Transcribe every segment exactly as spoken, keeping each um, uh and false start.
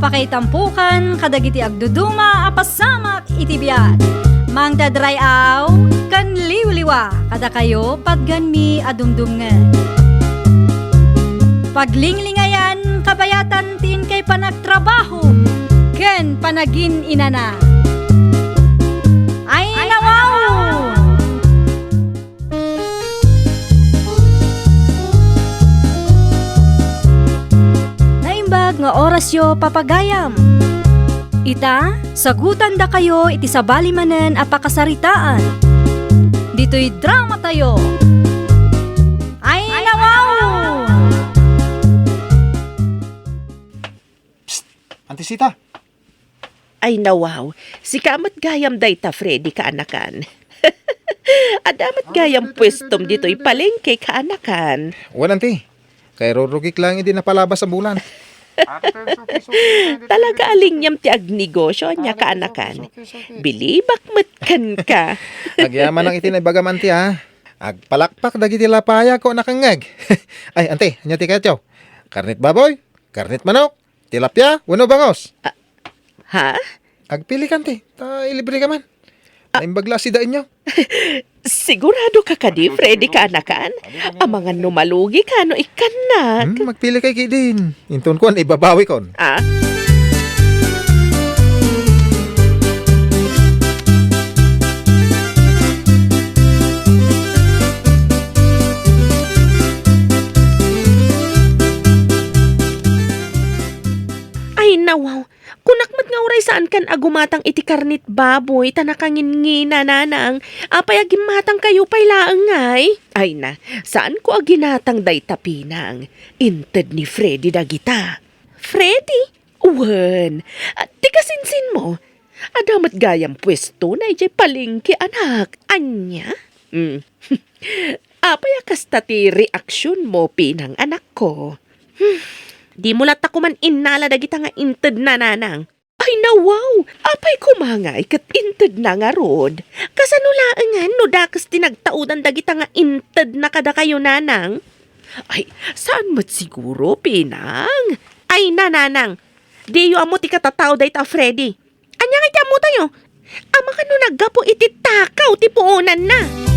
Pakaitampokan kadagiti agduduma a pasamak iti biag. Mangted ray-aw ken liwliwa kadakayo patganmi a dumdumngeg. Paglinglingayan kabayatan ti inkay panagtrabaho ken panagin-inana. Ay, nawaw! Naimbag nga orasyo, papagayam. Ita, sagutandakayo iti sabali manen a pakasaritaan. Ditoy dramatayo. Ay, nawaw! Psst! Auntie Sita! Ay, nawaw. Sika met gayam dayta, Freddy, kaanakan. Adda met gayam puestom ditoy palengke, kaanakan. Wen, Auntie. Kay rurugik lang idi napalabas a bulan. Talaga a liniam ti agnegosyo, ania, kaanakan. Bilibak met kenka. Agyamanak iti naibagam, Auntie, a. Agpalakpak dagiti lapayag ko a nakangngeg. Ay, Auntie, ania ti kayatyo? Karnit baboy? Karnit manok? Tilapia wenno bangus? Ah, ha? Agpilikan ti, ta ilibreka man. Ah. Naimbag la a sidaenyo. Siguradoka kadi, Freddy, kaanakan? Amangan no malugika no ikkannak. Hmm, magpili kay kidin. Inton kuan, ibabawikon. Ah? Ay, nawaw. Kunak met nga uray saankan a gumatang iti karnit baboy ta nakangingina, nanang. Apay a gimmatangkayo pay laeng, ngay? Ay na, saanko a ginatang dayta, pinang. Inted ni Freddy dagita. Freddy? Wen, a, ti kasinsinmo. Adda met gayam puestona idiay palengke, anak. Ania? Hmm. Apay a kasta ti reaksionmo, pinang, anakko? Hmm. Dimo latta koman innala dagita nga intedna, nanang. Ay, nawaw! Apay koma ngay ket intedna ngarud? Kasano laengen no dakes ti nagtaudan dagita nga intedna kadakayo, nanang? Ay, saan met siguro, pinang? Ay na, nanang, diyo ammo ti katatao dayta a Freddy. Ania ngay ti ammotayo? Amangan no naggapu iti takaw ti puonanna.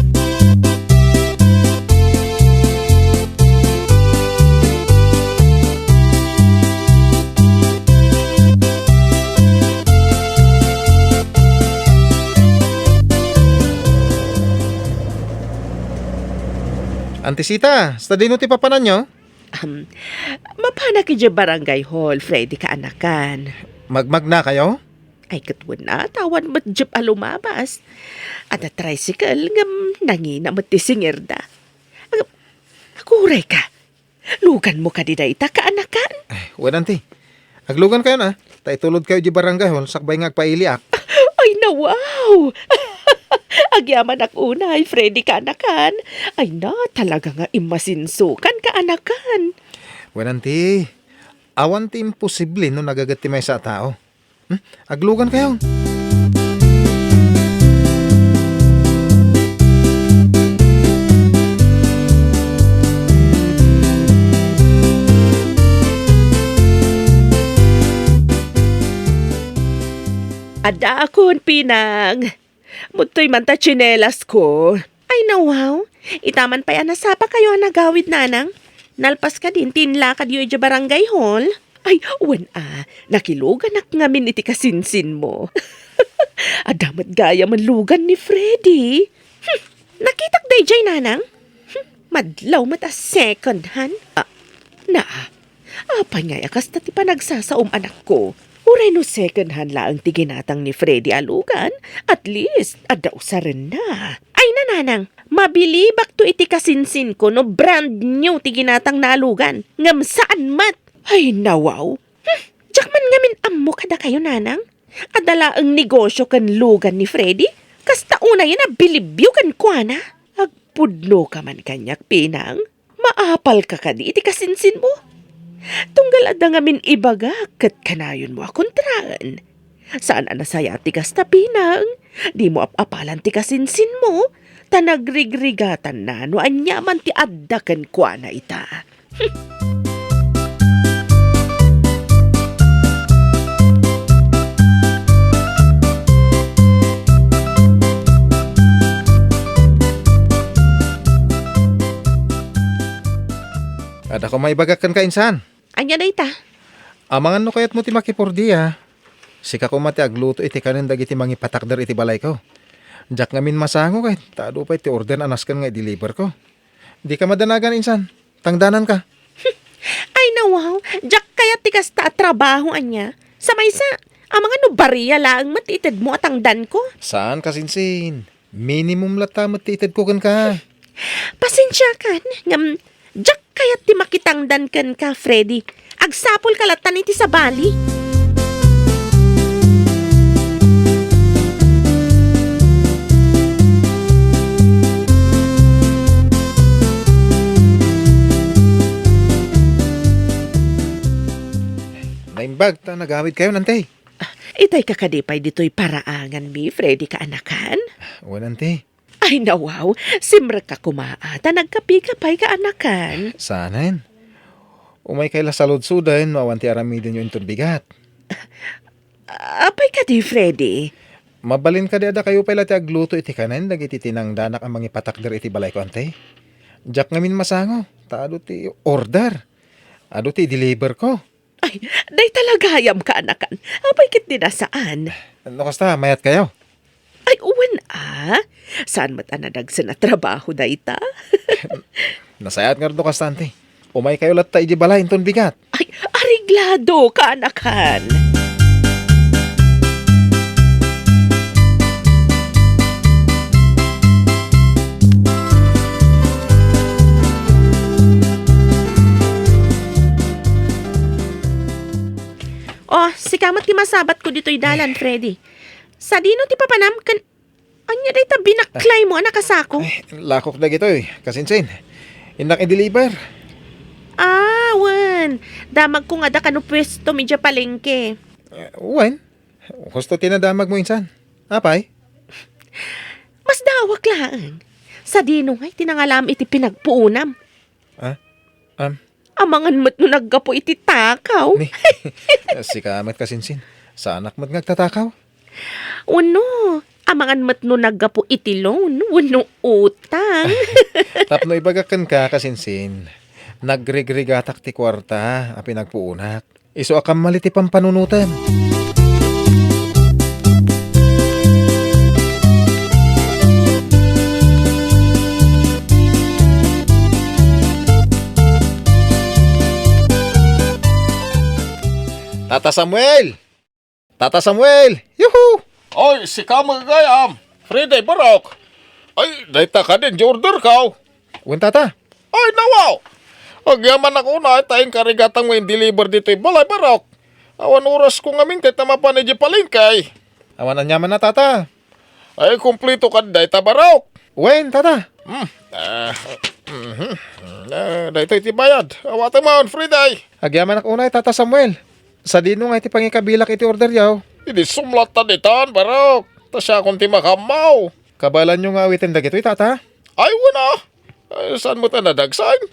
Auntie Sita, sadino ti papananyo? Ahem, mapanak idiay barangay hall, Freddy, kaanakan. Magmagnakayo? Ay, ket wen a, ta awan met jeep a lumabas. Adda tricycle, ngem nangina met ti singirda. Ag-, aguray ka. Luganmo kadi dayta, kaanakan? Ay, wen, auntie. Aglugankayon, a. Ta itulodkayo idiay barangay hall sakbay nga agpailiak. Ay, nawaw! Agyamanak unay, Freddy, kaanakan. Ay na, talaga nga immasinsokan, kaanakan. Wen, auntie, awan ti imposible no nagaget ti maysa a tao. Hmm? Aglugankayo. Addaakon, pinang. Mudtoy man ta tsinelasko. Ay, nawaw. Ita man pay a nasapakayo a nagawid, nanang. Nalpas kadin ti inlakadyo idiay barangay hall. Ay, wen a, nakiluganak ngamin iti kasinsinmo. Adda met gayam lugan ni Freddy. Hmm, nakitak daydiay, nanang. Hmm, madlaw met a second hand. Ah, naa, apay ngay a kasta ti panagsasaom, anakko? Uray no second hand laeng ti ginatang ni Freddy a lugan, at least, adda usarenna. Ay na, nanang, mabilibakto iti kasinsinko no brand new ti ginatangna a lugan. Ngem saan met. Ay, nawaw. Hmm, diak man ngamin ammo kadakayo, nanang. Adda laeng negosyo ken lugan ni Freddy. Kasta unayen a bilibyo kenkuana. Agpudnoka man kaniak, pinang. Maapalka kadi iti kasinsinmo? Tunggal adda ngamin ibagak ket kanayonmo a kontraen. Saan a nasayaat ti kasta, pinang. Dimo ap-apalan ti kasinsinmo, ta nagrigrigatanna no ania man ti adda kenkuana ita. Adda koma ibagak kenka, insan. Ania dayta? Amangan no kayatmo ti makipordia. Sika koma ti agluto iti kanen dagiti mangipatakder iti balayko. Diak ngamin masango ket ta adu pay ti order a nasken nga i-deliver ko. Dika madanagan, insan. Tangdananka. Ay, nawaw. Diak kayat ti kasta a trabaho, ania. Sa maysa, amangan no baria laeng met ti itedmo a tangdanko. Saan, kasinsin. Minimum latta met ti itedko kenka. Pasensiakan, ngem diak kayat ti makitangdan kenka, Freddy. Agsapulka lattan iti sabali. Naimbag ta nagawidkayon, Auntie. Ah, itay ka kadi pay ditoy paraanganmi, Freddy kaanakan? Wen, Auntie. Ay, nawaw, simrekka koma, ta nagkapika pay kaanakan. Saanen. Umaykay la saludsoden no awan ti aramidenyo inton bigat. Apay kadi, Freddy? Mabalin kadi a dakayo pay la ti agluto iti kanen dagiti tinangdanak a mangipatakder iti balayko, Auntie? Diak ngamin masango, ta adu ti order. Adu ti i-deliver ko. Ay, dayta la gayam kaanakan. Apay ket di nasaan? No kasta, mayatkayo? Ay, wen a. Saan met a nadagsen a trabaho dayta? Nasayaat ngarud no kasta, Auntie. Umaykayo latta iti balay inton bigat. Ay, areglado kaanakan. Oh, sika met ti masabatko ditoy dalan, Freddy. Sadino ti papanam ken ania dayta binaklaymo a nakasako? Ay, lakok dagitoy, kasinsin. Innak i-deliver. Ah, wen. Damagko nga adda kano puestom idiay palengke. Eh, wen. Husto ti nadamagmo, insan. Apay? Masdawak laeng. Sadino ngay ti nangalam iti pinagpuonam? Ah? Am? Amangan met no naggapu iti takaw. Ni, sika met, kasinsin. Saanak met nga agtatakaw? Wenno, amangan met no naggapu iti loan wenno utang. Tapno ibagak kenka, kasinsin, nagrigrigatak ti kuarta a pinagpuonak. Isu a kammal iti pampanunotem. Tata Samuel! Tata Samuel! Yuhu! Oy, sika met gayam. Freddy, Barok. Ay, dayta kadin di order kaw. Wen, Tata. Ay, nawaw! Agyamanak unay ta inka rigatang nga in-deliver ditoy balay, Barok. Awan orasko ngamin ket ta mapan idiay palengke. Awan aniamanna, Tata. Ay, kumpleto kadi dayta, Barok. Wen, Tata. Hmm. Ah, mhm. Ah, daytoy ti bayad. Awatem man, Freddy. Agyamanak unay, Tata Samuel. Sadino nga iti pangikabilak iti orderyo? Idi sumlat ta ditan, Barok. Ta siakon ti makammaw. Kabaelanyo nga awiten dagitoy, Tata? Ay, wen a. Ay, saan met a nadagsen?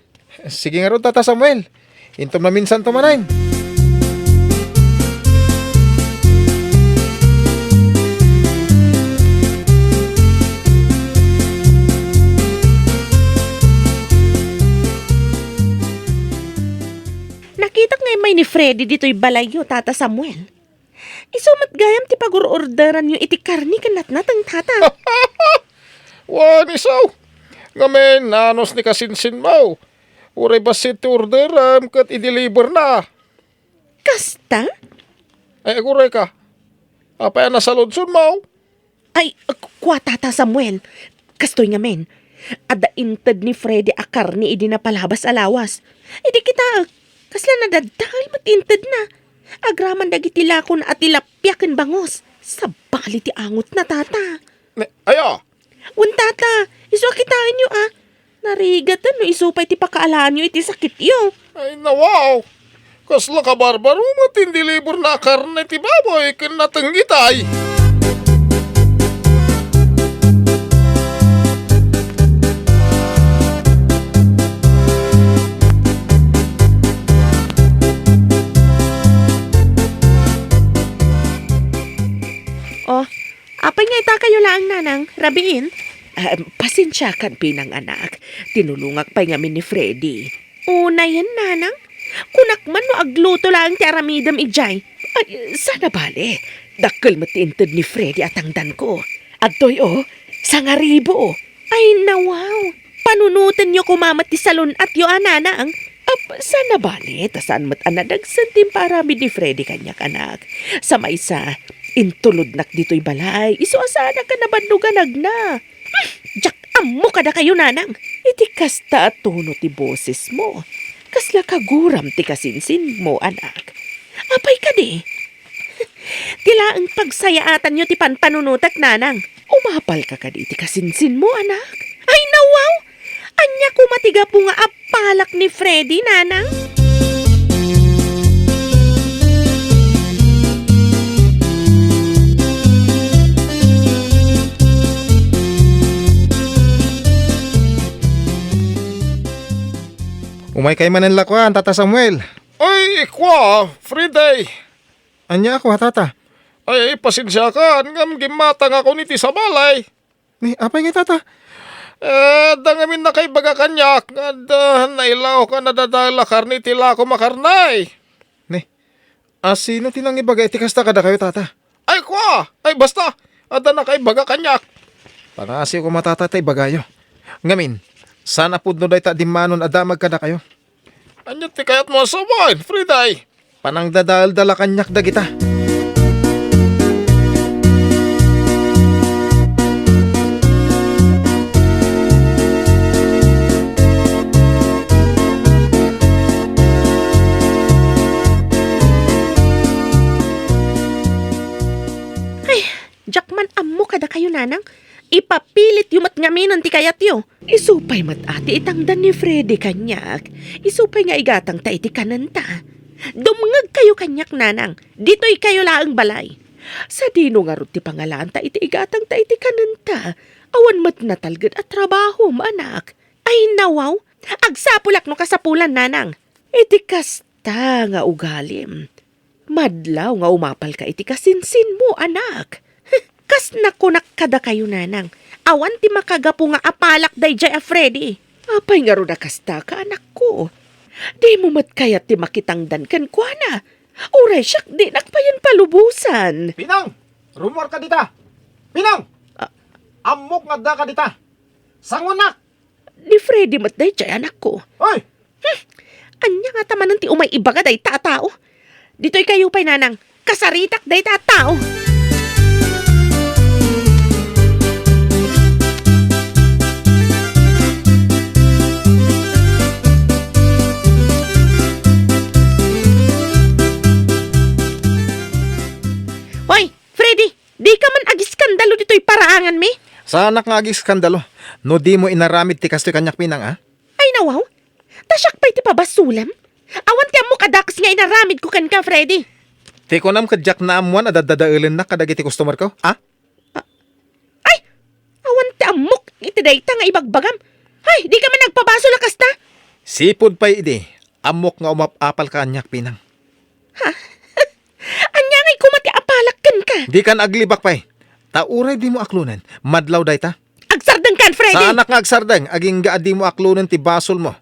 Sige ngarud, Tata Samuel. Intom maminsanto manen. Nakitak nga immay ni Freddy ditoy balayyo, Tata Samuel. Isu met gayam ti pagur-orderanyo iti karne ken natnateng, Tata. Wen, isu. Ngamin, naanus ni kasinsinmo. Uray bassit ti orderem ket i-deliverna. Kasta? Ay, agurayka. Apay a nasaludsodmo? Ay, ku-, kua, Tata Samuel. Kastoy ngamin, adda inted ni Freddy a karne idi napalabas a lawas. Idi kitaek, kasla nadadael met intedna. Agraman dagiti lakona a tilapia ken bangus. Sabali ti angotna, Tata. Ne, aya? Wen, Tata, isu a kitaenyo a. Narigaten no isu pay ti pakaalaanyo iti sakityo. Ay, nawaw! Kasla kabarbaro met ti in-deliverna a karne ti baboy ken nateng itay. Oh, apay nga itakayo laeng, Nanang? Rabiin? Ah, pasensiakan, pinang-anak. Tinulongak pay ngamin ni Freddy. Unayen, nanang. Kunak man no agluto laeng ti aramidem idiay. Ay, saan a bale. Dakkel met ti inted ni Freddy a tangdanko. Adtoy, o, sangaribu. Ay, nawaw. Panunotenyo koma met ti salun-atyo a, nanang. Ap, saan a bale, ta saan met a nadagsen ti impaaramid ni Freddy kaniak, anak. Sa maysa, intulodnak ditoy balay. Isu a saanak a nabannogan agna. Hmm, diak ammo kadakayo, nanang. Iti kasta a tono ti bosesmo, kasla kaguram ti kasinsinmo, anak. Apay kadi? Ti laeng pagsayaatanyo ti panpanunotek, nanang. Umapalka kadi iti kasinsinmo, anak? Ay, nawaw! Ania koma ti gapu nga apalak ni Freddy, nanang? Umaykay manen lakuan, Tata Samuel. Ay, kua, Freddy. Ania a kua, Tata? Ay, pasensiakan, ngem gimmatangakon iti sabalay. Ni, apay ngay, Tata? Eh, adda ngamin nakaibaga kaniak nga adda nailawak a nadadael a karne iti lakom a karne. Ni, a sino ti nangibaga iti kasta kadakayo, Tata? Ay, kua! Ay, basta! Adda nakaibaga kaniak. Pangasiw koma, Tata, ta ibagayo. Ngamin, saan a pudno dayta a dimmanon a damag kadakayo. Ania ti kayatmo a sawen, Freddy? Panangdadaelda la kaniak dagita. Ay, diak man ammo kadakayo, nanang. Ipapilityo met ngaminen ti kayatyo. Isu pay met a ti itangdan ni Freddy kaniak. Isu pay nga igatangta iti kanenta. Dumngegkayo kaniak, nanang. Ditoykayo laeng balay. Sadino ngarud ti pangalaanta iti igatangta iti kanenta? Awan met natalged a trabahom, anak. Ay, nawaw. Agsapulak no kasapulan, nanang. Iti kasta nga ugalim, madlaw nga umapalka iti kasinsinmo, anak. Kas nakunak kadakayo, nanang, awan ti makagapu nga apalak daydiay a Freddy. Apay ngarud a kastaka, anakko? Dimo met kayat ti makitangdan kenkuana? Uray siak dinak payen palubosan. Pinang! Rummuarka dita! Pinang! Ah. Ammok nga addaka dita! Sangonak! Ni Freddy met daydiay, anakko. Oy! Hmm. Ania ngata manen ti umay ibaga dayta a tao? Ditoykayo pay, nanang. Kasaritak dayta a tao. Hoy, Freddy! Dika man agiskandalo ditoy paraanganmi? Saanak nga agiskandalo no dimo inaramid ti kastoy kaniak, Pinang, a? Ay, nawaw. Ta siak pay ti pabasolem. Awan ti ammok a dakes nga inaramidko kenka, Freddy. Ti kunam ket diak naammoan a daddadaelennak kadagiti customerko, a? A-, ay! Awan ti ammok iti dayta nga ibagbagam. Ay, dika man agpabasol a kasta. Sipud pay idi, ammok nga umap-apalka kaniak, Pinang. Ha? Ania ngay koma ti apalak kenka? Dikan aglibak pay. Ta uray dimo aklonen, madlaw dayta. Agsardengkan, Freddy! Saanak nga agsardeng, agingga a dimo aklonen ti basolmo.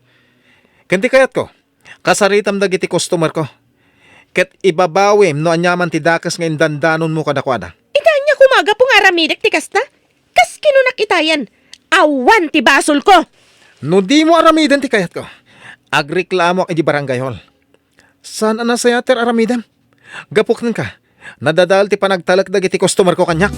Ken ti kayatko, kasaritam dagiti customerko. Ket ibabawim no aniaman ti dakes nga indandanonmo kadakuada. Ita, ania koma a gapu nga aramidek ti kasta? Kas kinunak itayen, awan ti basolko. No dimo aramiden ti kayatko, agreklamoak iti barangay hall. Saan a nasayaat ti ar-aramidem? Gapu kenka, nadadael ti panagtalek dagiti customerko kaniak.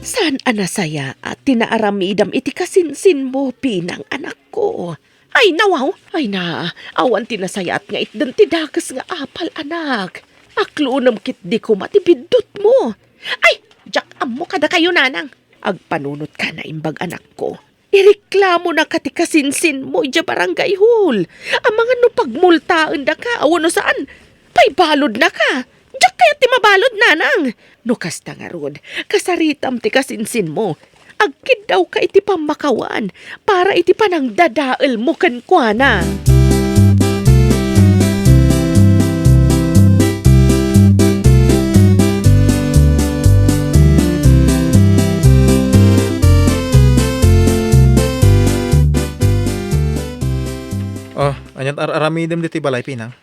Saan a nasayaat ti naaramidam iti kasinsinmo, Pinang, anakko? Ay, nawaw! Ay na, awan ti nasayaat nga itden ti dakes nga apal, anak. Aklonem ketdi koma ti biddutmo. Ay, diak ammo kadakayo, nanang. Agpanunot ka, naimbag, anakko. Ireklamo na ka ti kasinsinmo idiay barangay hall. Amangan no pagmultaen daka, awan no saan. Paibalod na ka. Diak kayat ti mabalod, nanang. No kasta ngarud, kasaritam ti kasinsinmo. Agkiddawka iti pammakawan para iti panangdadaelmo kenkuana. Ket ar-aramidem ditoy balay, Pinang?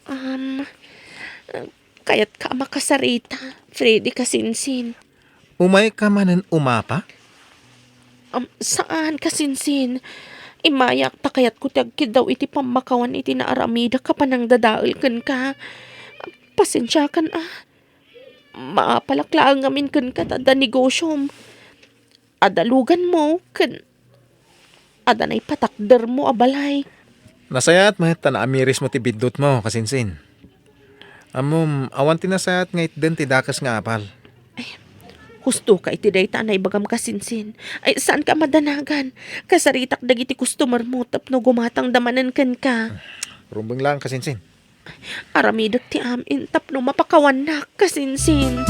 Um, kayatka a makasarita, Freddy kasinsin. Umayka manen umapa? Um, saan, kasinsin. Immayak ta kayatko ti agkiddaw iti pammakawan iti naaramidak a panangdadael kenka. Pasensiakan a. Maapalak laeng ngamin kenka ta adda negosyom. Adda luganmo ken adda naipatakdermo a balay. Nasayaat met ta naamirismo ti biddutmo, kasinsin. Ammom, awan ti nasayaat nga itden ti dakes nga apal. Hustoka iti dayta a naibagam, kasinsin. Ay, saanka a madanagan. Kasaritak dagiti customermo tapno gumatangda manen kenka. Rumbeng laeng, kasinsin. Aramidek ti amin tapno mapakawannak, kasinsin.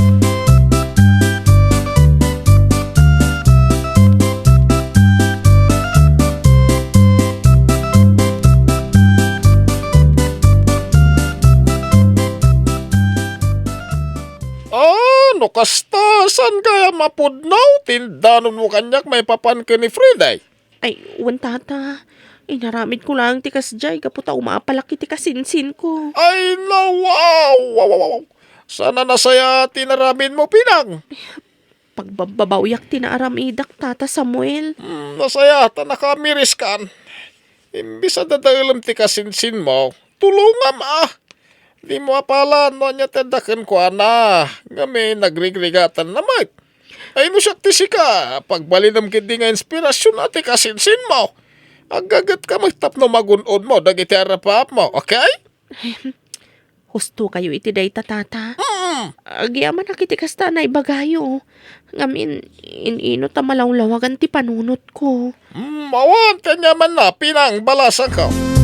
Ah, no kasta, saan gayam a pudno ti indanonmo kaniak maipapan ken ni Freddy? Ay, wen, tata. Inaramidko laeng ti kasdiay gapu ta umapalak iti kasinsinko. Ay, nawaw! Waw, waw, waw. Saan a nasayaat ti inaramidmo, Pinang? Pagbabbabawiak ti naaramidak, Tata Samuel. Hmm, nasayaat ta nakaamiriskan. Imbes a dadaelem ti kasinsinmo, tulongam a. Dimo apalan no ania ti adda kenkuana, ngamin nagrigrigatan na met. Ay, no siak ti sika, pagbalinem ketdi nga inspirasyon a ti kasinsinmo. Aggagetka met tapno magun-odmo dagiti arap-apmo, okay? Husto kayo iti dayta, tata. Mm. Agyamanak iti kasta a naibagayo. Ngamin, in-ino ta malawlawagan ti panunotko. Mm, awan ti aniamanna, Pinang, balasangko.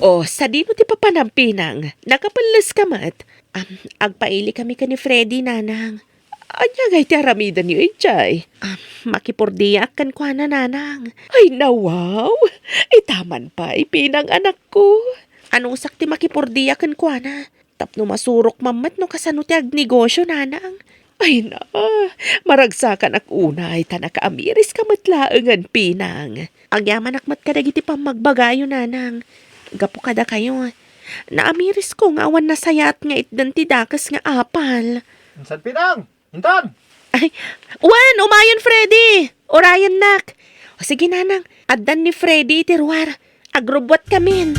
O, sadino ti papanam, Pinang? Nakapelles ka met? Am, agpaili kami ken ni Freddy, Nanang. Ania ngay ti aramidenyo idiay? Am, makipurdiak kenkuana, Nanang. Ay, nawaw! Itaman pay, Pinang, anakko. Anusak ti makipurdiak kenkuana? Tapno masurok man met no kasano ti agnegosyo, Nanang. Ay, na, maragsakanak unay ta nakaamiris ka met laengen, Pinang. Agyamanak met kadagiti pammagbagayo, Nanang. Gapu kadakayo, naamirisko nga awan nasayaat nga itden ti dakes nga apal. Insan, Pinang? Intan! Ay, wen, umayon, Freddy! Urayennak! O, sige, Nanang, addan ni Freddy iti ruar. Agrubbuat kamin.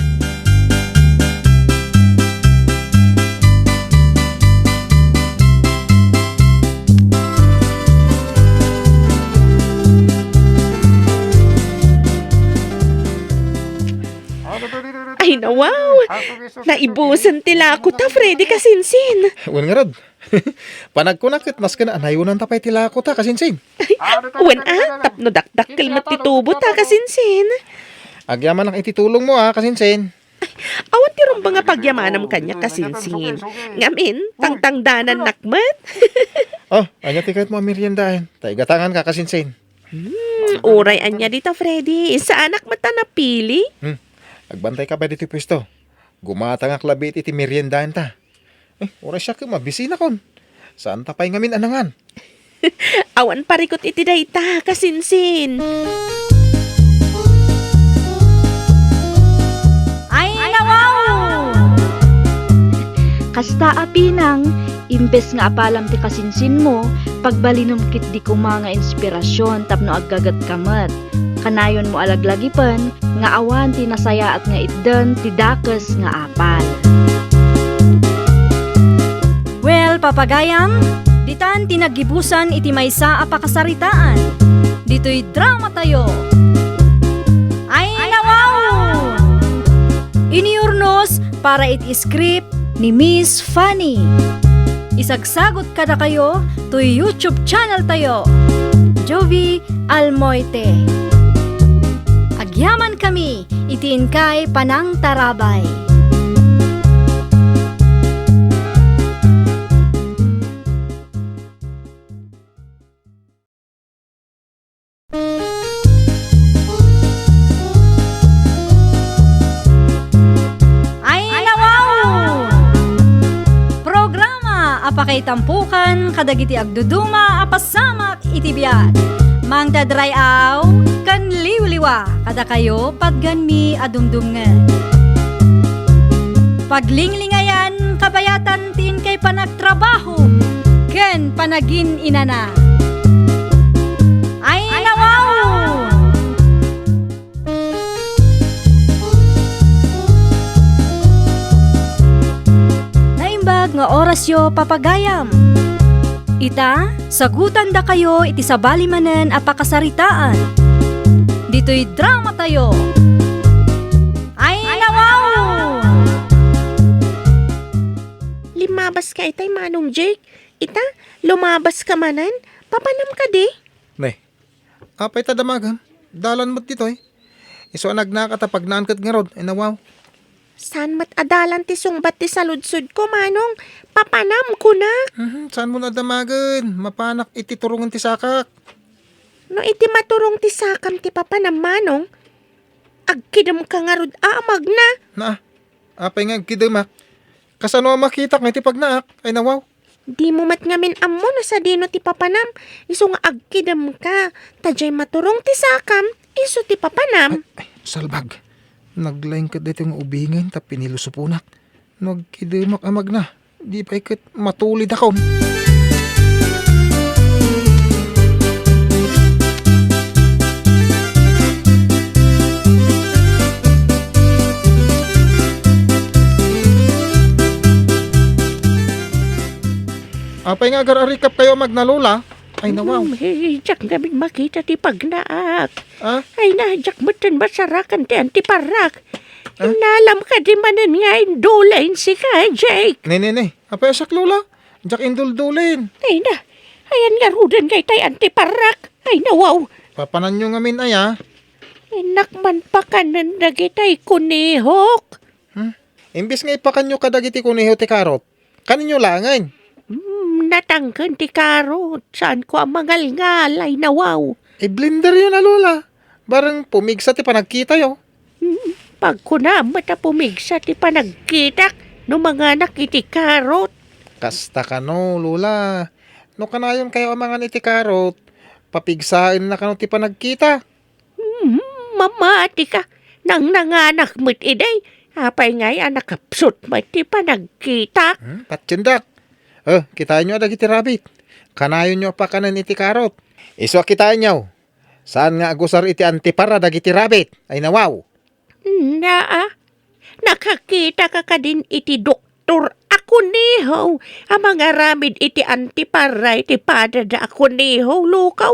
Ay, nawaw! Naibusen ti lako ta, Freddy kasinsin. Wen ngarud. Panagkunak ket masken a nayonanta pay ti lako ta, kasinsin. Wen a, tapno dakdakkel met ti tubo ta, kasinsin. Agyamanak iti tulongmo a, kasinsin. Awan ti rumbeng a pagyamanam kaniak, kasinsin. Ngamin, tangtangdanannak met. O, ania ti kayatmo a meriendaen? Ta igatanganka, kasinsin. Hmm, uray ania dita, Freddy. Saanak met a napili. Hmm. Agbantayka pay ditoy puesto. Gumatangak labi iti meriendaenta. Eh, uray siak, mabisinakon. Saanta pay ngamin a nangan. Awan parikut iti dayta, kasinsin. Ay, nawaw! Kasta a, Pinang, imbes nga apalam ti kasinsinmo, pagbalinem ketdi koma nga inspirasyon tapno aggagetka met. Kanayonmo a laglagipen nga awan ti nasayaat nga itden ti dakes nga apal. Well, papagayam, ditan ti naggibusan iti maysa a pakasaritaan. Ditoy dramatayo. Ay, nawaw! Iniurnos para iti script ni Miss Fanny. Isagsagut kadakayo toy YouTube channel tayo, Jovie Almoite. Agyaman kami iti inkay panangtarabay. Itampukan kadagiti agduduma a pasamak iti biag. Mangted ray-aw ken liwliwa kadakayo patganmi a dumdumngeg. Paglinglingayan kabayatan ti inkay panagtrabaho ken panagin-inana. Ay, nawaw! Naimbag nga orasyo, papagayam. Ita, sagutandakayo iti sabali manen a pakasaritaan. Ditoy dramatayo. Ay, nawaw! Limabaska itay, Manong Jake. Ita, lumabaska manen. Papanam kadi? Ne, apay ta damagen? Dalan met ditoy. Isu a nagnaak ta pagnaan ket ngarud, ay nawaw. Saan met a dalan ti sungbat ti saludsodko, Manong? Papanam, kuna. Mhm, saanmo a damagen? Mapanak iti turongen ti sakak. No iti maturong ti sakam ti papanam, Manong, agkidemka ngarud a amagna. Na, apay nga agkidemak? Kasano a makitak nga iti pagnaak, ay nawaw? Dimo met ngamin ammo no sadino ti papanam, isu nga agkidemka, ta diay maturong ti sakam, isu ti papanam. Ay, ay, salbag. Naglaing ket daytoy nga ubingen tapno inilusuponak. No agkidemak a magna, di pay ket matulidakon. Apay nga agar-arikapkayo a magna, Lola? Ay, nawaw. Hmm, eh, diak ngamin makita ti pagnaak. Ah? Ay na, diak metten masarakan ti antiparak. Ah? Nalam kadi manen nga indulensika, Jake? Ne, ne, ne. Apay a siak, Lola? Diak induldulen. Ay na, ayan ngaruden nga itay antiparak. Ay, nawaw. Papananyo ngamin aya? Innak man pakanen dagitay kunihok. Hmm? Imbes nga ipakanyo kadagiti kuneho ti karot, kaninyo laengen. Hmm, natangken ti karot. Saanko a mangalngal, ay nawaw. I-blenderyo na, Lola. Bareng pumigsa ti panagkitayo. Hmm, pagkunam met a pumigsa ti panagkitak no manganak iti karot. Kasta kano, Lola. No kanayonkayo a mangan iti karot, papigsaenna kano ti panagkita. Hmm, mamatika. Nangnanganak met idi. Apay ngay a nakapsut met ti panagkitak? Hmm, patiendak. Eh, kitaenyo a dagiti rabbit. Kanayonyo a pakanen iti karot. Isu a kitaenyo. Saan nga agusar iti antipara dagiti rabbit? Ay nawaw. Naa, nakakitaka kadin iti doktor a kuneho a mangaramid iti antiparay ti padada a kuneho, lukaw?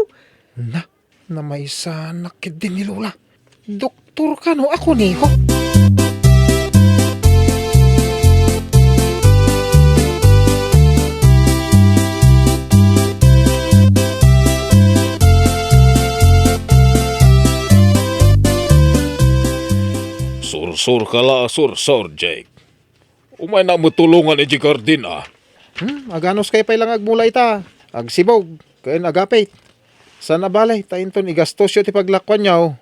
Na, namaysanak ketdi ni Lola. Doktor kano a kuneho? Sursurka la, sursor, Jake. Umaynak met tulongan idiay garden, a. Hmm, aganuskay pay la nga agmula ita. Agsibog, ken agapit. Saan a bale, ta inton igastosyo ti paglakuanyo,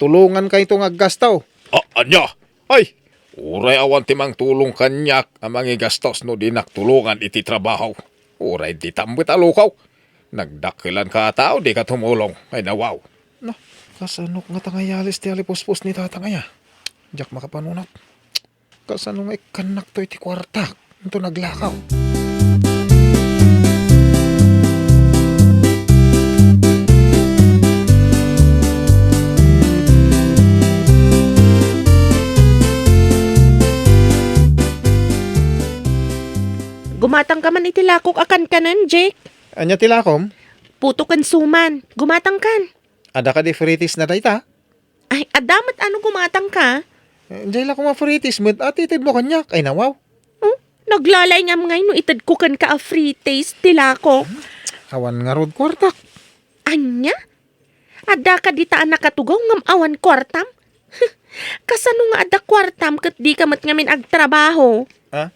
tulongankayto nga aggasto. A, ania? Ay, uray awan ti mangtulong kaniak a mangigastos no dinak tulongan iti trabaho. Uray ditam met a lukaw. Nagdakkelanka a tao, dika tumulong. Ay, nawaw. Na, kasanok ngata nga ayalis ti alipuspos ni Tatang aya? Diak makapanunot. Kasano nga ikkannakto iti kuartak? Inton naglakaw. Gumatangka man iti lakok a kankanen, Jake. Ania ti lakom? Puto ken suman. Gumatangkan. Adda kadi fritis na dayta? Ay, adda met a no gumatangka. Eh, diay la koma fritis met, a ti itedmo kaniak. Ay, nawaw. Hmm? Naglalay ngam ngay no itedko kenka a fritis ti lakok. Awan ngarud kuartak. Ania? Adda kadi ta a nakatugaw ngem awan kuartam? Kasano nga adda kuartam ket dika met ngamin agtrabaho? Ha?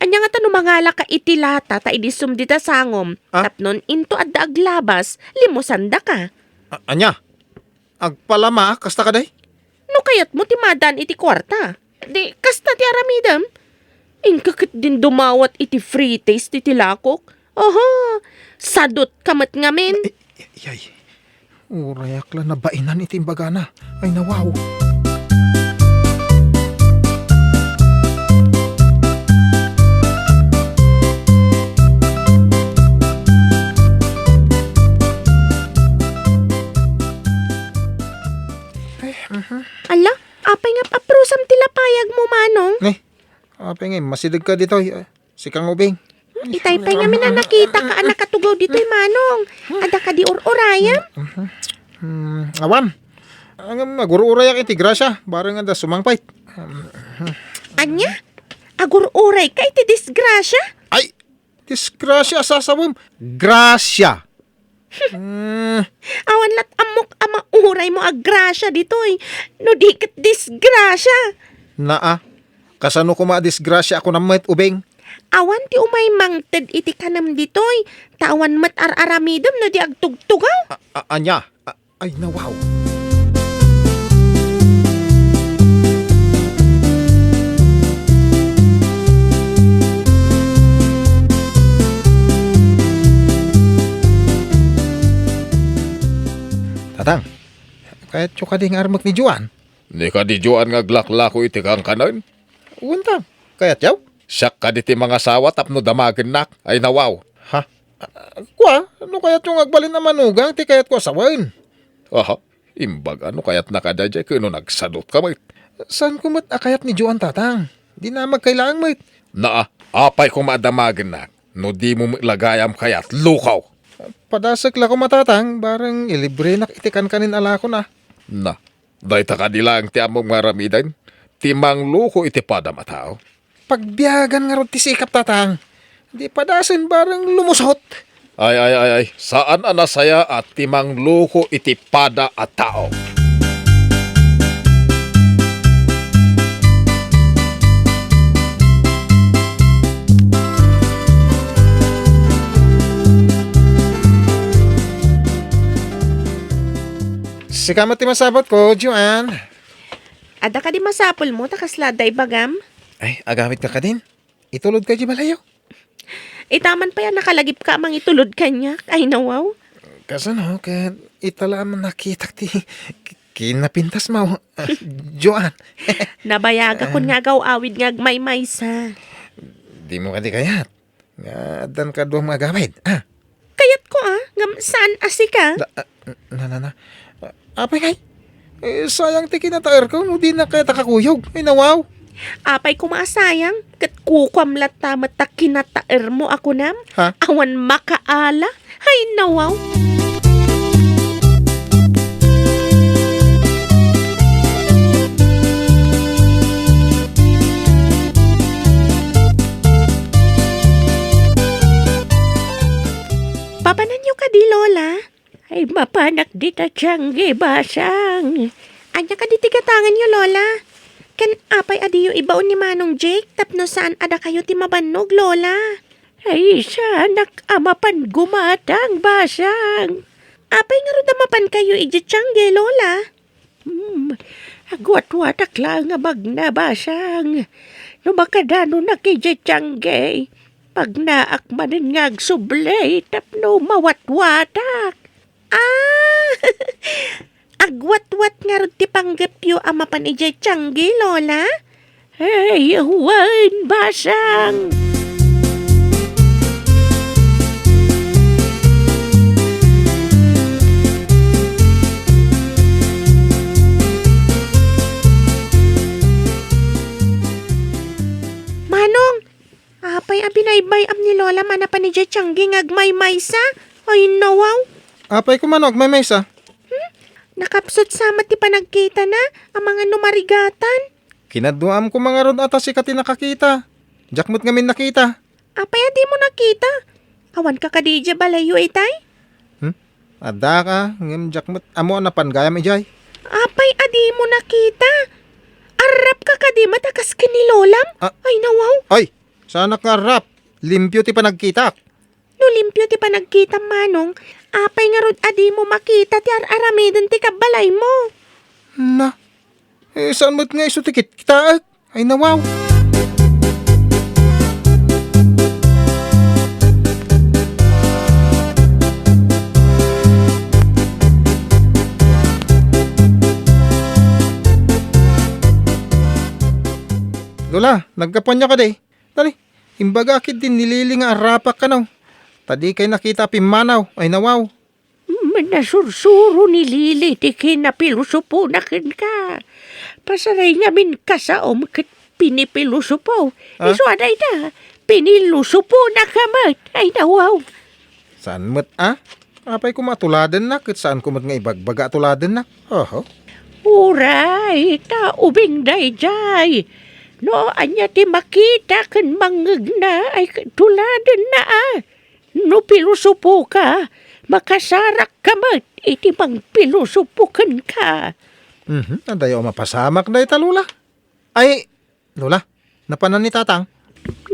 Ania ngata no mangalaka iti lata ta idisum dita sangom, Ah? tapnon into adda aglabas, limusandaka? A-, ania? Agpalama, kasta kadi? No kayatmo ti madan iti kuarta, di kasta ti aramidem. Inka ketdin dumawat iti free taste iti lakok. Aha, sadot ka met ngamin. Ay, ay, ay. Urayak la nabainan iti imbagana. Ay, nawaw. Ay, mhm. Ala, apay nga aprusam ti lapayag mo, Manong? Ne, apay nga, masideg ka ditoy. Sika nga ubing. Itay pay ngamin a nakita ka a nakatugaw ditoy, Manong. Adda kadi ur-urayam? Mhm. Hmm, awan. Ngem agur-urayak iti grasya, bareng adda sumangpet. Ania? Agur-uray ka iti disgrasya? Ay, disgrasya a sasawem. Grasya. Hmm. Awan lat ammok a mauray mo a grasya ditoy, no di ket disgrasya. Naa, kasano koma a disgrasya a kunam met, ubing? Awan ti umay mangted iti kanem ditoy, ta awan met ar-aramidem no di agtugtugaw. A-, a-, ania? A-, ay, nawaw. Tatang, kayatyo kadi nga armek ni Joan? Ni kadi Joan nga aglaklako iti kankanen? Wen, Tang. Kayatyo? Siak kadi ti mangasawa tapno damagennak. Ay, nawaw. Ha? Kua, no kayatyo nga agbalin a manugang ti kayatko a sawen. Aha, imbag a no kayatna kadi daydiay ket no nagsadutka met. Saanko met a kayat ni Joan, Tatang. Dinamagkay laeng met. Naa, apay koma a damagennak no dimo met la gayam kayat, lukaw? Padasek la koma, Tatang, bareng ilibrenak iti kankanin a lakona. Na, dayta kadi laeng ti ammom nga aramiden, ti mangluko iti padam a tao? Pagbiagan ngarud ti sikap, Tatang. Di padasen bareng lumusot. Ay, ay, ay, ay. Saan a nasaya a ti mangluko iti pada a tao. Sika met ti masapulko, Joan. Adda kadi masapulmo ta kasla adda ibagam? Ay, agamit ka kadin? Itulod ka di balayo. Ita man pay a nakalagipka a mangitulod kaniak, ay nawaw. Kasano, ket ita la a nakitak ti ki-, kinapintasmo, Joan. Nabayagakon nga agaw-awid nga agmaymaysa. Dimo kadi kayat nga addan kaduam nga agawid, a? Kayatko a, ngem saan a sika? Na, a, na, na, na. Apay ngay? Eh, sayang ti kinataerko no dinak kayat a kakuyog. Ay, nawaw. Apay koma a sayang, ket kukuam latta met ta kinataermo a kunam? Ha? Awan makaala. Ay, nawaw. Papananyo kadi, Lola? Ay, mapanak dita tiangge, basang. Ania kadi ti gatanganyo, Lola? Ken apay a diyo ibaon ni Manong Jake tapno saan a dakayo ti mabannog, Lola? Ay, saanak a mapan gumatang, basang. Apay ngarud a mapankayo idiay tiangge, Lola? Hmm, agwatwatak laeng a magna, basang. No makadanonak idiay tiangge, pagnaak manen nga agsubli tapno mawatwatak. Ah! Agwatwat ngarud ti panggepyo a mapan idiay tiangge, Lola? Ay, wen, basang. Manong, apay a binaybay-am ni Lola manapan idiay tiangge nga agmaymaysa? Ay, nawaw. Apay koma no agmaymaysa? Hmm? Nakapsut sa met ti panagkitana, amangan no marigatan. Kinaduaam koma ngarud a ta sika ti nakakita. Diak met ngamin nakita. Apay a dimo nakita? Awanka kadi idiay balayyo itay? Hmm? Addaka, ngem diak met ammo a napan gayam idiay. Apay a dimo nakita? Arrapka kadi met a kas ken ni Lolam? Ah. Ay, nawaw. Ay, saanak nga arrap. Limpio ti panagkitak. No limpio ti panagkitam, Manong, apay ngarud a dimo makita ti ar-aramiden ti kabbalaymo? Na, eh, saan met nga isu ti kitkitaek? Ay, nawaw. Lola, naggapuanyo kadi? Tani, imbagak iti ni Lili nga arapak kano. Ta dikay nakita a pimmanaw, ay nawaw. Mannasursuro ni Lili ti kinapilosopona kenka. Pasaray ngamin kasaom ket pinipilosopo. Ah? Isu a dayta, pinilosoponaka met. Ay, nawaw. Saan met, a? Apay koma a tuladennak, ket saanko met nga ibagbaga a tuladennak? Oho. Uray, ta ubing daydiay. No ania ti makita ken mangngegna, ay, tuladenna, a. No pilosopoka, makasarakka met iti mangpilosopo kenka. Mhm, adayo a mapasamak dayta, Lola. Ay, Lola, napanan ni Tatang?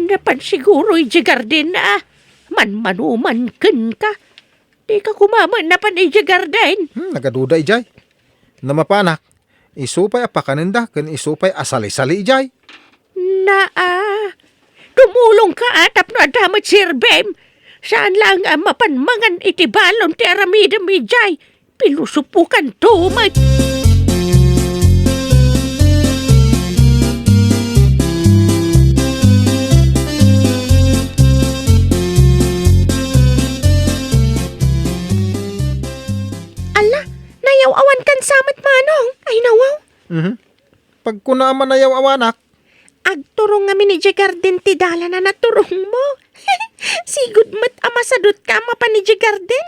Napan siguro idiay garden, a. Manmanuman kenka. Dika koma met napan idiay garden. Hmm, nagaduda idiay. No mapanak, isu pay a pakanenda ken isu pay a salisali idiay. Naa, dumulongka a tapno adda met serbim. Saan laeng a mapan mangan iti balon ti aramidem idiay. Pilosopokanto met. Ala, nayaw-awankan sa met, Manong. Ay, nawaw. Mhm. Pagkuna a manayaw-awanak. Agturong ngamin idiay garden ti dalan a naturongmo. Sigud met a masadutka a mapan idiay garden.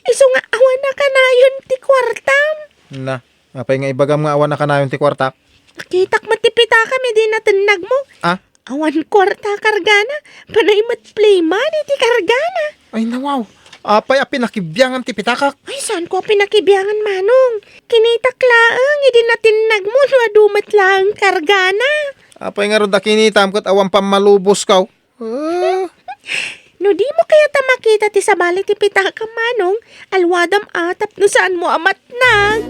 Isu nga awan a kanayon ti kuartam. Na, apay nga ibagam nga awan a kanayon ti kuartak? Nakitak met ti pitakam idi natennagmo. Ah? Awan kuarta kargana. Panay met play money ti kargana. Ay, nawaw. Apay a pinakibiangan ti pitakak? Ay, saanko a pinakibiangan, Manong. Kinitak laeng idi natennagmo no adu met laeng kargana. Apay ngarud a kinitam ket awan pammaluboskaw? Ah. No dimo kayat a makita ti sabali ti pitakam, Manong, alwadam a tapno saanmo a matnag.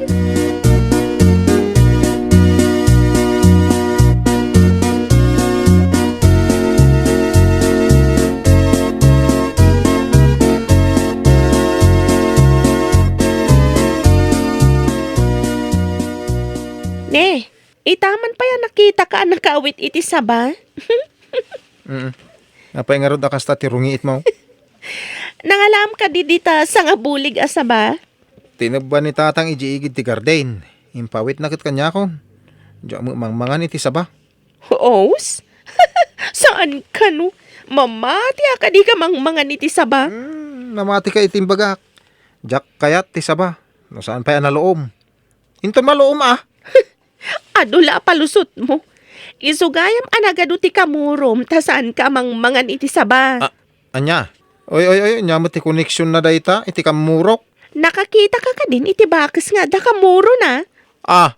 Ne, ita man pay a nakitaka a nakaawit iti saba? Mm. Apay ngarud a kasta ti rungiitmo? Nangalaam kadi dita sangabulig a saba? Tinebba ni Tatang idiay igid ti garden. Impawitna ket kaniakon. Diak met mangmangan iti saba. Os? Saan kano? Mamati a kadika mangmangan iti saba? Hmm, namatika iti imbagak. Diak kayat ti saba. No saan pay a naluom. Inton maluom, a. Adu la a palusotmo. Isu gayam a nagadu ti kamurom ta saanka a mangmangan iti saba. A, ania? Oy, oy, oy, ania met ti koneksionna dayta iti kammurok? Nakakitaka kadin iti bakes nga adda kammurona? A,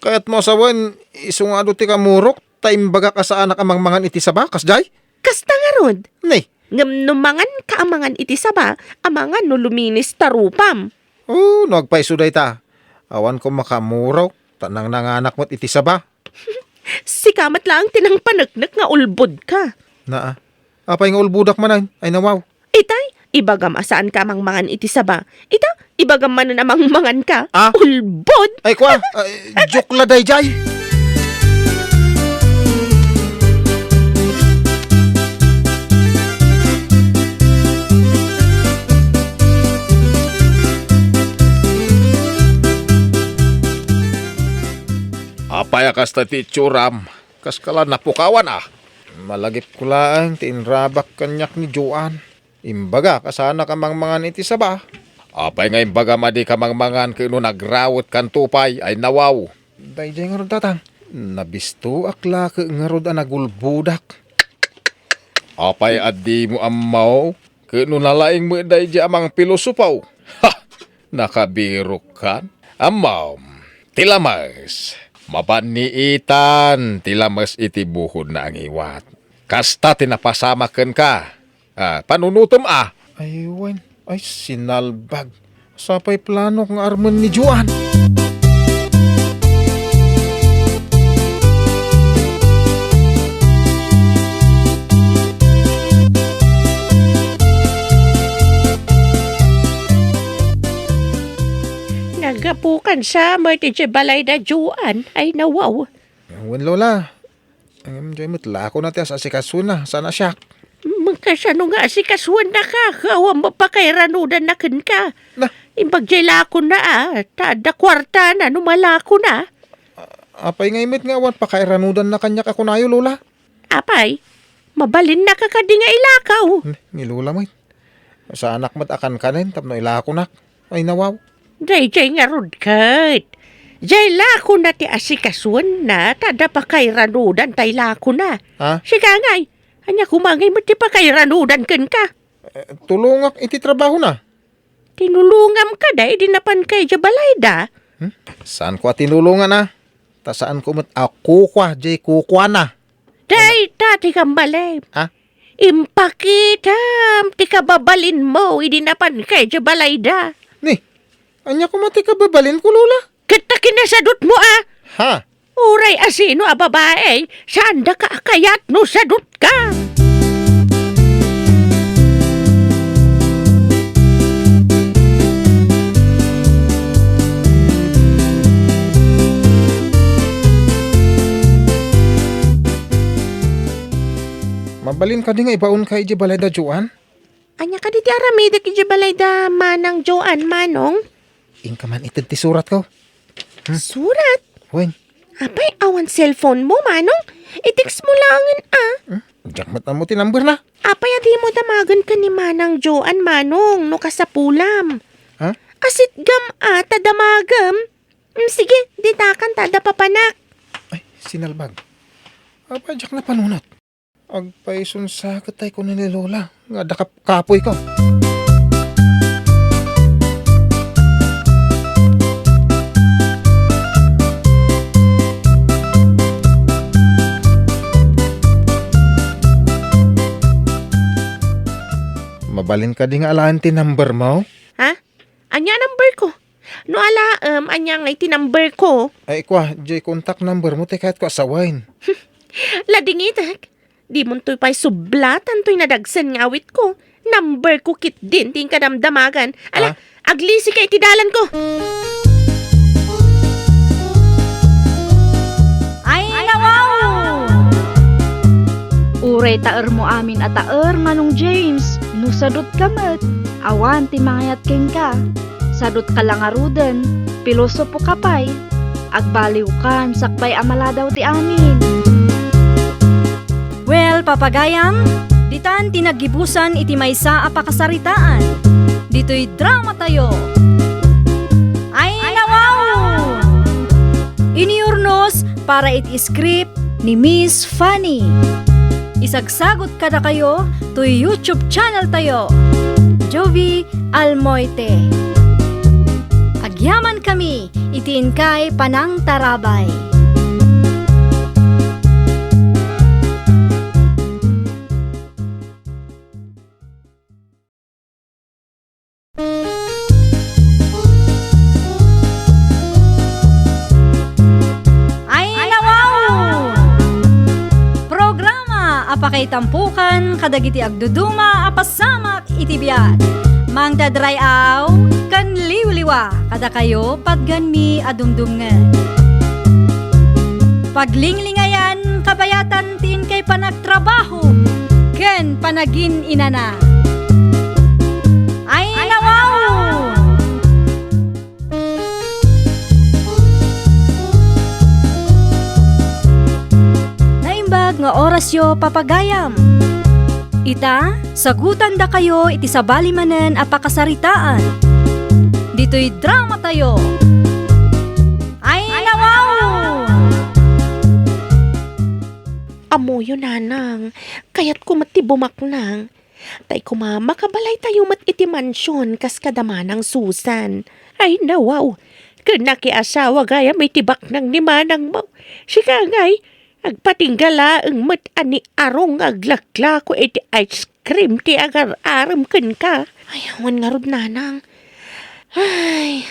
kayatmo a sawen, isu nga adu ti kammurok, ta imbagak a saanak a mangmangan iti saba, kasdiay? Kasta ngarud. Ni? Ngem no manganka a mangan iti saba, amangan no luminis ta rupam. O, no agpayso dayta, awan koma kammurok, ta nangnanganak met iti saba. Sika met laeng ti nangpaneknek nga ulbodka. Naa. Apay nga ulbodak manen? Ay, nawaw. Itay, ibagam a saanka a mangmangan iti saba. Ita, ibagam manen a mangmanganka. A? Ulbod! Ay, kua, ay, joke la daydiay. Apay a kasta ti itsuram? Kaskala napukawan a. Malagipko laeng ti inrabak kaniak ni Joan. Imbagak a saanak a mangmangan iti saba. Apay nga imbagam a dika mangmangan ket no nagrawetkanto pay ay nawaw? Daydiay ngarud, Tatang. Nabistoak la ket ngarud a nagulbodak. Apay a dimo ammo ket no nalaing met daydiay a mangpilosopo? Ha! Nakabirokkan? Ammom, ti lames. Mapanniitan ti lames iti bukodna a ngiwat. Kasta ti napasamak kenka. Ah, panunutom a. Ay, wen. Ay, sinalbag. Sapay planok nga armen ni Joan. Naggapukan sa met iti balay da Joan. Ay, nawaw. Wen, Lola. Ngem jay met lakona ti as-asikasuenna, saan a siak. Kasano nga asikasuennaka, awan mapakairanudanna kenka? Na. Imbag jay lakona, a, ta adda kuartana no malakona. Apay ngay met nga awan pakairanudanna kaniak a kunayo, Lola? Apay, mabalinnaka kadi nga ilakaw? Ni, ni Lola met. Saanak met a kankanen tapno ilakonak. Ay, nawaw. Dayjay ngarud ket. Jay lakona ti asikasuenna ta adda pakairanudan tay lakona. Ha? Sika ngay, ania koma ngay met ti pakairanudan kenka? Eh, tulongak iti trabahona. Tinulongam kada idi napanka idiay balayda? Hmm? Saanko a tinulongan a? Ta saanko met a kukua jay kukuana. Dayta ti kammalem. Ha? Impakitam ti kababalinmo idi napanka idiay balayda. Ni, ania koma ti kababalinko, Lola? Ket ta kinasadutmo a? Ha? Uray asino a babae, saandaka a kayat no sadutka. Mabalin kadi nga ibaonka idiay balayda Joan? Ania kadi ti aramidek idiay balayda Manang Joan, Manong? Inka man ited ti suratko. Hmm? Surat? Wen. Apay, awan cellphone mo, Manong? I-text mo laengen a. Hmm? Diak met ammo ti number na. Apay a dimo damagen ken ni Manang Joan, Manong, no kasapulam? Ha? Asitgam a ta damagem. Mm, sige, ditakan ta adda papanak. Ay, sinalbag. Apay, diak napanunot. Agpaysunsa ket tay kuno ni Lola nga adda kap-, kapoyko. Mabalin kadi nga alaen ti number mo? Ha? Ania a number ko? No alaem, ania ngay ti number ko? Ay, kua, jay contact number mo ti kayatko a sawen. Ladingitek. Dimontoy pay sublatan toy nadagsen nga awitko. Number ko ketdin ti inka damdamagan. Ala, ah? Aglisika iti dalan ko. Ay, nawaw! Uray taermo amin a taer, Manong James, no sadutka met, awan ti mangayat kenka. Sadutka la ngaruden, pilosopoka pay. Agbaliwkan sakbay a maladaw ti amin. Well, papagayam, ditan ti naggibusan iti maysa a pakasaritaan. Ditoy dramatayo. Ay, nawaw! Iniurnos para iti script ni Miss Fanny. Isagsagut kadakayo toy YouTube channel tayo, Jovie Almoite. Agyamankami iti inkay panangtarabay. Ay, nawaw! Programa a pakaitampokan kadagiti agduduma a pasamak iti biag. Mangted ray-aw ken liwliwa kadakayo patgenmi a dumdumngeg. Paglinglingayan kabayatan ti inkay panagtrabaho ken panagin-inana. Ay, nawaw! Naimbag nga orasyo, papagayam. Ita, sagutandakayo iti sabali manen a pakasaritaan. Ditoy dramatayo. Ay, nawaw! Ammoyo, nanang, kayatko met ti bumaknang. Tay koma, makabalaytayo met iti mansion kas kada Manang Susan. Ay, nawaw! Ken nakiasawa gayam iti baknang ni manangmo. Sika ngay, agpatingga laeng met a ni Arong nga aglaklako iti ice cream ti agar-arem kenka. Ay, awan ngarud, nanang. Ay,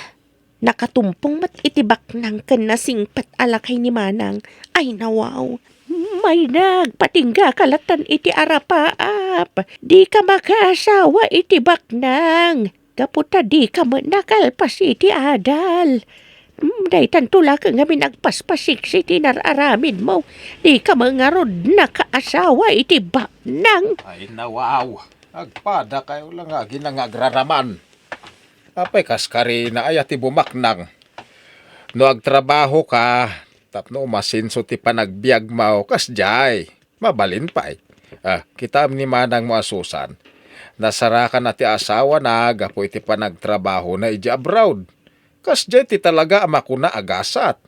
nakatumpong met iti baknang ken nasingpet a lakay ni manang. Ay, nawaw. Mayna, agpatinggaka lattan iti arapaap. Dika makaasawa iti baknang. Gapu ta dika met nakalpas iti adal. mm, daytanto la ket ngamin agpaspasiksi ti inar-aramidmo. Dika man ngarud nakaasawa iti baknang. Ay, nawaw. Agpadakayo la nga agina nga agraraman. Apay kas karina aya ti bumaknang? No agtrabahoka tapno umasenso ti panagbiagmo, kasdiay. Mabalin pay. Ah, kitaem ni manangmo a Susan. Nasarakan na ti asawana gapu iti panagtrabahona idiay abroad. Kasdiay ti talaga a makuna a gasat.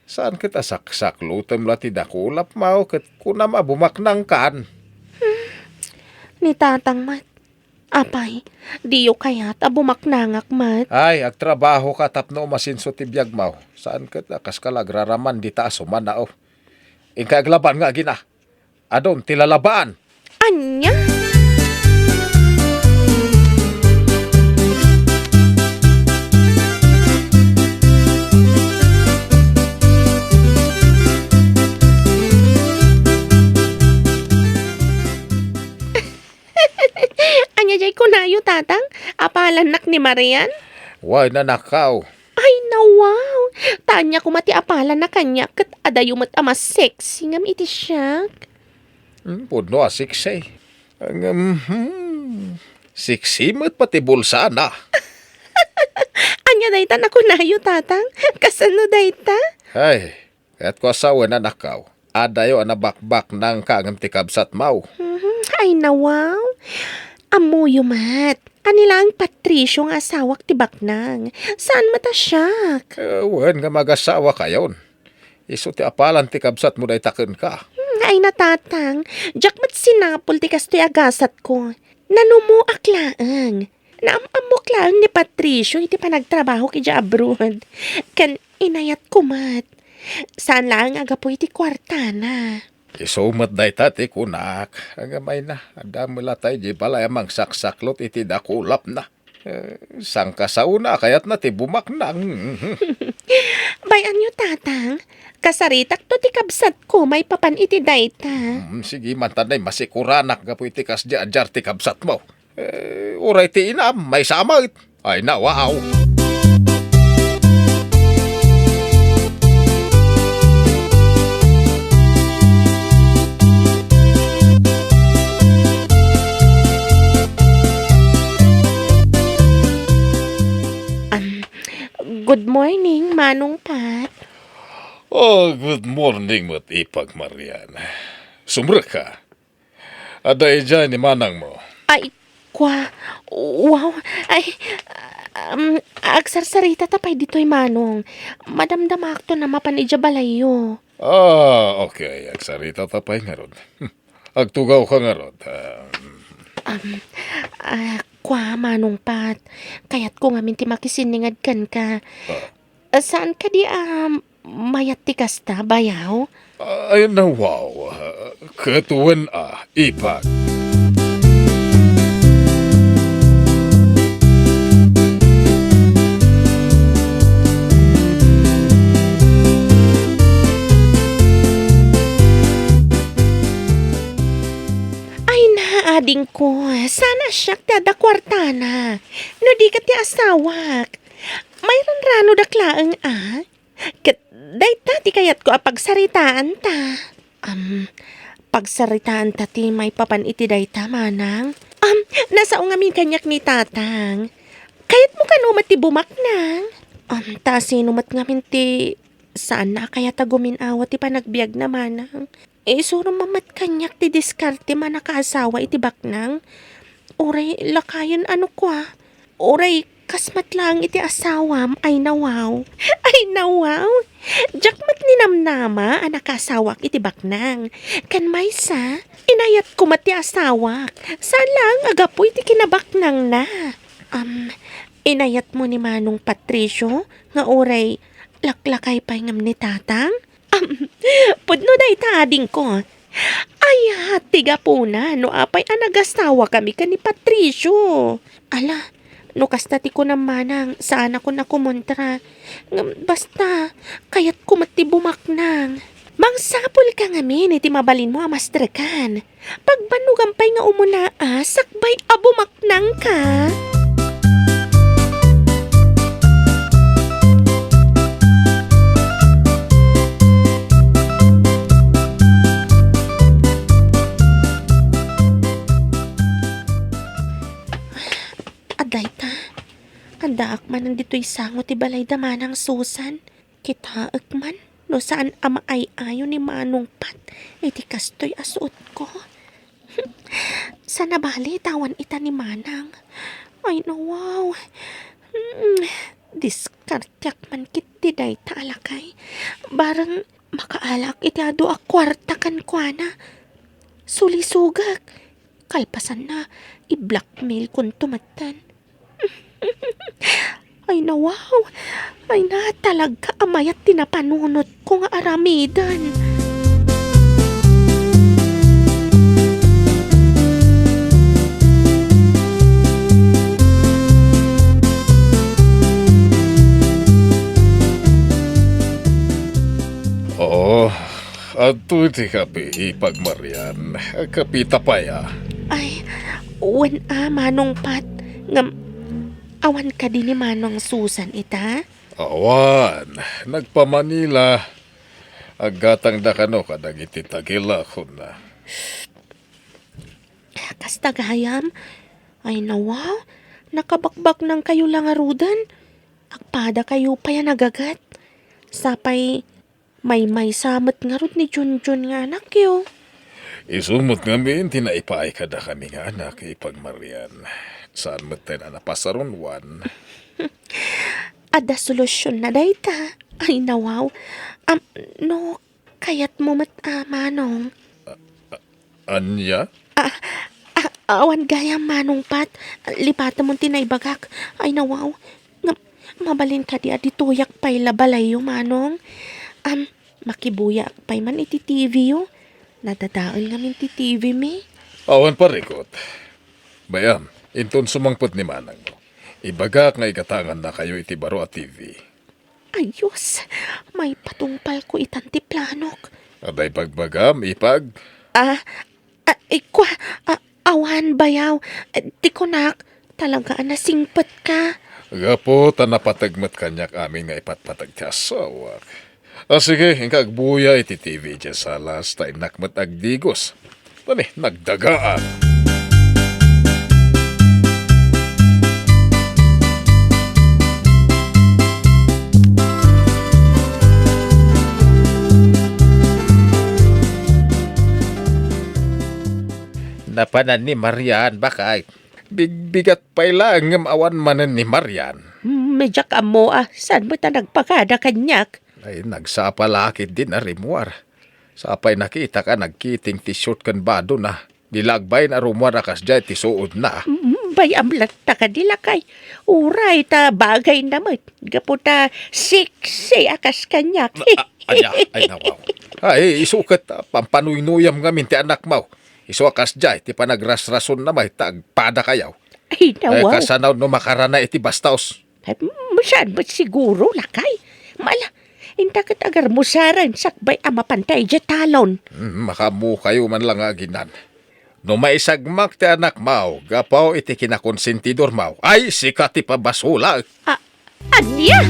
Saan ket a saksaklotem la ti dakulapmo ket kunam a bumaknangkan? Ni tatang met. Apay, diyo kayat a bumaknangak met? Ay, agtrabahoka tapno umasenso ti biagmo. Saan ket a kaska la agraraman dita a sumanao. Inka aglaban nga agina. Adun ti lalabaan. Ania? Ania jay kunayo, tatang? Apalannak ni Marian? Wen, anakko. Ay, nawaw! Ta ania koma ti apalana kaniak ket adayo met a mas sexy ngem iti siak. Hmm, pudno a sexy. Ngem, hmm, sexy met pati bulsana. Ania dayta nakunayo, tatang? Kasano dayta? Ay, kayatko a sawen, anakko. Adayo a nabakbaknangka ngem ti kabsatmo. Mhm. Ay, nawaw. Ammoyo met. Ania laeng Patricio nga asawak ti baknang. Saan met a siak? Eh, wen nga magasawakayon. Isu ti apalan ti kabsatmo dayta kenka. Hmm, ay, natatang. Diak met sinapul ti kastoy a gasatko. Nanumoak laeng. Naam-ammok laeng ni Patricio iti panagtrabahok idiay abroad. Ken inayatko met. Saan laeng a gapu iti kuartana. Isu met dayta ti kunak. Ngem ay na, adda met latta idiay balay a mangsaksaklot iti dakulapna. Eh, sangkasaona a kayatna ti bumaknang. Bay-anyo, tatang. Kasaritakto ti kabsatko maipapan iti dayta. Hmm, sige man, ta nay masikuranak gapu iti kasdi a diar ti kabsatmo. Eh, uray ti inam, maysa met. Ay, nawaw. Um, good morning, Manong Pat. Oh, good morning met, Ipag Marian. Sumrekka. Adda idiay ni manangmo. Ay, kua. Wow. Ay, um, agsarsaritata pay ditoy, Manong. Madamdamakto a mapan idiay balayyo. Ah, okay. Agsaritata pay ngarud. Agtugawka ngarud. Ah, Um, ah, kua, Manong Pat. Kayatko ngamin ti makisinninged kenka. Ah. Ah, saan kadi a mayat ti kasta, bayaw? Ay, nawaw. Ket wen a, Ipag. Ay na, adingko, saan a siak ti adda kuartana. No di ket ti asawak. Mairanranodak laeng a. Ket dayta ti kayatko a pagsaritaanta. Am, pagsaritaanta ti maipapan iti dayta, manang. Am, nasao ngamin kaniak ni tatang. Kayatmo kano met ti bumaknang? Am, ta sino met ngamin ti saan a kayat a gumin-awa ti panagbiagna, manang? Isurom met kaniak ti diskarte a nakaasawa iti baknang. Uray lakayen a no kua. Uray kas met laeng iti asawam, ay nawaw. Ay nawaw. Diak met ninamnama a nakaasawak iti baknang. Ken maysa, inayatko met ti asawak. Saan laeng a gapu iti kinabaknangna. Am, inayatmo ni Manong Patricio nga uray laklakay pay ngem ni tatang? Am, pudno dayta, adingko. Aya ti gapuna no apay a nagasawakami ken ni Patricio. Ala, no kasta ti kunam manang, saanakon a kumontra. Ngem basta, kayatko met ti bumaknang. Mangsapulka ngamin iti mabalinmo a mastrekan. Pagbannogam pay nga umuna a sakbay a bumaknangka. ditoy sango ti balay da Manang Susan. Kitaek man no saan a maay-ayo ni Manong Pat iti kastoy a suotko. Sana bali tawan ita ni Manang. Ay, nawaw. Mm, diskarteak man ketdi dayta a lakay. Bareng makaalaak iti adu a kuarta kenkuana. Sulisogak. Kalpasanna, i-blackmailkonto metten. Ay, nawaw. Ay, na, talaga a mayat ti napanunotko nga aramiden. Oo, adtoy ti kape, Ipag Marian. Kapeta pay, a. Ay, wen a, Manong Pat. Ngem, awan kadi ni Manong Susan ita? Awan. Nagpa-Manila. Aggatangda kano kadagiti tagilakonna. Kasta gayam? Ay, nawa, nakabakbaknangkayo la ngaruden. Agpadakayo pay a nagaget. Sapay maymaysa met ngarud ni Junjun nga anakyo. Isu met ngamin ti naipaay kadakami nga anak, Ipag Marian. Saan metten a napasarunoan. Adda solutionna dayta. Ay, nawaw. Am, no kayatmo met a, Manong. Ania? Ah, ah, awan gayam, Manong Pat. Lipatemon ti naibagak. Ay, nawaw. Ngem, mabalin kadi a ditoyak pay la balayyo, Manong? Am, makibuyaak pay man iti T V-yo. Nadadael ngamin ti T V mi. Awan parikut. Bay-am, inton sumangpet ni manangmo, ibagak nga igatangannakayo iti baro a T V. Ayos, maipatungpalko itan ti planok. Adda ibagbagam, Ipag? Ah, ah, ikua, ah, awan, bayaw. Eh, ti kunak, talaga a nasingpetka. Gapu ta napateg met kaniak amin nga ipatpateg ti asawak. Ah, sige, inka agbuya iti T V idiay salas, ta innak met agdigos. Tani, nagdagaan. Napanan ni Marian, bakay. Bigbigat pay laeng ngem awan manen ni Marian. Mediak ammo a saan met a nagpakada kaniak. Ay, nagsapa la ketdi a rimmuar. Sapay nakitak a nagkiting ti short ken badona. Di la agbain a rummuar a kasdiay ti suodna. Mm, bay-am latta kadi, lakay. Uray ta bagayna met. Gapu ta sexy a kas kaniak. A-, a-, ania? Ay, nawaw. Ay, isu ket, ah, pampanuynuyam ngamin ti anakmo. Isu a kasdiay ti panagrasrasonna met ta agpadakayo. Ay, nawaw. Eh, kasano no makarana iti bastaos? Ay, mm, saan met siguro, lakay? Mala, inta ket agarmusaren sakbay a mapanta idiay talon. Mm, makaammokayo man la nga aginan. No maisagmak ti anakmo gapu iti kinakonsentidormo, ay, sika ti pabasolak. Ah, ania?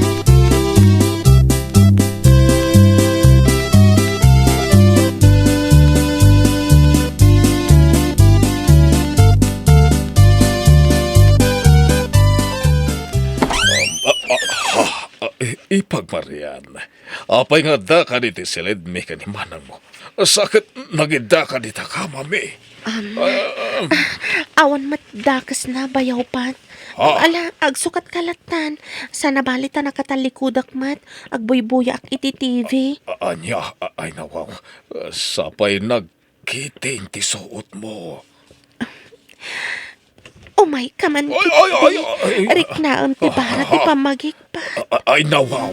Ah, ah, ah, ah, i-, Ipag Marian. Apay nga adda kadi ti silidmi ken ni manangmo? Sa ket nagidda kadi ta kamami? Am, ah, awan met dakesna, Bayaw Pat. Ah. Ala, agsukatka lattan. Sana bali ta nakatalikudak met. Agbuybuyaak iti T V. A-, ania? A-, ay, nawaw. Sapay nagkiting ti suotmo. Umayka man ketdi. Ay, ay, ay, ay. Riknaem ti bara ti pammagik, Pat. A-, a-, ay, nawaw.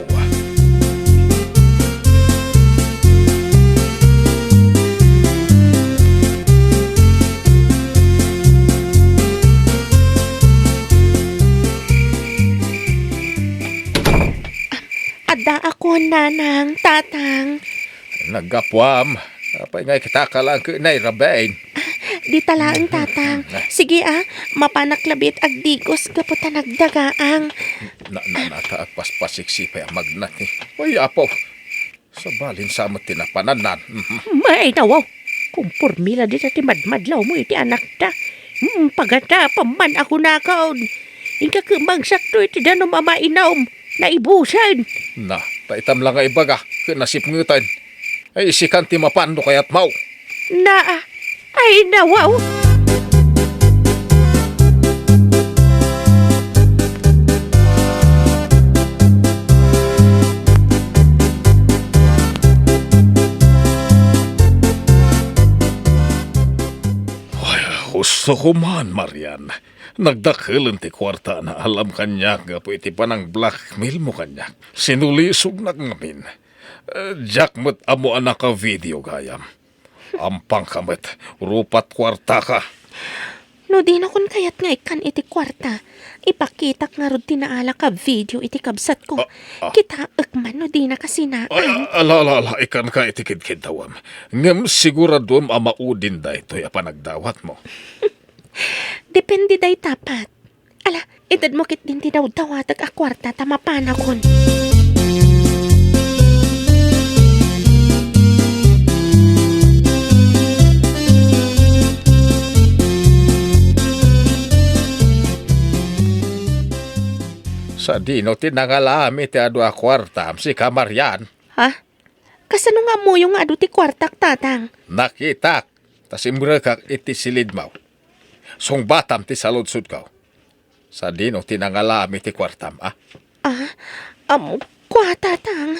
Addaakon, Nanang, Tatang. Naggapuam. Apay nga ikitaka laeng ket nairabain? Ah, dita laeng, Tatang. Sige, ah, mapanak labiit agdigos gapu ta nagdagaang. Na, na, nata, agpaspasiksi pay a magnat, eh. Uy, Apo, sabalin sa met ti napanannan. Mhm. May nawaw. Kumpormi la dita ti madmadlawmo iti anakta. Hmm, pagatapan man a kunakon. Inka ket magsakto iti danum a mainum. Naibusen. Na, ta itam la nga ibaga, ket nasipngeten. Ay, isikan ti mapan no kayatmo. Na, ay, nawaw. Ay, husto ko man, Marian. Nagdakelen ti kuarta a naalam kaniak gapu iti panang-blackmail mo kaniak. Sinulisognak ngamin. Eh, diak met ammo a naka-video gayam. Ampangka met, rupat kuartaka. No dinakon kayat nga ikkan iti kuarta, ipakitak ngarud ti naalak a video iti kabsatko. Ah, ah. Kitaek man no dina kasinaang. Ay, ala, ala, ala, ikkanka iti kidkiddawem. Ngem siguraduem a maudin daytoy a panagdawatmo. Depende dayta, Pat. Ala, itedmo ketdin ti dawdawatek a kuarta ta mapanakon. Sadino ti nangalam iti adu a kuartam, sika, Marian? Ha? Kasano nga ammoyo nga adu ti kuartak, Tatang? Nakitak, ta simrekak iti silidmo. Sungbatam ti saludsodko. Sadino ti nangalam iti kuartam, a? Ah, am, kua, Tatang.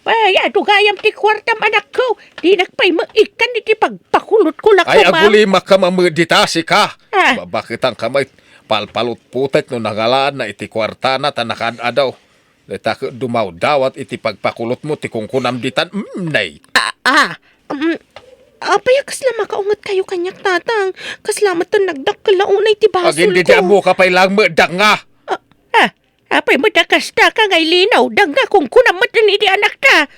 Ay, adu gayam ti kuartam, anakko. Dinak pay maikkan iti pagpakulotko la koma. Ay, agulimakka met dita, sika. Ah. Babaketanka met, palpalutputek no nangalaanna iti kuartana ta nakaad-adu. Dayta ket dumawdawat iti pagpakulotmo ti kunkunam ditan, mm, nay. Ah, ah, mm, apay a kasla makaungetkayo kaniak, Tatang? Kasla met ti nagdakkel a unay ti basolko. Agin didi ammoka pay laeng met danga. Ah, ah, apay met a kasta ka nga ilinaw, danga kunkunam met iti anakta.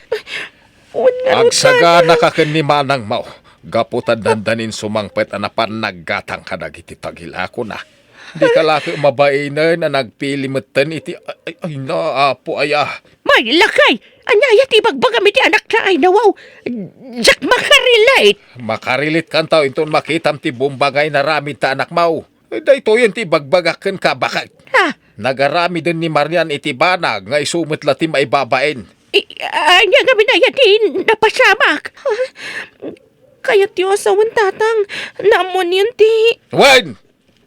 Wen ngarud, Tatang. Agsaganaka ken ni manangmo, gapu ta dandanin sumangpet a napan naggatang kadagiti tagilakona. Dika la ket mabainen a nagpili metten iti, ay, ay, na, Apo, ay, ah. May lakay! Ania aya ti ibagbagam iti anakta, ay, nawaw? Diak makarelate. Makarelate kanto inton makitam ti bomba nga inaramid ta anakmo. Daytoyen ti ibagbagak kenka, baket. Ha? Nagaramiden ni Marian iti banag nga isu met la ti maibabain. I-, ania ngamin aya ti napasamak? Kayatyo a sawen, Tatang. Naammoanyon ti... Wen!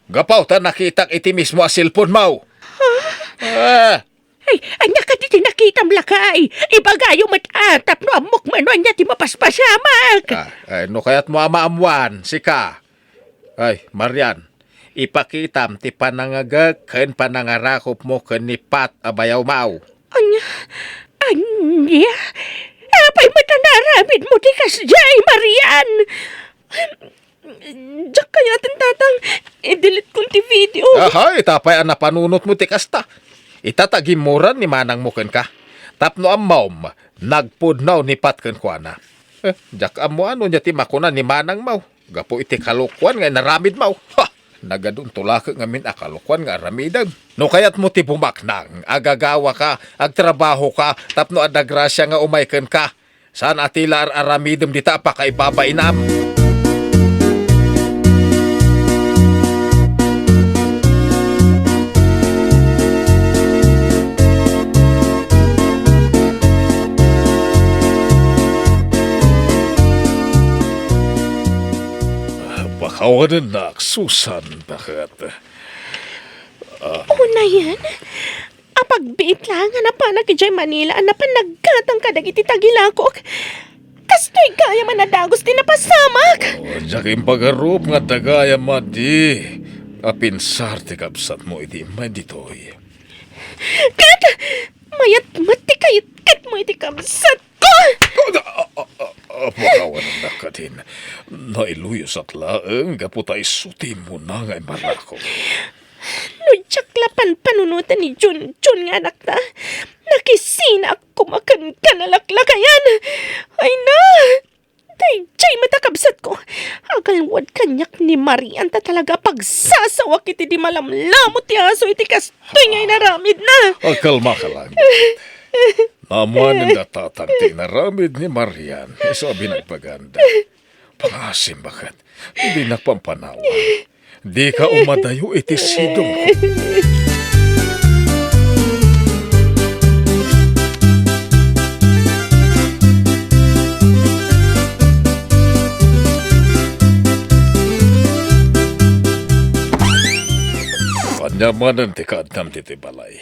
Gapu ta nakitak iti mismo a cellphone-mo. Ah! Ay, ania kadi ti nakitam, lakay? Ibagayo met, a, tapno ammok man no ania ti mapaspasamak. Ah, ay, no kayatmo a maammoan, sika. Ay, Marian, ipakitam ti panangagek ken panangarakopmo ken ni Pat a bayawmo. Ania? Ania? Apay met a naaramidmo ti kasdiay, Marian? Diak kayaten, Tatang. I-delete-kon ti video. Ahay, ta apay a napanunotmo ti kasta? Ita ta gimmuran ni manangmo kenka. Tapno ammom, nagpudno ni Pat kenkuana. Eh, diak ammoan no ania ti makuna ni manangmo gapu iti kalokuan nga inaramidmo. Ha! Nagadunto la ket ngamin a kalokuan nga aramidem. No kayatmo ti bumaknang, agagawaka, agtrabahoka, tapno adda grasia nga umay kenka. Saan a ti la ar-aramidem dita a pakaibabainam. Pakawanennak, Susan, baket. Ah. Unayen, apagbiit laeng a napanak idiay Manila a napan naggatang kadagiti tagilakok. Kastoy gayam a nadagus ti napasamak. Oh, diak impagarup nga adda gayam madi a pinsar ti kabsatmo iti immay ditoy. Ket mayat met ti kayatmo iti kabsatko. Ah, ah, ah, ah, pakawanennak kadin. Nailuyosak laeng gapu ta isu ti immuna nga immarakok. No diak la panpanunoten ni Junjun nga anakta, nakisinaak koma kenka, nalaklakayan. Ay na! Daydiay met a kabsatko, agalwad kaniak ni Marian ta talaga a pagsasawak iti di malamlamut ti aso iti kastoy nga inaramidna. Agkalmaka laeng. Naammoanen da Tatang ti inaramid ni Marian isu a binagbaganda. Pangaasim, baket, dinak pampanawan. Dika umadayo iti sidongko. Ania manen ti kaaddam ditoy balay?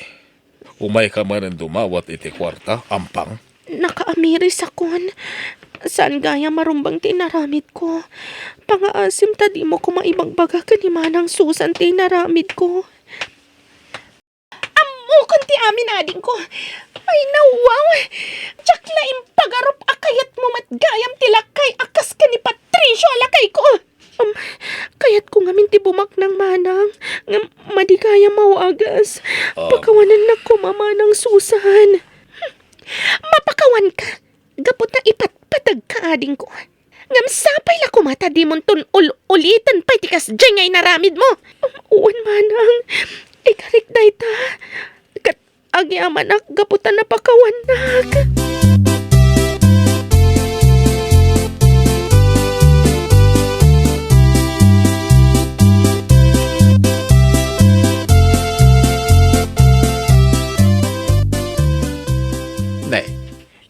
Umayka manen dumawat iti kuarta, Ampang? Nakaamirisakon. Saan gayam a rumbeng ti inaramidko. Pangaasim ta dimo koma ibagbaga ken ni Manang Susan ti inaramidko. Ammokon ti amin, adingko. Ay, nawaw! Diak la impagarup a kayatmo met gayam ti lakay a kas ken ni Patricio a lakayko. Um, kayatko ngamin ti bumaknang, manang, ngem madi gayam a wagas. Ah. Pakawanennak koma, Manang Susan. Mapakawanka, gapu ta ipatpateg ka, adingko. Ngem sapay la koma ta dimonton ul-uliten pay ti kasdiay nga inaramidmo. Um, wen, manang, ikarik dayta. Ket agyamanak gapu ta napakawannak. Ne,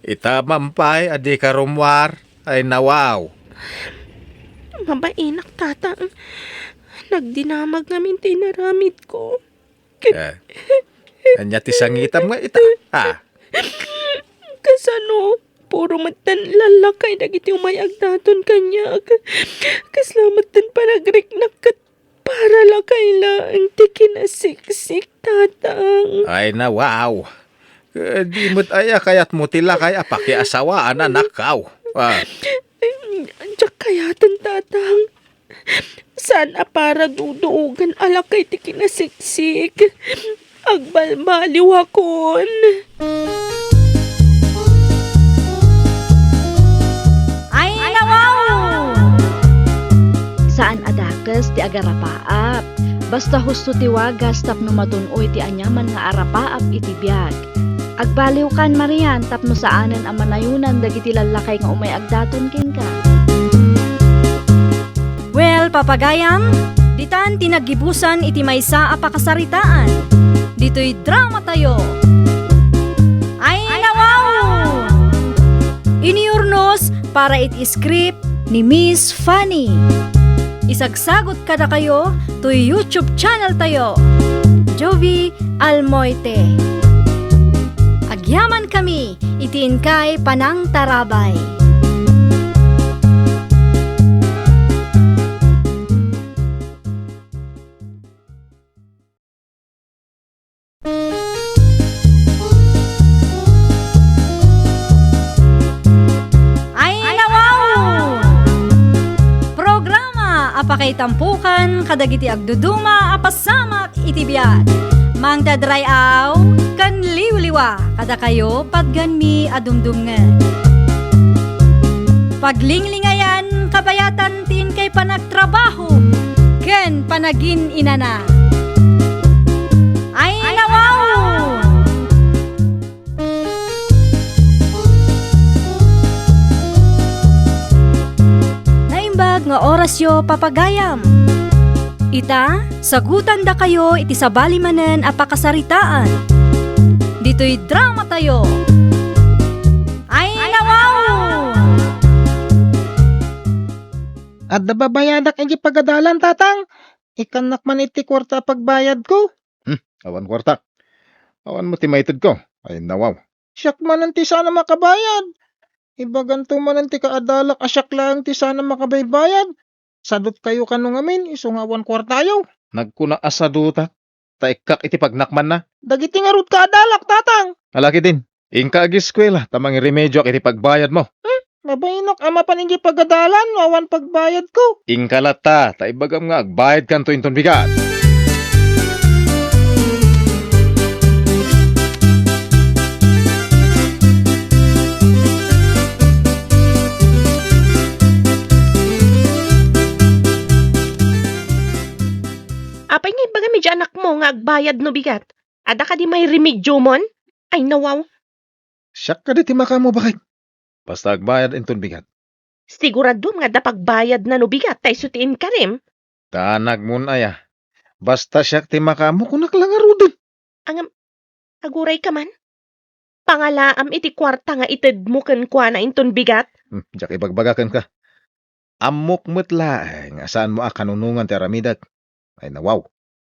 ita man pay a dika rummuar, ay nawaw. Mabainak, Tatang. Nagdinamag ngamin ti inaramidko. Eh, ania ti sangitam nga ita? Ha? Kasano? Puro metten lallakay dagiti umay agdaton kaniak. Kasla metten panagriknak ket para lakay laeng ti kinasiksik, Tatang. Ay, nawaw. Eh, di met aya kayatmo ti lakay a pakiasawaan, anakkaw? Ah. Diak kayaten, Tatang. Saan a para duduogan a lakay ti kinasiksik. Agbalbaliwakon. Ay, nawaw! Saan a dakes ti agarapaap. Basta husto ti wagas tapno matun-oy ti aniaman nga arapaap iti biag. Agbaliwkan, Marian, tapno saanen a manayonan dagiti lallakay nga umay agdaton kenka. Well, papagayam, ditan ti naggibusan iti maysa a pakasaritaan. Ditoy drama tayo. Ay, nawaw! Iniurnos para iti script ni Miss Fanny. Isagsagot kadakayo toy YouTube channel tayo, Jovie Almoite. Agyaman kami iti inkay panangtarabay. Ay, nawaw! Programa a pakaitampukan kadagiti agduduma a pasamak iti biag. Mangted ray-aw ken liwliwa kadakayo patgenmi a dumdumngeg. Paglinglingayan kabayatan ti inkay panagtrabaho ken panagin-inana. Ay, nawaw! Naimbag nga orasyo, papagayam. Ita, sagutandakayo iti sabali manen a pakasaritaan. Ditoy drama tayo. Ay, nawaw! Adda babayadak iti pagadalan, Tatang. Ikkannak man iti kuarta a pagbayadko. Hmm, awan kuarta. Awan mo ti maitedko. Ay, nawaw. Siak manen ti saan a makabayad. Ibaganto manen ti kaadalak a siak laeng ti saan a makabaybayad. Sadutkayo kano ngamin, isu nga awan kuartayo. Nagkunak a sadutak, ta ikkak iti pagnakmanna. Dagiti ngarud kaadalak, Tatang. Ala ketdin, inka agiskuela, ta mangirimedioak iti pagbayadmo. Hmm? Mabainak a mapan iti pagadalan no awan pagbayadko. Inka latta, ta ibagam nga agbayadkanto inton bigat. Apay nga ibagam iti anakmo nga agbayad no bigat? Adda kadi mairemediomon? Ay, nawaw. Siak kadi ti makamo, baket. Basta agbayad inton bigat. Siguraduam nga adda pagbayadna no bigat ta isu ti inkarim. Ta anakmon aya. Basta siak ti makaammo, kunak la ngaruden. Ngem, agurayka man. Pangalaam iti kuarta nga itedmo kenkuana inton bigat. Hmm, diak ibagbaga kenka. Ammok met laeng a saanmo a kanunongan ti aramidek. Ay, nawaw.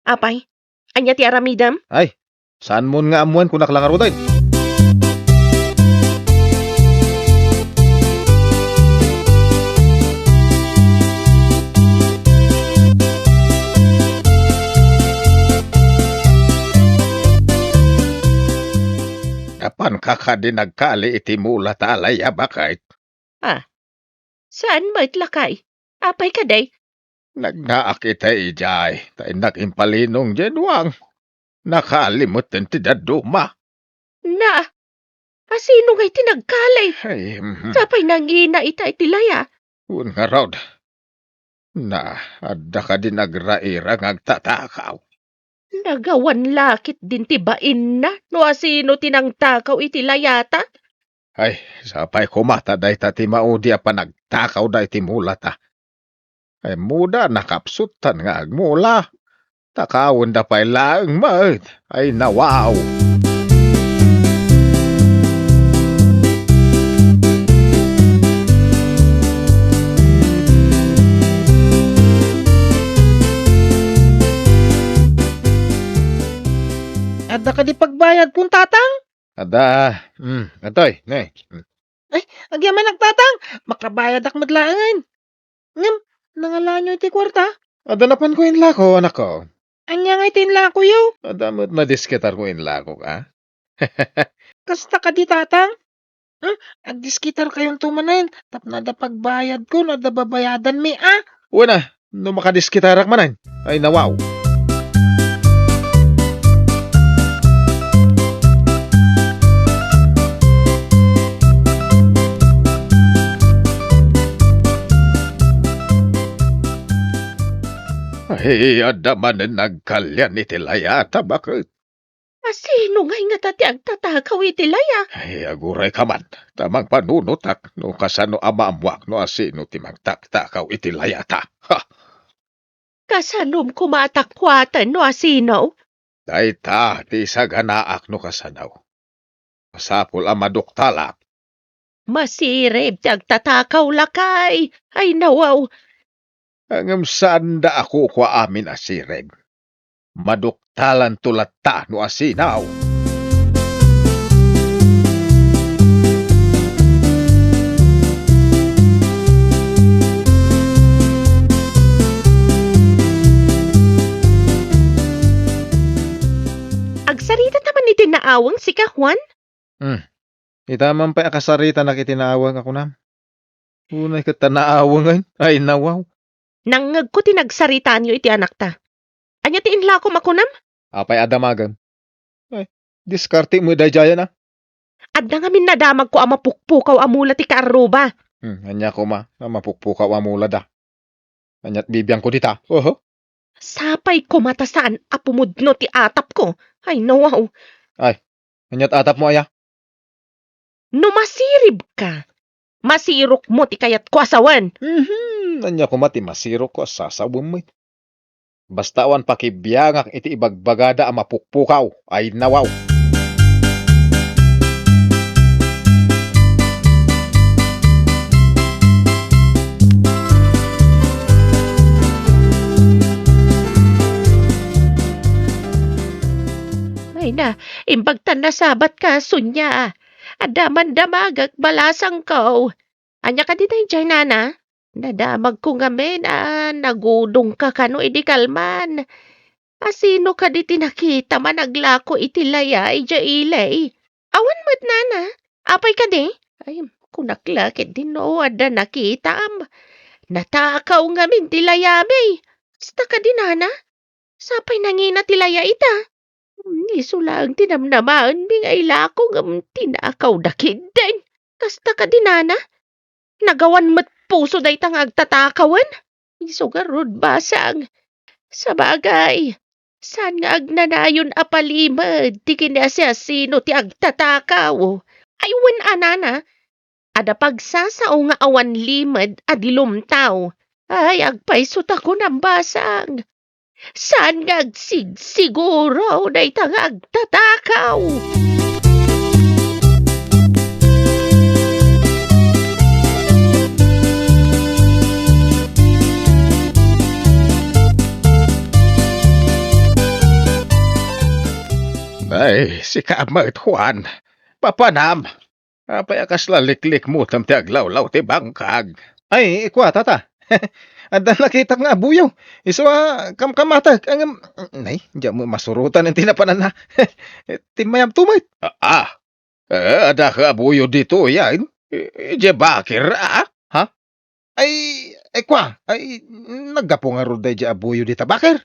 Apay, ania ti aramidem? Ay, saanmon nga ammoen, kunak la ngaruden. Apanka kadi nagkali iti mulata, Laya, baket? Ah, saan met, lakay? Apay kadi? Nagnaak itay idiay, ta innak impalinong diay duang. Nakali metten ti dadduma. Na, asino ngay ti nagkali? Ay, mhm. Sapay nangina ita iti laya. Wen ngarud. Na, adda kadi nagraira nga agtatakaw? Nagawan la ketdin ti bainna no asino ti nangtakaw iti layata? Ay, sapay koma ta dayta ti maudi a panagtakawda iti mulata. Ay, ammoda, nakapsuttan nga agmula. Takawenda pay laeng met. Ay, nawaw. Adda kadi pagbayadkon, Tatang? Adda, mm, adtoy, ne. Mm. Ay, agyamanak, Tatang, makabayadak met laengen. Ngem, nangalaanyo iti kuarta? Adda napanko inlako, anakko. Ania nga iti inlakoyo? Adda met nadiskitarko inlako, a? Kasta kadi, Tatang? Hmm? Agdiskitarkayonto manen tapno adda pagbayadko no adda babayadanmi, a? Wen a, no makadiskitarak manen. Ay, nawaw. Ay, adda manen nagkalian iti layata, baket. Asino ngay ngata ti agtatakaw iti laya? Ay, agurayka man, ta mangpanunotak no kasano a maammuak no asino ti mangtaktakaw iti layata. Ha! Kasanom koma a takuaten no asino? Dayta ti isaganaak no kasano. Masapul a maduktalak. Masirib ti agtatakaw, lakay. Ay, nawaw. Ngem saanda a kukua amin a sirib. Maduktalanto latta no asino. Agsarita ta man iti naaweng sika, Juan? Hmm. Ita man pay a kasaritanak iti naaweng a kunam. Unay ket ta naawengen. Ay, nawaw. Nangngegko ti nagsaritaanyo iti anakta. Ania ti inlakom a kunam? Apay a damagem? Ay, diskarte met daydiayen, a. Adda ngamin nadamagko a mapukpukaw a mula ti kaarruba. Hmm, ania koma a mapukpukaw a mula da? Ania't bibiangko dita? Oho. Sapay koma ta saan a pumudno ti atapko. Ay, nawaw. Ay, ania't atapmo aya? No masiribka, masirokmo ti kayatko a sawen. Mhm, ania koma ti masirokko a sasawem met? Basta awan pakibiangak iti ibagbagada a mapukpukaw. Ay, nawaw. Ay na, imbag ta nasabatka, Sonia. Adda man damagek, balasangko. Ania kadi daydiay, nana? Nadamagko ngamin a nagudongka kano idi kalman. Asino kadi ti nakitam a naglako iti laya idiay ili? Awan met, nana. Apay kadi? Ay, kunak la ketdi no adda nakitam. Natakaw ngamin ti layami. Kasta kadi, nana? Sapay nangina ti laya ita. Isu laeng ti namnamaenmi nga ilako ngem tinakawda ketdin. Kasta kadi, nana? Nagawan met puso dayta nga agtatakawen. Isu ngarud, basang. Sabagay, saan nga agnanayon a palimed ti kiniasiasino ti agtatakaw. Ay, wen a, nana, adda pagsasao nga awan limed a di lumtaw. Ay, agpayso ta kunam basang. Saan nga agsigsiguro dayta nga agtatakaw? Ay, sika met, Juan. Papanam. Apay a kasla liklikmotem ti aglawlaw ti bangkag? Ay, kua, tata. Adda nakitak nga abuyaw. Isu a kamkamatek. Ngem, nay, diak met masurotan ti napananna. Timmayabto met. Ah, ah. Eh, adda ka abuyaw ditoy, ay? I-, idiay bakir, ah? Ha? Ay, ay, kua, ay, naggapu ngarud daydiay abuyaw dita bakir.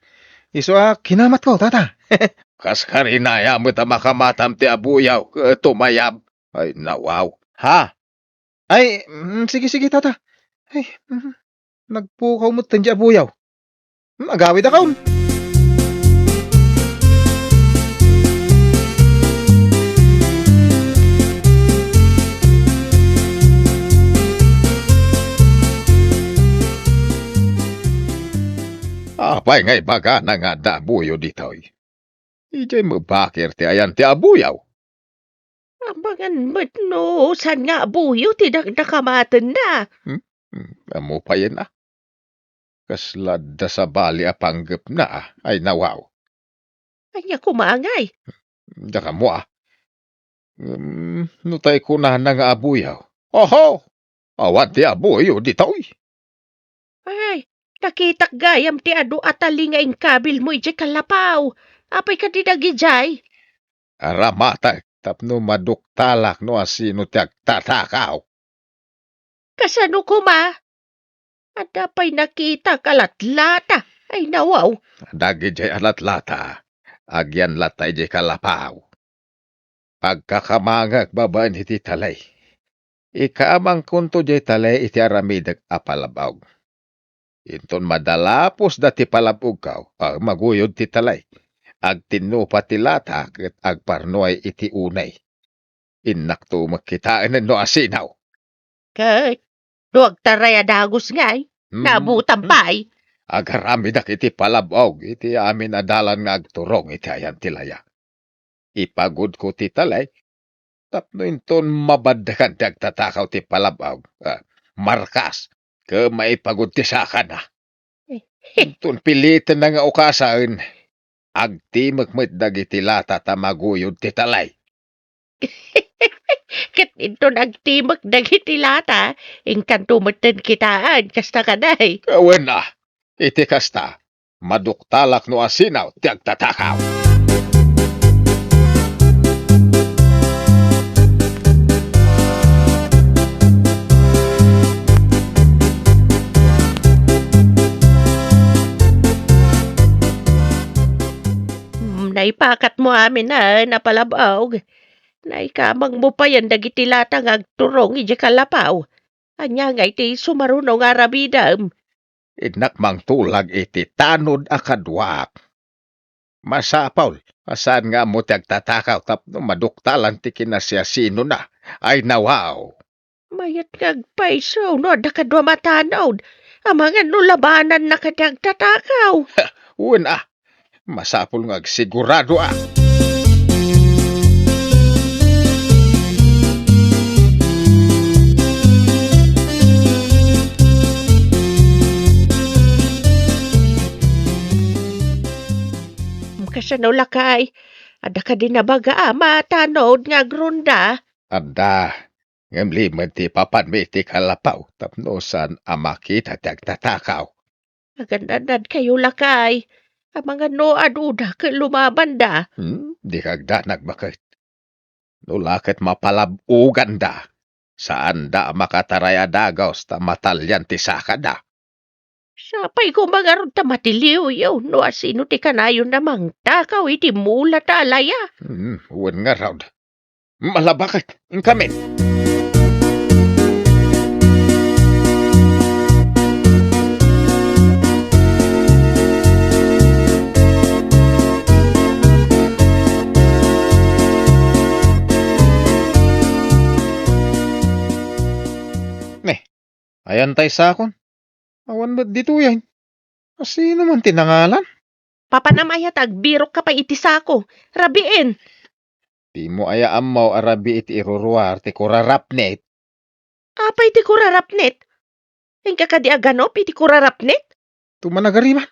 Isu a kinamatko, tata. Kas karina aya met a makamatam ti abuyaw, eh, tumayab. Ay, nawaw. Ha? Ay, mm, sige, sige, tata. Ay, mm, nagpukaw met daydiay abuyaw. Hmm, agawidakon. Apay nga ibagana nga adda abuyaw ditoy? Idiay met bakir ti ayan ti abuyaw. Amangan met no saan nga abuyaw ti dakdakamatenna. Hmm? Hmm, ammo payen a. Kasla adda sabali a panggepna, ay nawaw. Ania koma ngay? Diak ammo a. Hmm, no tay kunana nga abuyaw. Oho! Awan ti abuyaw ditoy. Ay, nakitak gayam ti adu a tali nga inkabilmo idiay kallapaw. Apay kadi dagidiay? Aramatek tapno maduktalak no asino ti agtatakaw. Kasano koma? Adda pay nakitak a latlata. Ay, nawaw. Dagidiay a latlata, agyan latta idiay kallapaw. Agkakamangek babaen iti talay. Ikamangkonto diay talay iti aramidek a palab-og. Inton madalapusda ti palab-ogko, a, maguyod ti talay. Agtinnupa ti lata ket agparnuay iti unay. Innakto met kitaen no asino. Ket no agtaray a dagus ngay, hmm, nabutam pay. Agaramidak iti palab-og iti amin a dalan nga agturong iti ayan ti laya. Ipagudko ti talay tapno inton mabaddekan ti agtatakaw ti palab-og, ah, markas ket maipagud ti sakana. Inton pilitenna nga ukasaen, agtimek met dagiti lata ta maguyod ti talay. Ket inton agtimek dagiti lata, inkanto metten kitaen, kasta kadi. Wen a, iti kasta, maduktalak no asino ti agtatakaw. Hmm, naipakatmo amin a napalab-og. Naikamangmo payen dagiti lata nga agturong idiay kallapaw. Ania ngay ti sumaruno nga aramidem? Innak mangtulag iti tanod a kaduak. Masapul a saan nga ammo ti agtatakaw tapno maduktalan ti kinasiasinona. Ay, nawaw! Mayat nga agpayso no adda kadua matanod. Amangan no labananna kadi agtatakaw. Wen a, masapul nga agsigurado a. Kasano lakay? Adda kadi nabaga a matanod nga agronda? Adda. Ngem limed ti ipapanmi iti kallapaw tapno saan a makita ti agtatakaw. Agan-annadkayo lakay. Amangan no aduda ket lumabanda. Hmm, dika agdanag baket. No la ket mapalab-oganda, saanda a makataray a dagus ta matalian ti sakada. Sapay koma ngarud ta matiliwyo no asino ti kanayon a mangtakaw iti mula ta alaya. Hmm, wen ngarud. Malabakek, inkamin. Ne, ayan tay sakon? Awan met ditoyen. A, sino man ti nangalan? Papanam aya ta agbirokka pay iti sako. Rabiin! Dimo aya ammo a rabii ti iruruar ti kurarapnit? Apay ti kurarapnit? Inka kadi aganup iti kurarapnit? Tumanagariman.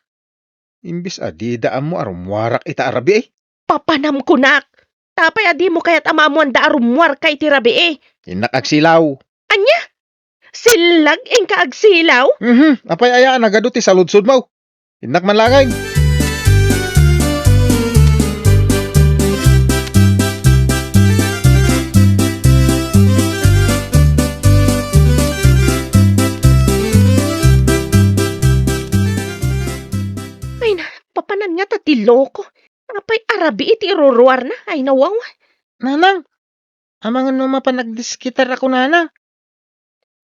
Imbes a dida ammo a rummuarak ita a rabii. Papanam kunak. Apay a dimo kayat a maammoanda a rummuarka iti rabii? Innak agsilaw. Ania? Sillag inka agsilaw? Mhm, apay aya a nagadu ti saludsodmo? Innak man laeng. Ay na, papanan ngata ti loko. Apay a rabii ti iruruarna? Ay, nawaw. Nanang, amangan no mapan agdiskitar a kunana.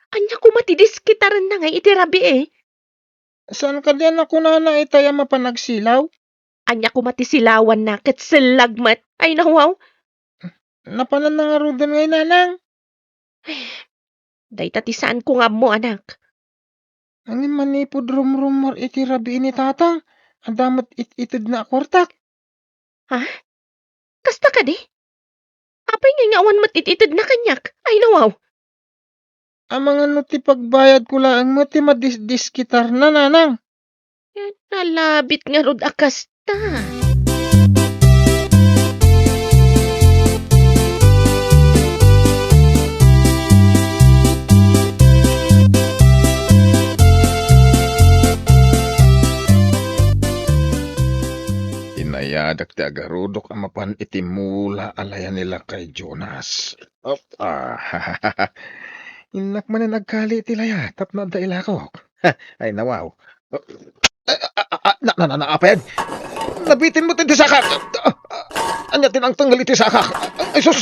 Ania koma ti diskitarenna ngay iti rabii? Saan kadi a nakunana itay a mapan agsilaw? Ania koma ti silawanna ket sellag met? Ay, nawaw. Napananna ngaruden ngay, nanang? Dayta ti saanko nga ammo, anak. Ngem manipud rumrummuar iti rabii ni tatang, adda met it-itedna a kuartak. Ha? Kasta kadi? Apay ngay nga awan met it-itedna kaniak? Ay, nawaw. Amangan no ti pagbayadko laeng met ti madisdiskitarna, nanang. Nalabit ngarud a kasta. Inayadak ti agarudok a mapan iti mula a laya ni Lakay Jonas. Op, ah, innak manen agkali ti laya tapno adda ilakok. Ay, nawaw. Ah, ah, ah, ah, na, na, na, na, apay? Nabitin mo ti sakak. Ah, ah, ania ti nangtengngel iti sakak? Ay, sus!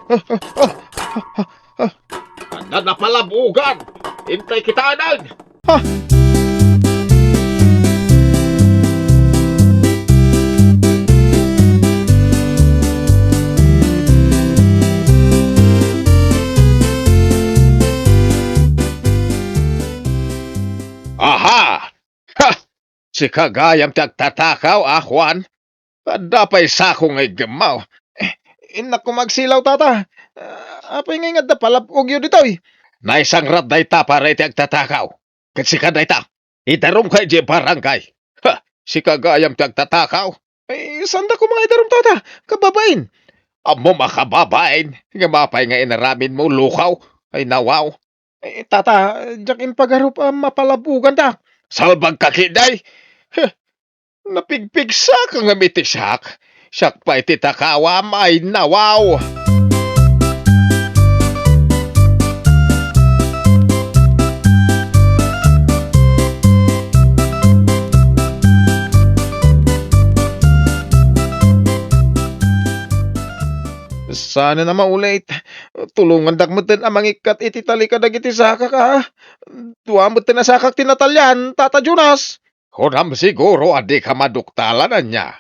Ah, ah, ah, ah, ah, ah. Adda napalabugan! Intay kitaen! Ha? Aha! Ha! Sika gayam ti agtatakaw, a, Juan? Adda pay sako nga iggemmaw. Eh, innak koma agsilaw, tata. Ah, apay ngay nga adda palab-ogyo ditoy? Naisangrat dayta para iti agtatakaw. Ket sika dayta, idarumka idiay barangay. Ha, sika gayam ti agtatakaw. Eh, saanda koma nga idarum, tata? Kababain. Ammom a kababain, ngem apay nga inaramidmo, lukaw? Ay, nawaw. Eh, tata, diak impagarup a mapalab-oganta. Salbagka ketdi. Huh. Napigpigsaka ngem iti siak. Siak pay ti takawam, ay nawaw. Saan a maulit. Tulongandak metten a mangikkat iti tali kadagiti sakak, a. Dua metten a sakak ti natalian, Tata Jonas. Kunam siguro a dika maduktalan, ania?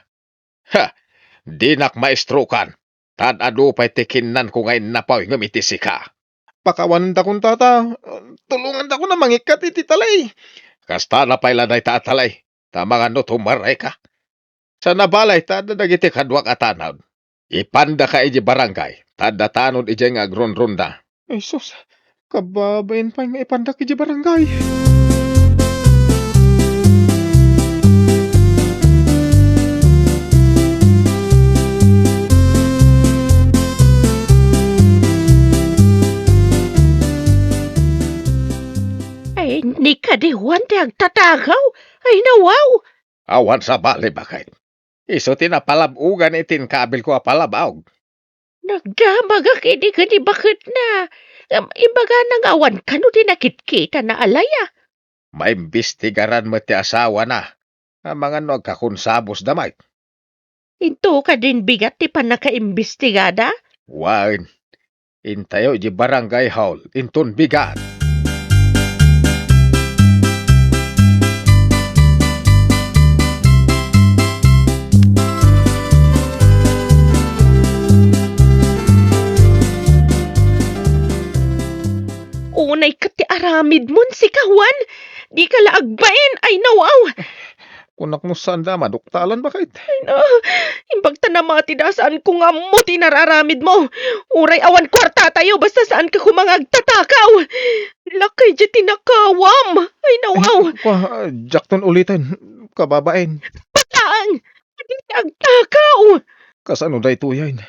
Ha! Dinak maestrokan, ta ad-adu pay ti kinnanko nga innapuy ngem iti sika. Pakawanendakon, tata. Tulongandakonto a mangikkat iti tali. Kasta na pay la dayta a tali, ta amangan no tumarayka. Saan a balay ta adda dagiti kaduak a tanod. Ipandaka idiay barangay, ta adda tanod idiay nga agrunrunda. Ay, sus, kababain pay nga ipandak idiay barangay. Ay, ni kadi Juan ti agtatakaw? Ay, nawaw! Awan sabali, baket. Isu ti napalab-ogan iti inkaabilko a palab-og. Nagdamagak idi ken ni baketna. Ngem imbagana nga awan kano ti nakitkitana a laya. Maimbestigaran met ti asawana. Amangan no agkakonsabusda met. Intoka din bigat ti pannakaimbestigada? Wen. Intayo idiay barangay hall, inton bigat. Unay ket ti aramidmon, sika, Juan. Dika la agbain, ay nawaw! Kunak no saanda a maduktalan, baket. Ay na, imbag ta namatida, saanko nga ammo ti inararamidmo. Uray awan kuartatayo, basta saanka koma nga agtatakaw. Lakay diay tinakawam. Ay nawaw! Ay, kua, diakton uliten, kababain. Bataan! Adi ti agtakaw! Kasano daytoyen?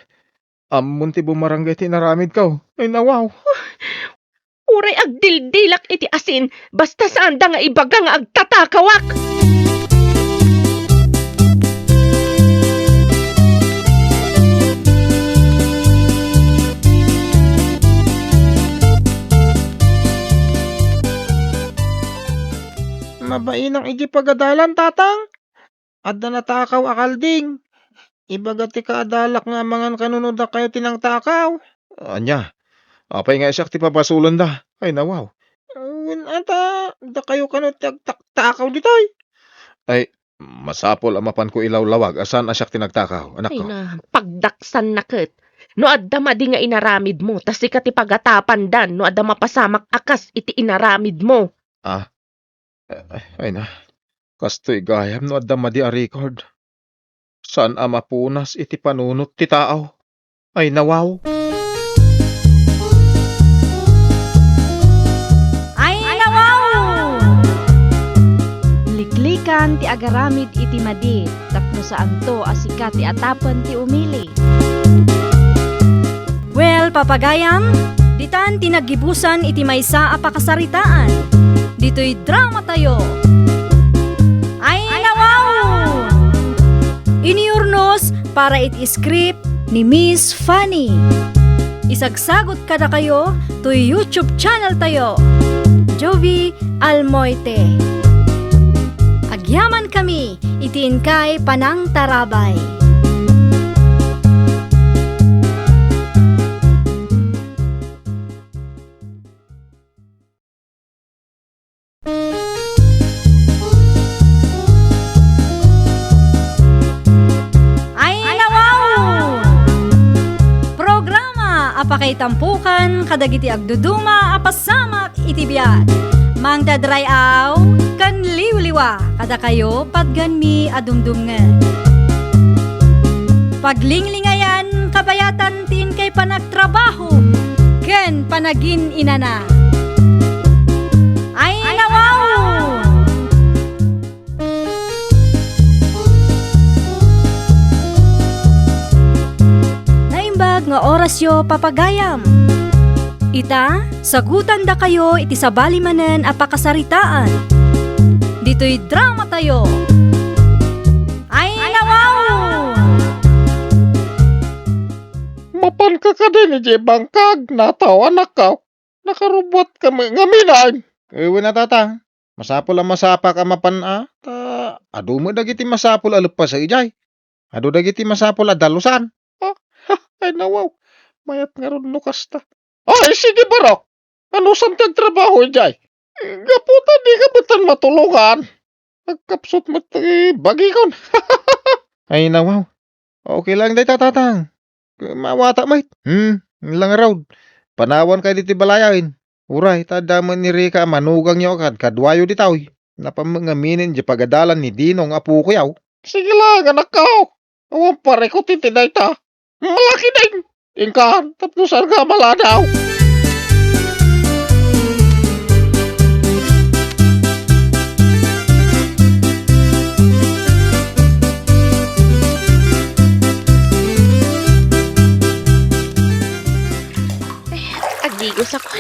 Ammon ti bumarangay ti inaramidko. Ay nawaw! Uray agdildilak iti asin, basta saanda nga ibaga nga agtatakawak. Mabainak iti pagadalan, Tatang. Adda natakaw a kalding. Ibaga ti kaadalak nga amangan kano no dakayo ti nangtakaw. Ania? Apay nga siak ti pabasolenda? Ay, nawaw. Wen ata, dakayo kano ti agtaktakaw ditoy? Ay, masapul a mapanko ilawlawag a saan a siak ti nagtakaw, anakko. Ay na, pagdaksanna ket. No adda madi nga inaramidmo, ta sika ti pagatapandan no adda mapasamak a kas iti inaramidmo. Ah, Eh, ay na, kastoy gayam no adda madi a record. Saan a mapunas iti panunot ti tao. Ay, nawaw. Ay, nawaw! Liklikan ti agaramid iti madi tapno saanto a sika ti atapen ti umili. Well, papagayam, ditan ti naggibusan iti maysa a pakasaritaan. Ditoy dramatayo. Ay, nawaw! Iniurnos para iti script ni Miss Fanny. Isagsagot kadakayo toy YouTube channel tayo, Jovie Almoite. Agyamankami iti inkay panangtarabay. Ay, nawaw! Programa a pakaitampokan kadagiti agduduma a pasamak iti biag. Mangted ray-aw ken liwliwa kadakayo patgenmi a dumdumngeg. Paglinglingayan kabayatan ti inkay panagtrabaho ken panagin-inana. Ay, nawaw! Naimbag nga orasyo, papagayam. Ita, sagutandakayo iti sabali manen a pakasaritaan. Ditoy dramatayo. Ay, nawaw! Mapanka kadin idiay bangkag, nataw, anakko. Nakarubbuatka met ngamin. Wen a, Tatang. Masapul a masapak a mapan a, ta adu met dagiti masapul a leppasa idiay. Adu dagiti masapul a dalusan. Ah, ay, nawaw. Mayat ngarud no kasta. Ay, sige, barok. Anusan ti agtrabaho idiay? Gapu ta dika met matulongan. Agkapsut met ti bagikon. Ay, nawaw. Okay lang dayta, Tatang. Mawata met. Hmm, lang ngarud. Panawankayo ditoy balayen. Uray, ta adda met ni Rica a manugangyo a kadkaduayo ditoy. Napan met ngamin idiay pagadalan ni Dino nga apokoyo. Sige lang, anakko. Awan parikut iti dayta. Malaki ding! Inkan, tapno saan nga maladaw. Ay, agigos ako.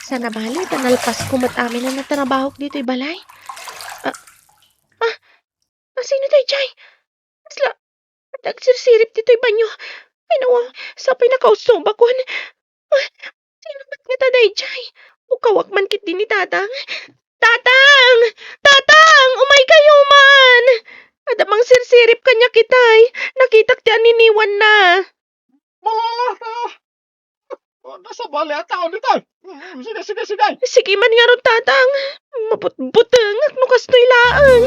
Sana bali, ta nalpasko met amin a natrabahok ditoy balay. Ah, ah, asino daydiay? Kasla adda agsirsirip ditoy banio. Ay, nawaw, sapay nakausubakon. Ah, sino met ngata daydiay? Ukawak man ketdi ni Tatang. Tatang! Tatang! Umaykayo man! Adda mangsirsirip kaniak itay. Nakitak ti aniniwanna. Malala ka! Oh, nasabali a tao ditoy. Mm, sige, sige, sige. Sige man ngarud, Tatang. Mabutbutengak no kastoy laeng.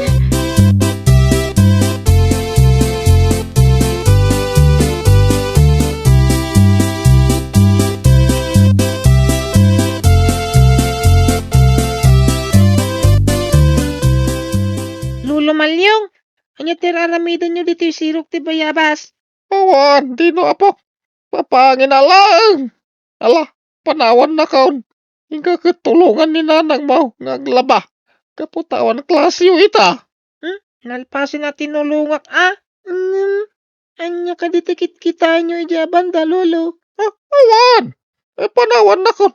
Ania ti ar-aramidenyo ditoy sirok ti bayabas? Awan, dino, Apo. Papangina laeng. Ala, panawannakon. Inka ket tulongan ni nanangmo nga aglaba. Gapu ta awan klasiyo ita. Hmm? Nalpasen a tinulongak, a? Ngem, ania kadi ti kitkitaenyo idiay a banda, Lolo? Ah, awan. Eh, panawannakon.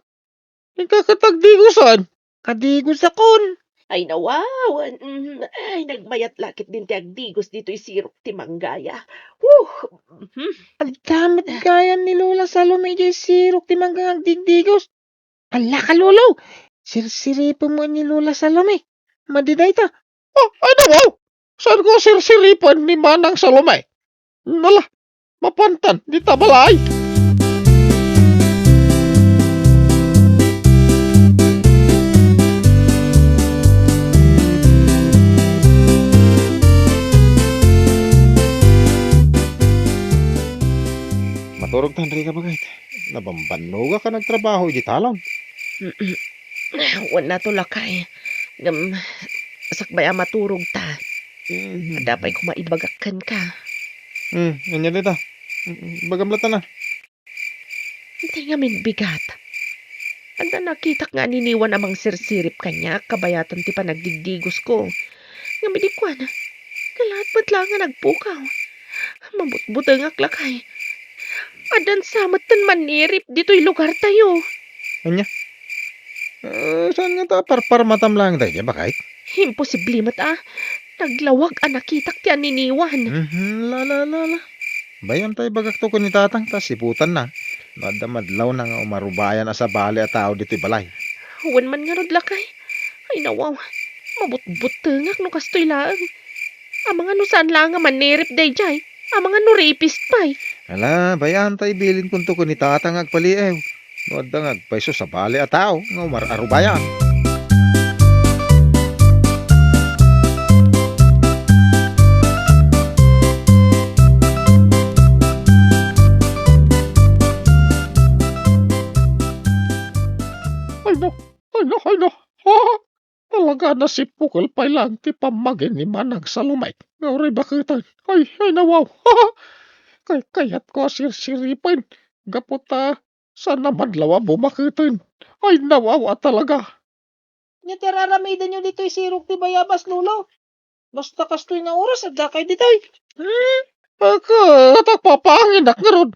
Inka ket agdigosen. Kadigosakon. Ay, nawawan. Mm, ay, nagmayat la ketdin ti agdigos ditoy sirok ti manggaya. Woo! Mhm. Adda met gayam ni Lola Salome idiay sirok ti mangga nga agdigdigos. Ala ka, Lolo! Sirsiripenmo ni Lola Salome. Madi dayta. Ah, ano, wow? Saanko sirsiripen ni Manang Salome? Nala, mapantan dita balay. Maturog ta, Enrica, bagay. Nabambannogak a nagtrabaho idi talon. Wen nato, lakay. Ngem, sakbay a maturog ta. Mhm. Adda pay koma ibagak kenka. Hmm, ania dayta? Mm, ibagam latta na. Itay ngamin bigat. Adda nakitak nga aniniwan a mangsirsirip kaniak kabayatan ti panagdigdigosko. Ngem idi kuana, kalaat met laeng nga nagpukaw. Mabutbutengak, lakay. Addan sa metten manirip ditoy lugartayo. Ania? Eh, saan ngata a parparmatam laeng daydiay, baket? Imposible met a. Naglawag a nakitak ti aniniwan. Mhm, la, la, la, la. Bay-am ta ibagakto ken ni Tatang ta siputanna no adda madlawna nga umarubayan a sabali a tao ditoy balay. Wen man ngarud, lakay. Ay, nawaw. Mabutbutengak no kastoy laeng. Amangan no saan laeng nga manirip daydiay. Amangan no rapist pay. Ala, bay-am ta ibilinkonto ken ni Tatang nga agpaliew no adda nga agpayso sabali a tao nga umar-arubayan. Ay, no. Ay, no, ay, no. Ha? Talaga a nasipukel pay laeng ti pammagi ni Manang Salome nga uray baketen. Ay, ay, nawaw. Kay, kayatko a sirsiripen gapu ta saan a madlaw a bumaketen. Ay, nawaw a talaga. Ania ti ar-aramidenyo ditoy sirok ti bayabas, Lolo? Basta kastoy nga oras, addakayo ditoy. Hmm? Ket agpapanginak ngarud.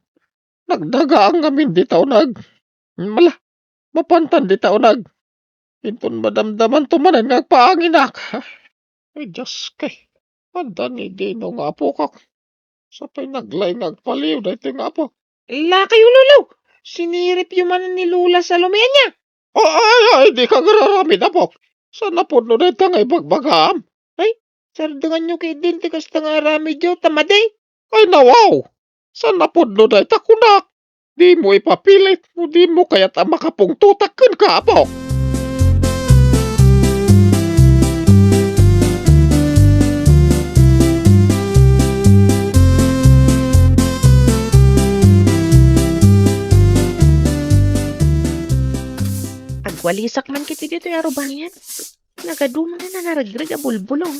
Nagdagaang ngamin dita uneg. Mala, mapantan dita uneg. Inton madamdamanto manen nga agpaanginak. Ay, Dioske. Adda ni Dino nga apokak. Sapay naglaing nga agpaliew daytoy nga apo. Lakayo, Lolo! Siniripyo manen ni Lola Salome, ania? Ay, ay, ay, dika agraramid, apo. Saan a pudno dayta nga ibagbagam? Ay, sardenganyo ketdin ti kasta nga aramidyo, ta madi. Ay, nawaw! Saan a pudno dayta, kunak? Dimo ipapilit no dimo kayat a makapungtotak kenka, apo. Agwalisak man ketdi ditoy arubayan. Nagaduma na nanaregreg a bulbulong.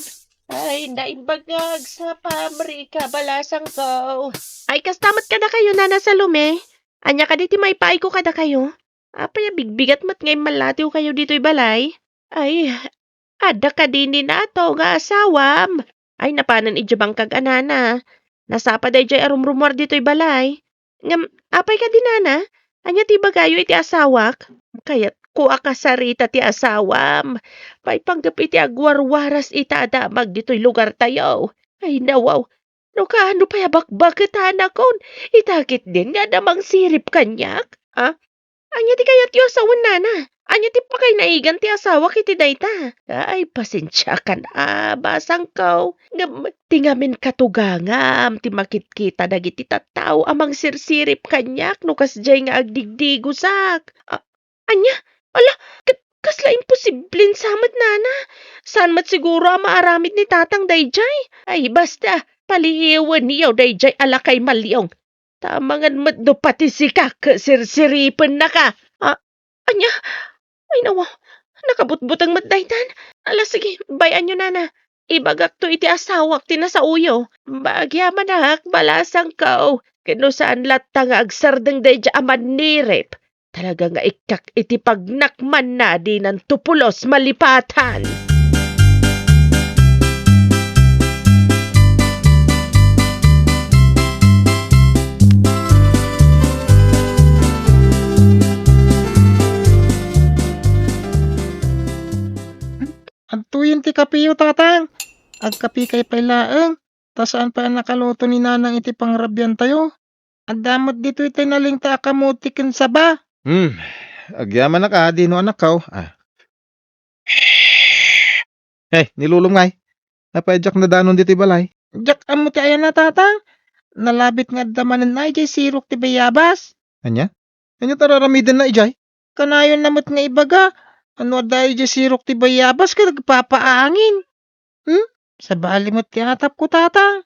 Ay, naimbag nga agsapam, Rica, balasangko. Ay, kasta met kadakayo, Nana Salome. Ania kadi ti maipaayko kadakayo? Apay a bigbigat met nga immallatiwkayo ditoy balay? Ay, adda kadi ni Nato nga asawam? Ay, napanen idiay bangkag a nana. Nasapa daydiay a rumrumuar ditoy balay. Ngem, apay kadi, nana? Ania ti ibagayo iti asawak? Kayatko a kasarita ti asawam. Maipanggep iti agwarwaras ita a damag ditoy lugartayo. Ay, nawaw. No kaano pay a bakbaketanakon, ita ketdin nga adda mangsirip kaniak? Ah? Ania ti kayatyo a sawen, nana? Ania ti pakainaigan ti asawak iti dayta? Ay, pasensiakan a, basangko. Ngem ti ngamin katugangam ti makitkita dagiti tattao a mangsirsirip kaniak no kasdiay nga agdigdigosak. A-, ania? Ala, ket kasla imposible sa met, nana. Saan met siguro a maaramid ni tatang daydiay? Ay, basta, paliiwenyo daydiay a lakay maliong. Ta amangan met no pati sika ket sirsiripennaka. Ah, ania? Ay, nawa, nakabutbuteng met daytan. Ala, sige, bay-anyo, nana. ibagakto iti asawak ti nasaoyo. Bagyamanak, balasangko. Ken no saan latta nga agsardeng daydiay a mannirip, talaga nga ikkak iti pagnakmanna a dinanto pulos malipatan. Adtoyen ti kapeyo, Tatang. Agkapekay pay laeng, ta saan pay a nakaluto ni Nanang iti pangrabiantayo. Adda met ditoy ti nalingta a kamote ken saba. Hmm, agyamanak a dino, anakko. Ah. Hey, ni Lolom ngay. Apay a diak nadanon ditoy balay? Diak ammo ti ayanna, Tatang. Nalabit nga adda manen idiay sirok ti bayabas. Ania? Ania ti ar-aramidenna idiay? Kanayonna met nga ibaga, no adda idiay sirok ti bayabas ket agpapaangin. Hmm? Sabali met ti atapko, Tatang.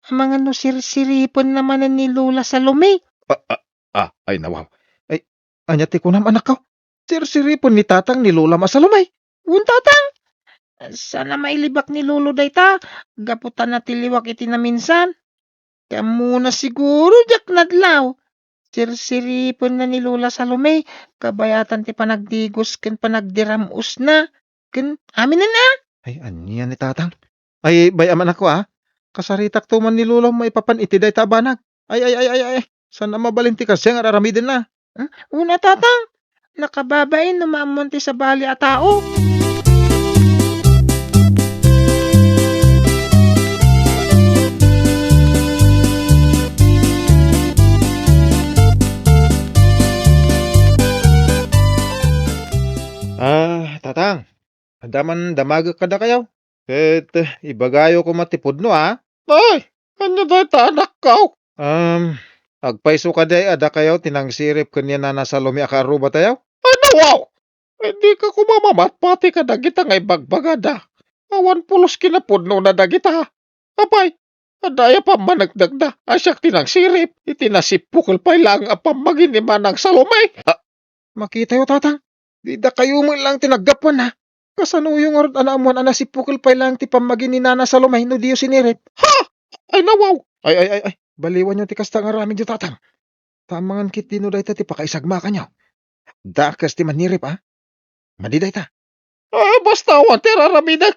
Amangan no sirsiripenna manen ni Lola Salome. Ah, ah, ah, ay nawaw. Ay, ania ti kunam, anakko? Sirsiripen ni Tatang ni Lolom a Salome. Wen, Tatang. Saan a mailibak ni Lolo dayta, gapu ta natiliwak iti naminsan. Ti ammona siguro diak nadlaw. Sirsiripenna ni Lola Salome, kabayatan ti panagdigos ken panagdiram-osna. Ken aminen a? Ay, ania ni Tatang? Ay, bay-am, anakko, a. Kasaritakto man ni Lolo maipapan iti dayta a banag. Ay, ay, ay, ay, ay. Saan a mabalin ti kasian nga ar-aramidenna? Hmm? Wen a, Tatang. Nakababain no maammoan ti sabali a tao. Ah, Tatang. Adda man damagek kadakayo. Ket ibagayo koma ti pudno, a. Ay, ania dayta, anakko? Um, agpayso kadi a dakayo ti nangsirip ken ni Nana Salome a kaarrubatayo? Ay, nawaw! Ay, dika koma mamatpati kadagita nga ibagbagada. Awan pulos kinapudnona dagita. Apay, adda aya pammaneknekda a siak ti nangsirip iti nasippukel pay laeng a pammagi ni Manang Salome? Ah, makitayo, Tatang. Dakayo met laeng ti naggapuanna. Kasanoyo ngarud a naammoan a nasippukel pay laeng ti pammagi ni Nana Salome no diyo sinirip? Ha? Ay, nawaw! Ay, ay, ay, ay. Baliwanyo ti kasta nga aramidyo, Tatang. Ta amangan ketdi no dayta ti pakaisagmakanyo. Dakes ti mannirip, a? Madi dayta. Ah, basta awan ti ar-aramidek.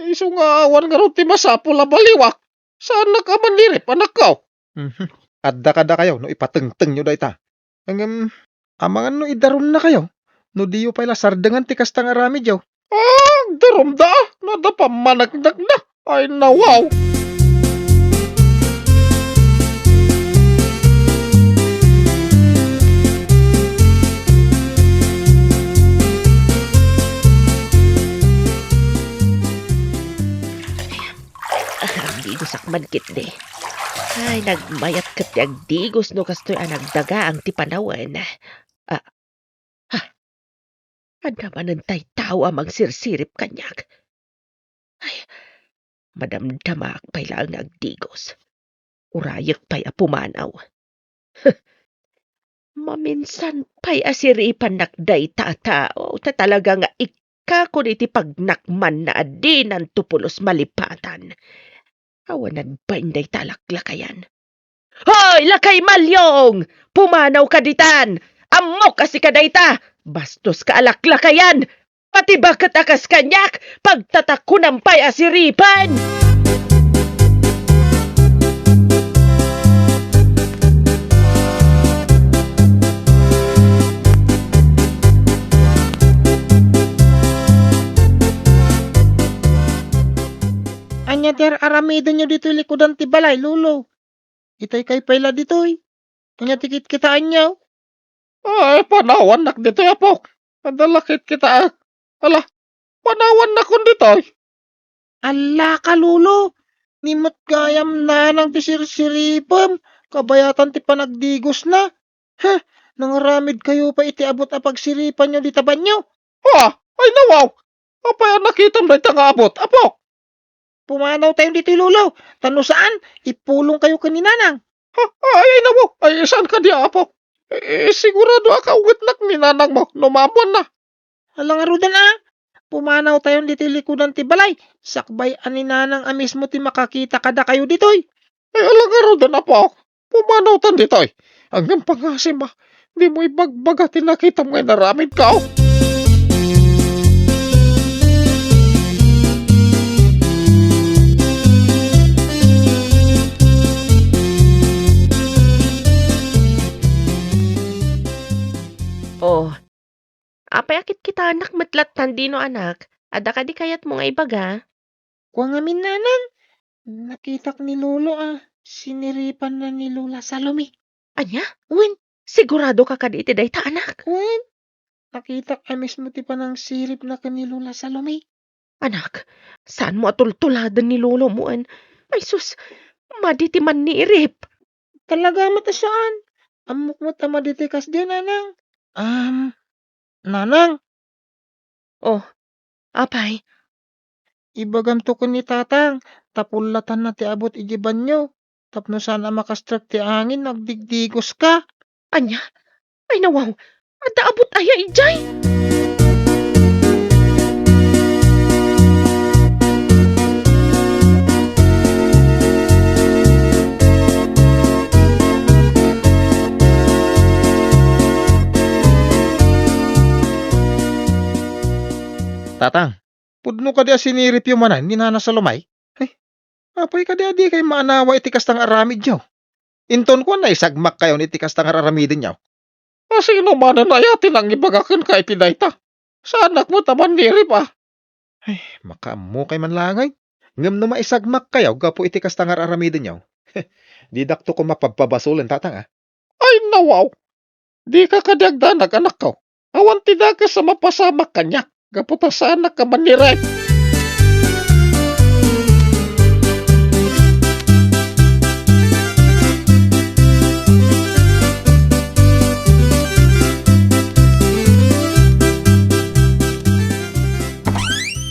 Isu nga awan ngarud ti masapul a baliwak. Saannak a mannirip, anakko. Mhm. Adda kadakayo no ipatengtengyo dayta. Ngem, amangan no idarumnakayo, no diyo pay la sardengan ti kasta nga aramidyo. Ah, darumda, no adda pammaneknekda. Ay, nawaw! Agdigosak man ketdi. Ay, nagmayat ket ti agdigos no kastoy a nagdagaang ti panawen. Ah, ha? Adda manen tay tao a mangsirsirip kaniak. Ay, madamdamaak pay laeng nga agdigos. Urayek pay a pumanaw. Maminsan pay a siripannak dayta a tao, ta talaga nga ikkakon iti pagnakmanna a dinanto pulos malipatan. Awan nagbain dayta a laklakayan. Hoy, lakay Malyong! Pumanawka ditan! Ammok a sika dayta! Bastoska a laklakayan! Pati baket a kas kaniak, pagtatakonam pay a siripen! Ania ti ar-aramidenyo ditoy likudan ti balay, Lolo? Itaykay pay la ditoy. Ania ti kitkitaanyo? Ay, panawannak ditoy, apok. Adda la kitkitaek. Ala, panawannakon ditoy. Ala ka, Lolo. Ni met gayam nanang ti sirsiripem, kabayatan ti panagdigosna. Heh, nangaramidkayo pay iti abut a pagsiripanyo dita banio? Ha? Ay, nawaw! Apay a nakitam dayta nga abut, apok? Pumanawtayon ditoy, Lolo. Ta no saan, ipulongkayo ken ni Nanang. Ha? Ay, ay, nawaw. Ay, saan kadi, apok? Eh, sigurado a kaungetnak ni Nanangmo no maammoanna. Ala ngaruden a. pumanawtayon ditoy likudan ti balay, sakbay a ni Nanang a mismo ti makakita kadakayo ditoy. Ay, ala ngaruden, apok. Pumanawtan ditoy. Ngem pangasim a, dimo ibagbaga ti nakitam nga inaramidko. Oh, apay a kitkitaennak met lattan dino, anak? Adda kadi kayatmo nga ibaga? Kua ngamin, Nanang, nakitak ni Lolo a siniripanna ni Lola Salome. Ania? Wen. Sigurado ka kadi iti dayta, anak? Wen, nakitak a mismo ti panangsiripna ken ni Lola Salome. Anak, saanmo a tultuladen ni Lolo mo, en? Ay sus, madi ti mannirip. Talaga met a saan. Ammok met a madi ti kasdi, Nanang. Am, Nanang. Oh, apay? Ibagamto ken ni Tatang, ta pullatanna ti abut idiay banio, tapno saan a makastrek ti angin no agdigdigoska. Ania? Ay, nawaw! Adda abut aya idiay? Tatang, pudno kadi a siniripyo manen ni Nana Salome? Ay, apay kadi a dikay maanawa iti kasta nga aramidyo? Inton kuan, naisagmakkayon iti kasta nga aramidenyo. A, sino manen aya ti nangibaga kenka iti dayta? Saanak met a mannirip a. Ay, makaammokay man laeng. Ngem no maisagmakkayo gapu iti kasta nga ar-aramidenyo, didakto koma pabpabasolen, Tatang, a. Ay, nawaw! Dika kadi agdanag, anakko. Awan ti dakes a mapasamak kaniak, gapu ta saanak a mannirip.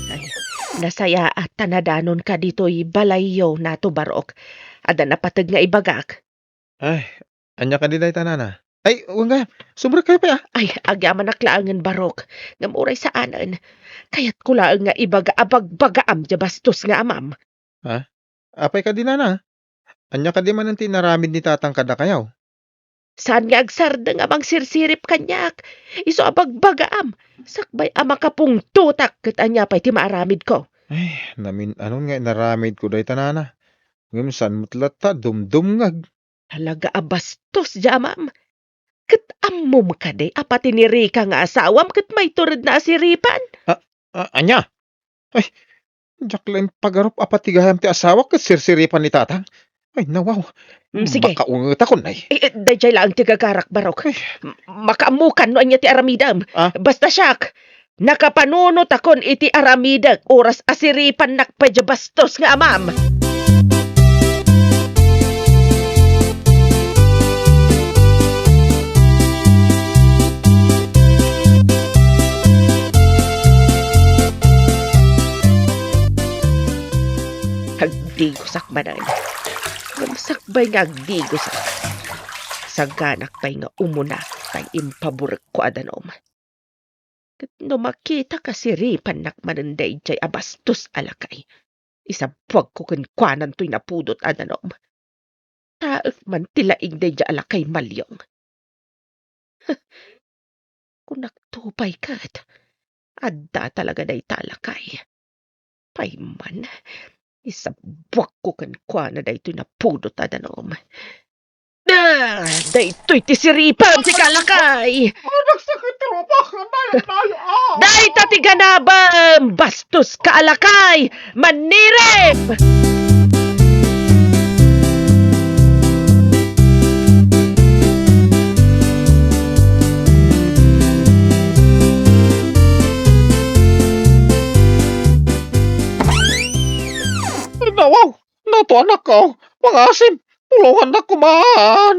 Ay, nasayaat ta nadanonka ditoy balayyo, Nato Barok. Adda napateg nga ibagak. Ay, ania kadi dayta, Nana? Ay, wen gayam, sumrekkayo pay, a. Ay, agyamanak laengen, Barok. Ngem uray saanen, kayatko laeng nga ibaga a bagbagaam diay bastos nga amam. Ha? Apay kadi, Nana? Ania kadi manen ti inaramid ni Tatang kadakayo? Saan nga agsardeng a mangsirsirip kaniak? Isu a bagbagaam, sakbay a makapungtotak ket ania pay ti maaramidko? Ay, namin-anon nga inaramidko dayta, Nana. Ngem saan met latta dumdumngeg. Talaga a bastos diay amam. Ket ammom kadi a pati ni Rica nga asawam ket mayto red naasiripan? A, a, ania? Ay, diak la impagarup a pati gayam ti asawak ket sirsiripan ni Tatang. Ay, nawaw. Mm, sige. Makaungetakon, ay. Eh, eh, daydiay laeng ti gagarak, Barok. Ay. M-, makaammokan no ania ti aramidem. Ah? Basta siak, nakapanunotakon iti aramidek, oras a siripannak pay diay bastos nga amam. Agdigosak manen. Ngem sakbay nga agdigosak, saganak pay nga umuna tay impaburekko a danum. Ket no makitak a siripannak manen daydiay a bastos a lakay, isabuagko kenkuanantoy napudot a danum. Taek man ti laing daydiay a lakay maliong. Kunakto pay ket, adda talaga dayta a lakay. Pay man, isabuakko kenkuana daytoy napudot a danum. Ah, daytoy ti siripem ti kalakay! Ah, nagsakit ti rupak! Nay, nay, ah! Dayta ti ganabem! Bastos ka a lakay! Mannirip! Ay, nawaw! Nato, anakko! Pangasim! Tulongannak koma!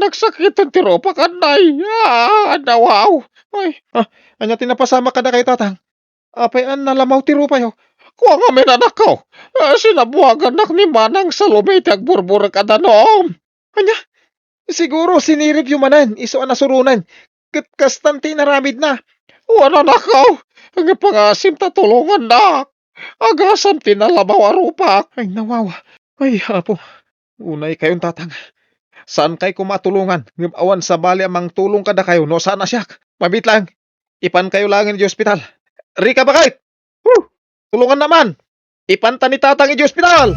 Nagsakiten ti rupak, anay! Ah, nawaw! Ay, ah, ania ti napasamak kadakayo, Tatang? Apay a nalamaw ti rupayo? Kua ngamin, anakko. Ah, sinabuagannak ni Manang Salome ti agburburek a danum. Ania? Siguro siniripyo manen, isu a nasuronen. Ket kastan ti inaramidna. Wen, anakko, agpangasim ta tulongannak. Agasam ti nalamaw a rupak. Ay, nawaw. Ay, Apo. Unay kayon, Tatang. Saan kay koma a tulongan, ngem awan sabali a mangtulong kadakayo no saan a siak. Mabit lang. Ipan kayo laeng iti ospital. Rika, bakit? Huh! Tulongan naman! Ipanta ni Tatang iti ospital!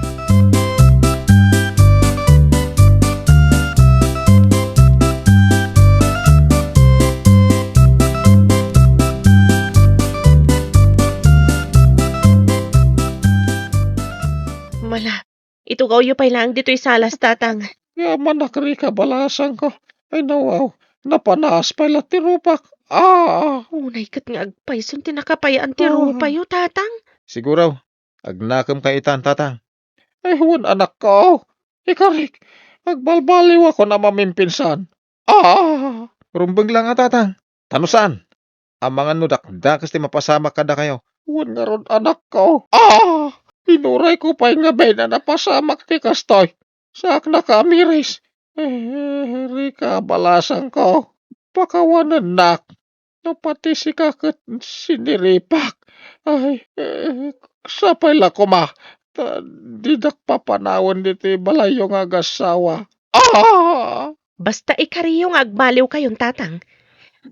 Mala, itugawyo pay laeng ditoy salas, Tatang. Yaman a kari kabalasangko. Ay, nawaw, napanaas pay la ti rupak. Ah! Unay ket nga agpayson ti nakapayaan ti Ah. rupayo, Tatang. Siguro, agnakem kay itan, Tatang. Ay, wen, anakko. Ikarik, agbalbaliwakon a mamimpinsan. Ah! Rumbeng la nga, Tatang. Ta no saan, amangan no dakdakes ti mapasamak kadakayo. Wen ngarud, anakko. Ah! Inurayko pay nga bain a napasamak ti kastoy. Saaknaka a miris. Eh, rika, balasangko. Pakawanennak. No pati sika ket siniripak. Ay, eh, sapay la koma ta dinak papanawen ditoy balayyo nga agassawa. Ah! Basta ikariyo nga agbaliwkayon, Tatang.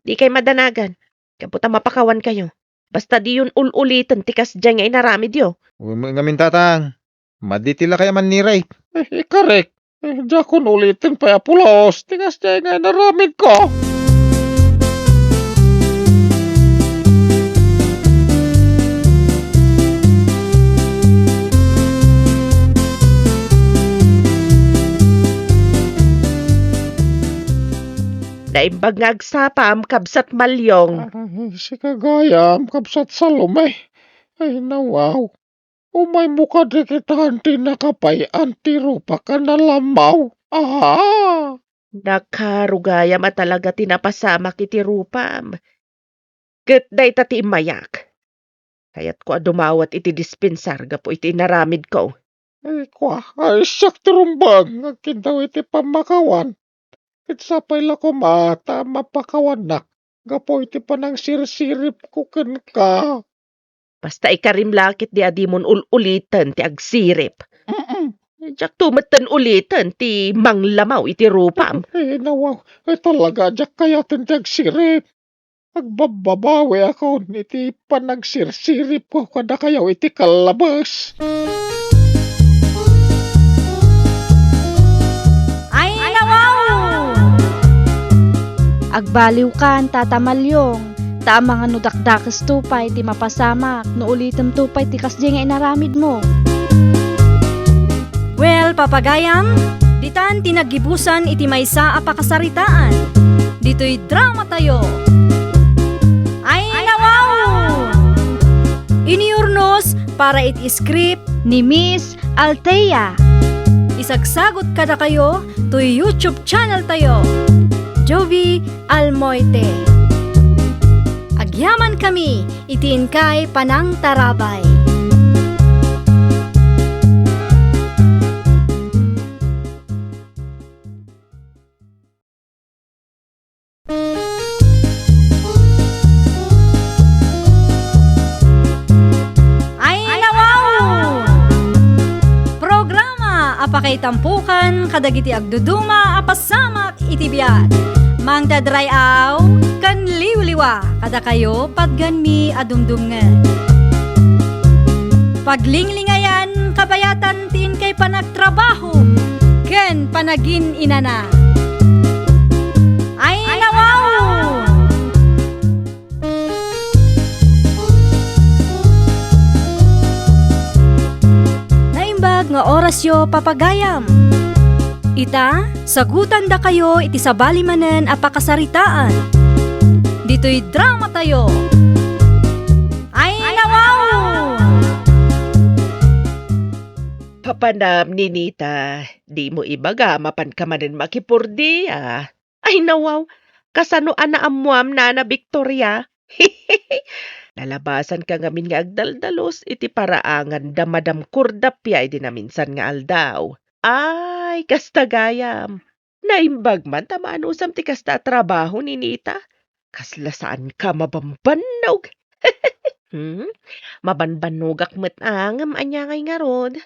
Dikay madanagan. Gapu ta mapakawankayo. Basta diyon ul-uliten ti kasdiay nga inaramidyo. Wen ngamin, Tatang. Madi ti lakay a mannirek. Eh, ikarek. Eh, diakon uliten pay a pulos ti kasdiay nga inaramidko. Naimbag nga agsapam, Kabsat Malyong. Ay, sika gayam, Kabsat Salome. Ay, nawaw. Umaymo kadagita ti nakapay-an ti rupak a nalamaw. Ah! Nakarugayam a talaga ti napasamak iti rupam. Ket dayta ti immayak. Kayatko a dumawat iti dispensar gapu iti inaramidko. Ay, kua, ay, siak ti rumbeng nga agkindaw iti pammakawan. Ket sapay la koma ta mapakawannak gapu iti panangsirsiripko kenka. Basta ikarim la ketdi a dimon ul-uliten ti agsirip. Mm-mm. Diakto metten uliten ti manglamaw iti rupam. Eh, nawaw, eh, talaga, diak kayaten ti agsirip. Agbabbabawiakon iti panagsirsiripko kadakayo iti kallabes. Ay, nawaw! Agbaliwkan, Tata Malyong, ta amangan no dakdakesto pay ti mapasamak no ulitemto pay ti kasdiay nga inaramidmo. Well, papagayam, ditan ti naggibusan iti maysa a pakasaritaan ditoy dramatayo. Ay, nawaw! Iniurnos para iti script ni Miss Althea. Isagsagut kadakayo toy YouTube channel tayo, Jovi Almoite. Agyamankami iti inkay panangtarabay. Ay, nawaw! Programa a pakaitampokan kadagiti agduduma a pasamak iti biag. Mangdadray-aw ken liwliwa kadakayo patgenmi a dumdumngeg. Paglinglingayan kabayatan ti inkay panagtrabaho ken panagin-inana. Ay, nawaw! Naimbag nga orasyo, papagayam. Ita, sagutandakayo iti sabali manen a pakasaritaan. Ditoy dramatayo. Ay, nawaw! Papanam, Ninita, dimo ibaga, mapanka manen makipurdia. Ay, nawaw, kasano a naammoam, Nana Victoria? Nalabasanka ngamin nga agdaldalos iti paraangan da Madam Cordapia idi naminsan nga aldaw. Ay, kasta gayam. Naimbag man ta maanusam ti kasta a trabaho, Ninita. Kasla saanka mabambannog. Hmm? Mabanbannogak met a ngem ania ngay ngarud?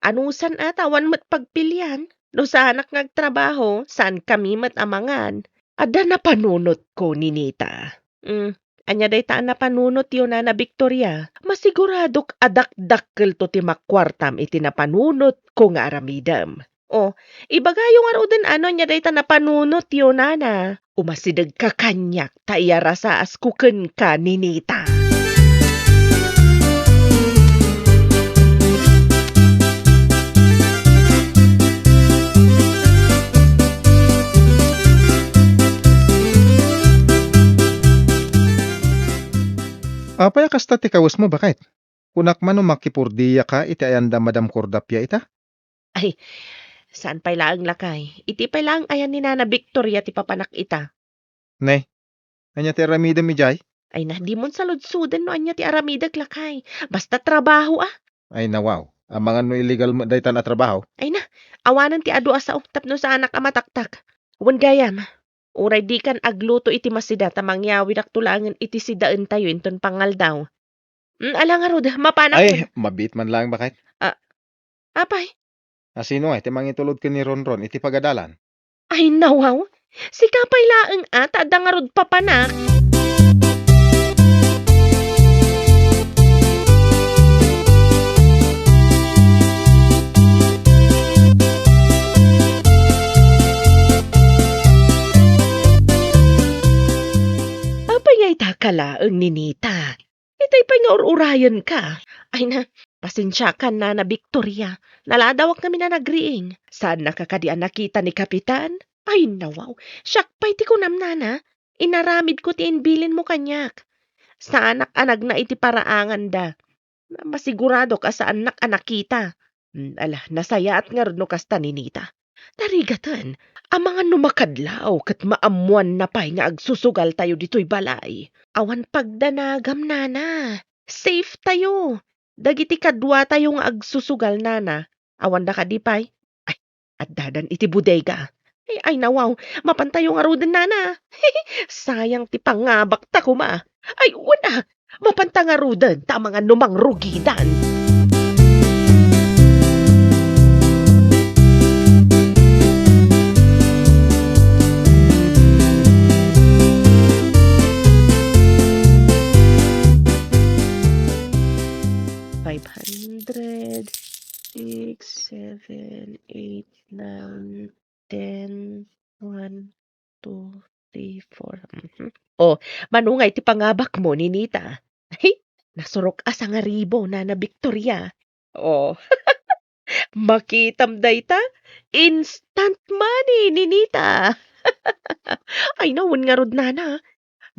Anusan a ta awan met pagpilian? No saanak nga agtrabaho, saankami met a mangan. Adda napanunotko, Ninita. Hmm, ania dayta a napanunotyo, Nana Victoria? Masiguradok a dakdakkelto ti makuartam iti napanunotko nga aramidem. O, ibagayo ngaruden no ania dayta napanunotyo, Nana. Umasidegka kaniak ta iyarasaasko kenka, Ninita. Apay a kasta ti kawesmo, baket? Kunak man no makipurdiyaka iti ayan da Madam Cordapia ita? Ay, saan pay laeng, lakay. Iti pay laeng ayan ni Nana Victoria ti papanak ita. Ne, ania ti aramidem idiay? Ay na, dimon saludsoden no ania ti aramidek, lakay. Basta trabaho, a. Ay na, wow. Amangan no illegal met daytan a trabaho? Ay na, awanen ti adu a sao tapno saanak a mataktak. Wen gayam, uray dikan agluto iti masida ta mangyawidakto laengen iti sidaentayo inton pangaldaw. Mm, ala ngarud, mapanak. Ay, mabiit man laeng, baket. A, apay? A, sino ngay ti mangitulod ken ni Ronron iti pagadalan? Ay, nawaw. Sika pay laeng a ta adda ngarud papanak. Apay nga ita ka laeng, Ninita? Itay pay nga ur-urayenka. Ay na, pasensiakan, Nana Victoria. Naladawak ngamin a nagriing. Saannaka kadi a nakita ni Kapitan? Ay, nawaw. Siak pay ti kunam, Nana. Inaramidko ti imbilinmo kaniak. Saanak a nagna iti paraanganda. Masiguradok a saannak a nakita. Mm, ala, nasayaat ngarud no kasta, Ninita. Tarigaten, amangan no makadlaw ket maammoanna pay nga agsusugaltayo ditoy balay. Awan pagdanagam, Nana. Safe tayo. Dagiti kaduatayo nga agsusugal, Nana, awanda kadi pay? Ay, addadan iti bodega. Ay, ay, nawaw, mapantayo ngaruden, Nana. Sayang ti pangabakta koma. Ay, wen a, mapanta ngaruden, ta amangan no mangrugidan. Five hundred, six, seven, eight, nine, ten, one, two, three, four. Mhm. O, mano nga iti pangabakmo, Ninita? Ay, nasurok a sangaribo, Nana Victoria. O, makitam dayta, instant money, Ninita. Ay, nawen ngarud, Nana.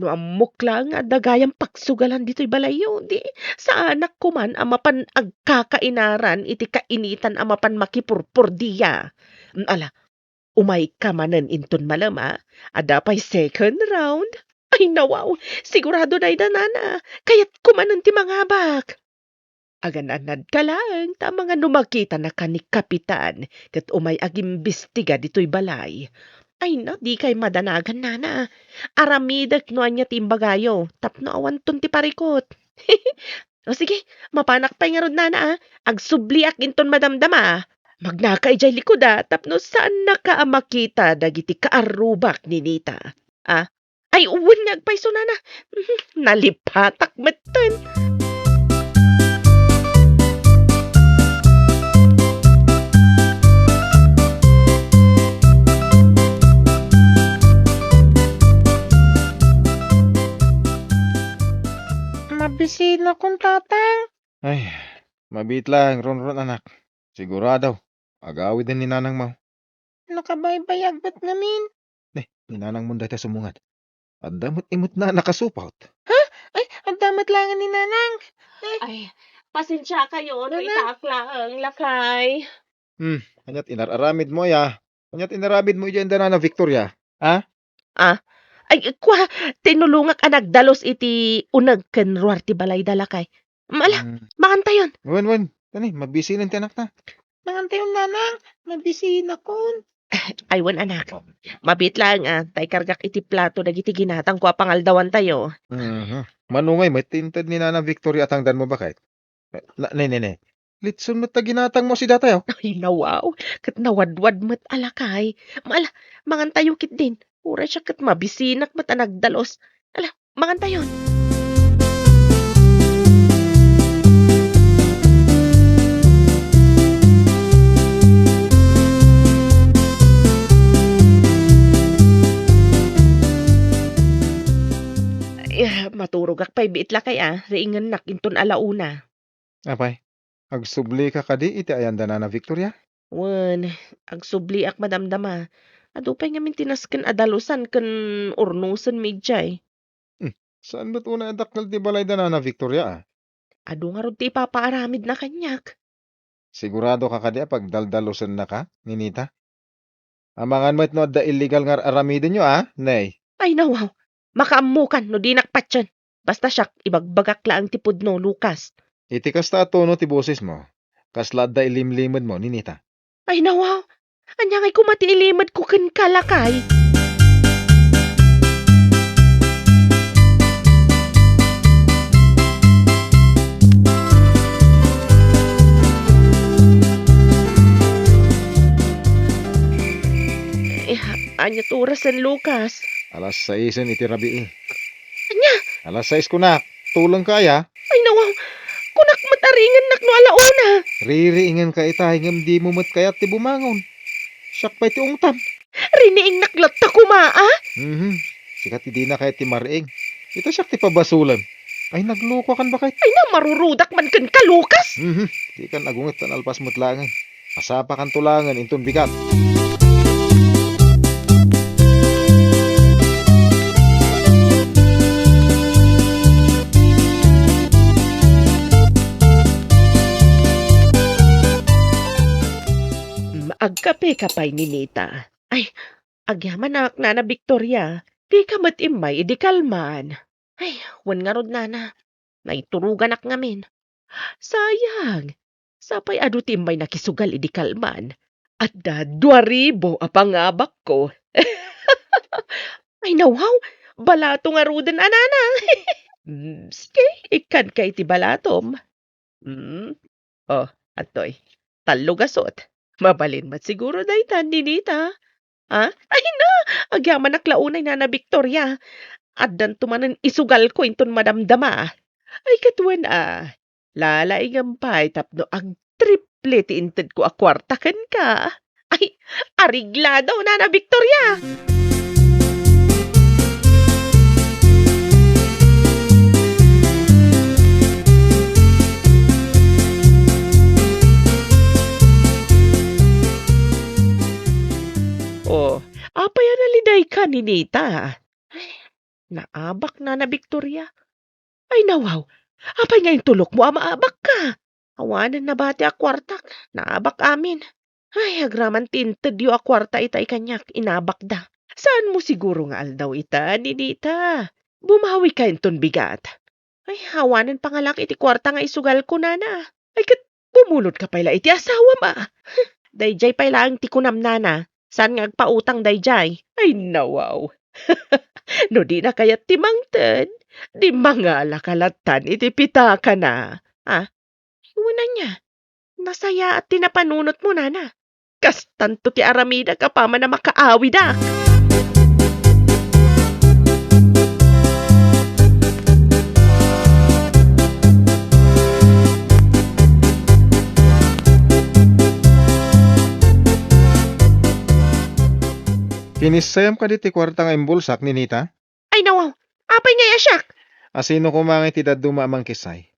No ammok laeng nga adda gayam pagsugalan ditoy balayyo, di saanak koman a mapan agkakainaran iti kainitan a mapan makipurpordia. Mm, ala, umayka manen inton malem a, adda pay second round. Ay, nawaw, sigurado dayta, Nana. Kayatko manen ti mangabak. Agan-anadka laeng ta amangan no makitanaka ni Kapitan ket umay agimbestiga ditoy balay. Ay na, dikay madanagan, Nana. Aramidek no ania ti imbagayo tapno awanton ti parikut. O sige, mapanak pay ngarud, Nana, a. Agsubliak inton madamdama. Magnaka idiay likud, a, tapno saannaka a makita dagiti kaarrubak ni Nita. A, Ay, wen nga agpayso, Nana. Nalipatak metten. Mabisinakon, Tatang. Ay, mabiit laeng, Ronron, anak. Sigurado, agawiden ni nanangmo. Nakabaybayag met ngamin. Ne, ni nanangmo dayta sumungad. Adda met imut na nakasupot. Ha? Ay, adda met laeng ni nanang. Ay. Ay, pasensiakayo no Nanang. Itaak laeng, lakay. Hmm, aniat inar-aramidmo aya? Aniat inaramidmo idiay inda Nana Victoria? Ha? A? Ay, kua, tinulongak a nagdalus iti uneg ken ruar ti balayda, lakay. Mala, Hmm. mangantayon. Wen, wen. Tani, mabisinen ti anakna. Mangantayon, Nanang. Mabisinakon. Ay, wen, anak. Mabiit laeng, ah, ta ikargak iti plato dagiti ginatangko a pangaldawantayo. Mhm. Mano ngay met ti inted ni Nana Victoria a tangdanmo, baket? Na, ne, ne, ne. Litson met ta ginatangmo a sidatayo. Ay, nawaw. Ket nawadwad met a lakay. Ala, mangantayo ketdin. Uray siak ket mabisinak met a nagdalus. Ala, mangantayon. Ay, maturogak pay biit lakay, ah. Riingennak inton ala una. Apay, agsublika kadi iti ayan da Nana Victoria? Wen, agsubliak madamdama. Adu pay ngamin ti nasken a dalusan ken urnosen mi idiay. Hmm, saan met unay a dakkel ti balay da Nana Victoria, a? Adu ngarud ti ipapaaramidna kaniak. Sigurado ka kadi a pagdaldalosennaka, Ninita? Amangan met no adda illegal nga ar-aramidenyo, a, Nay? Ay, nawaw. Makaammokan no dinak patien. Basta siak, ibagbagak laeng ti pudno, Lucas. Iti kasta a tono ti bosesmo, kasla adda ilimlimedmo, Ninita? Ay, nawaw. Ania ngay koma ti ilimedko kenka, lakay? Eh, ania ti orasen, Lucas? Alas saisen iti rabii. Ania? Alas sais kunak. Tulengka aya? Ay, nawaw. Kunak met a riingennak no ala una. Ririingenka itay ngem dimo met kayat ti bumangon. Siak pay ti ungtan. Riniingnak latta koma, a? Mhm. Sika ti dina kayat ti mariing. Ita siak ti pabasolem. Ay, naglokokan, baket? Ay, na, marurudak man kenka, Lucas. Mhm. Dikan agunget ta nalpas met laengen. Masapakanto laengen inton bigat. Mm, agkapeka pay, Ninita. Ay, agyamanak, Nana Victoria. Dika met immay idi kalman. Ay, wen ngarud, Nana. Naituroganak ngamin. Sayang. Sapay adu ti immay nakisugal idi kalman. Adda dua ribu a pangabakko. Ay, nawaw! Balato ngaruden a, Nana. Mm, sige, ikkanka iti balatom. Mm. Oh, atoy. Tallo gasut. Mabalin met siguro dayta, Ninita. Ah? Ay na! Agyamanak la unay, Nana Victoria. Addanto manen isugalko inton madamdama. Ay, ket wen a. Lalaingem pay tapno agtriple ti intedko a kuarta kenka. Ay, areglado, Nana Victoria! Oh, apay a nalidayka, Ninita? Ay, naabak, Nana Victoria. Ay, nawaw. Apay nga intulokmo a maabakka? Awanen nabati a kuartak. Naabak amin. Ay, agraman ti intedyo a kuarta itay kaniak, inabakda. Saanmo siguro nga aldaw ita, Ninita? Bumawika inton bigat. Ay, awanen pangalak iti kuarta nga isugalko, Nana. Ay, ket bumulodka pay la iti asawam, a. Daydiay pay laeng ti kunam, Nana. Saan nga agpautang daydiay? Ay, nawaw. No dina kayat ti mangted, di mangalaka lattan iti pitakana. Ah, wen ania? Nasayaat ti napanunotmo, Nana. Kastanto ti aramidak apaman a makaawidak. Pinissayam kadi ti kuarta nga imbulsak, Ninita? Ay, nawaw! Apay ngay a siak? Asino koma ngay ti dadduma a mangkissay?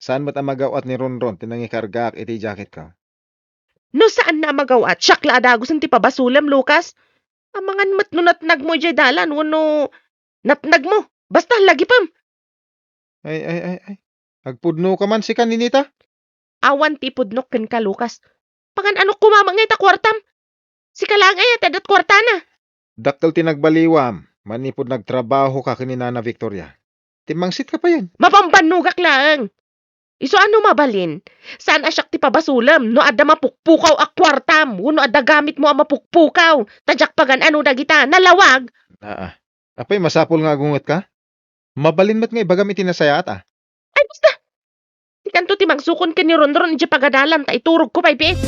Saan met a magaw-at ni Ronron ti nangikargaak iti jacketko? No saanna a magaw-at, siak la a dagusen ti pabasolem, Lucas. Amangan met no natnagmo idiay dalan wenno natnagmo. Basta, lagipem. Ay, ay, ay, ay. Agpudnoka man sika, Ninita? Awan ti ipudnok kenka, Lucas. Pangan-anok koma met ngay ta kuartam? Sika laeng aya ti adda ti kuartana. Dakkel ti nagbaliwam manipud nagtrabahoka ken ni Nana Victoria. Timmangsitka payen. Mapambannogak laeng. Isu a no mabalin, saan a siak ti pabasolem no adda mapukpukaw a kuartam wenno adda gamitmo a mapukpukaw, ta diak pagan-ano dagita. Nalawag! Aa. Apay, masapul nga agungetka? Mabalin met nga ibagam iti nasayaat, a. Ay, basta! Dikanto ti mangsukon ken ni Ronron idiay pagadalan ta iturogko pay biit.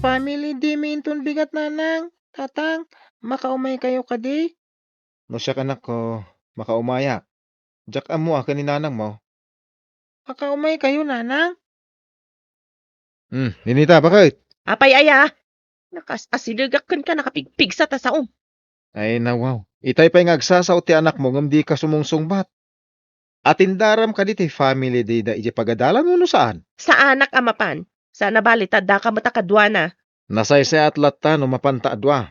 Family day mi inton bigat, Nanang, Tatang, makaumay kayo kadi? No siak, anakko, makaumayak. Diak ammo a ken ni nanangmo. Makaumay kayo, Nanang? Hmm, Ninita, bakit? Apay aya? Nakas-asilegak kenka, nakapigpigsa ta saom. Ay, nawaw. Itay pay nga agsasao ti anakmo ngem dika sumungsungbat. Atindaram kadi ti family day da idiay pagadalan wenno saan? Saanak a mapan. Saan a bali ta addaka met a kaduana. Nasaysayaat latta no mapanta a dua.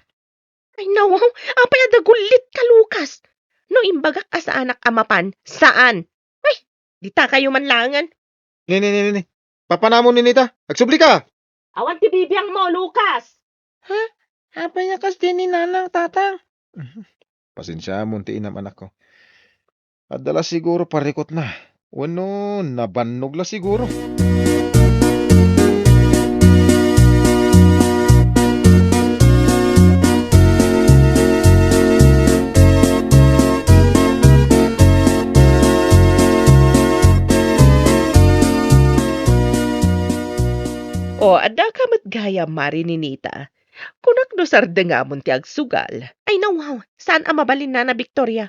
Ay, nawaw, apay a dagullitka, Lucas? No imbagak a saanak a mapan, saan. Ay, dita kayo man laengen. Ni, ni, ni, ni, ni. Papanamon, Ninita. Agsublika! Awan ti bibiangmo, Lucas! Ha? Apay a kas di ni Nanang, Tatang? Pasensiamon ti inam, anakko. Adda la siguro parikutna. Wenno, nabannog la siguro. O, adda ka met gayam, Mari Ninita. Kunak no sardengamon ti agsugal. Ay, nawaw, saan a mabalin, Nana Victoria.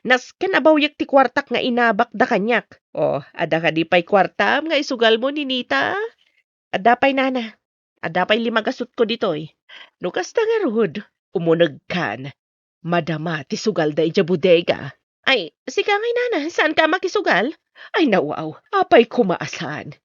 Nasken a bawyek ti kuartak nga inabakda kaniak. O, adda kadi pay kuartam nga isugalmo, Ninita? Adda pay, Nana. Adda pay lima gasutko ditoy. No kasta ngarud, umunegkan. Madama ti sugalda idiay bodega. Ay, sika ngay, Nana, saanka a makisugal? Ay, nawaw, apay koma a saan.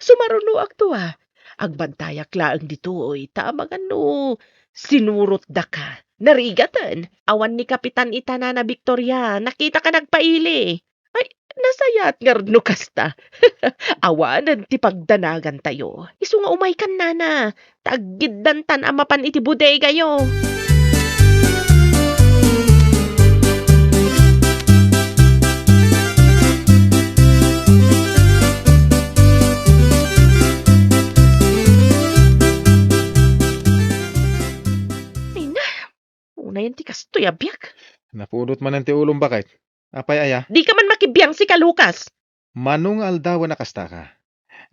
Sumarunoakto a. Agbantayak laeng ditoy, ta amangan no sinurotdaka. Narigaten, awan ni Kapitan ita, Nana Victoria, nakitaka nagpaili. Ay, nasayaat ngarud no kasta. Awanen ti pagdanagantayo. Isu nga umaykan, Nana, ta aggiddantan a mapan iti bodegayo. Ay na, unayen ti kastoy a biag. Napudot manen ti ulom, baket. Apay aya? Dika man makibiang, sika, Lucas. Mano nga aldawen a kastaka?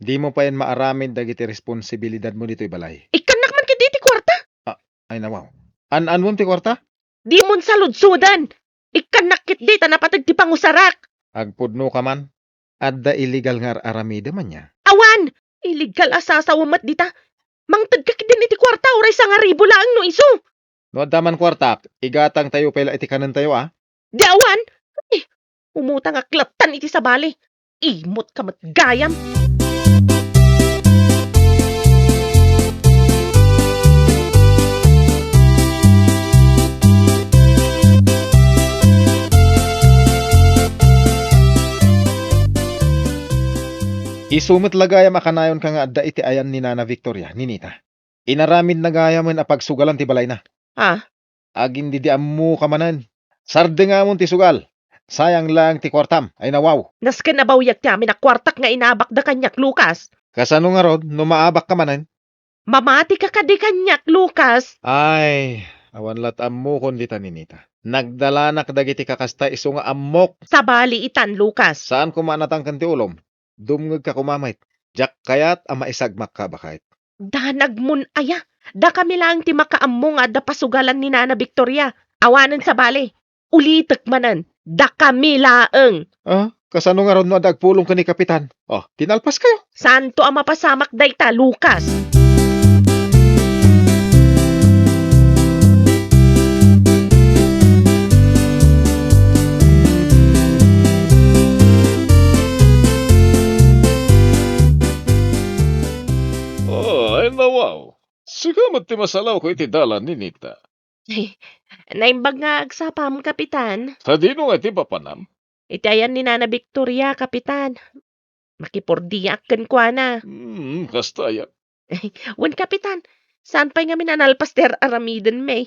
Dimo payen maaramid dagiti responsibilidadmo ditoy balay. Ikkannak man ketdi ti kuarta. Ah, ay nawaw. An-anwem ti kuarta? Dimon saludsoden. Ikkannak ketdi ta napateg ti pangusarak. Agpudnoka man. Adda illegal nga ar-aramidem ania? Awan! Illegal a sasawem met dita. Mangtedka ketdin iti kuarta, uray sangaribu laeng no isu. No adda man kuartak, igatangtayo pay la iti kanentayo, a? Di awan! Ay, umutangak lattan iti sabali. Imutka met gayam. Isu met la gayam a kanayonka nga adda iti ayan ni Nana Victoria, Ninita. Inaramidna gayamen a pagsugalan ti balayna. Ah? Agin-didiammoka manen. Sardengamon ti sugal. Sayang laeng ti kuartam. Ay nawaw. Nasken a bawyek ti amin a kuartak nga inabakda kaniak, Lucas. Kasano ngarud no maabakka manen? Mamatika kadi kaniak, Lucas. Ay, awan lat ammokon dita, Ninita. Nagdalanak dagiti kakasta isu nga ammok. Sabali itan, Lucas. Saan koma a natangken ti ulom? Dumngegka koma met. Diak kayat a maisagmakka, baket. Danagmon aya? Dakami laeng ti makaammo nga adda pasugalan ni Nana Victoria. Awanen sabali. Ulitek manen, dakami laeng. Ah, kasano ngarud no adda agpulong ken ni Kapitan? Oh, tinalpas kayo. Santo a mapasamak dayta, Lucas. Ay, nawaw. Sika met ti masalawko iti dalan, Ninita. Naimbag nga agsapam, Kapitan. Sadino nga iti papanam? Iti ayan ni Nana Victoria, Kapitan. Makipordiaak kenkuana. Hmm, kasta aya. Wen, Kapitan. Saan pay ngamin a nalpas ti ar-aramiden, may?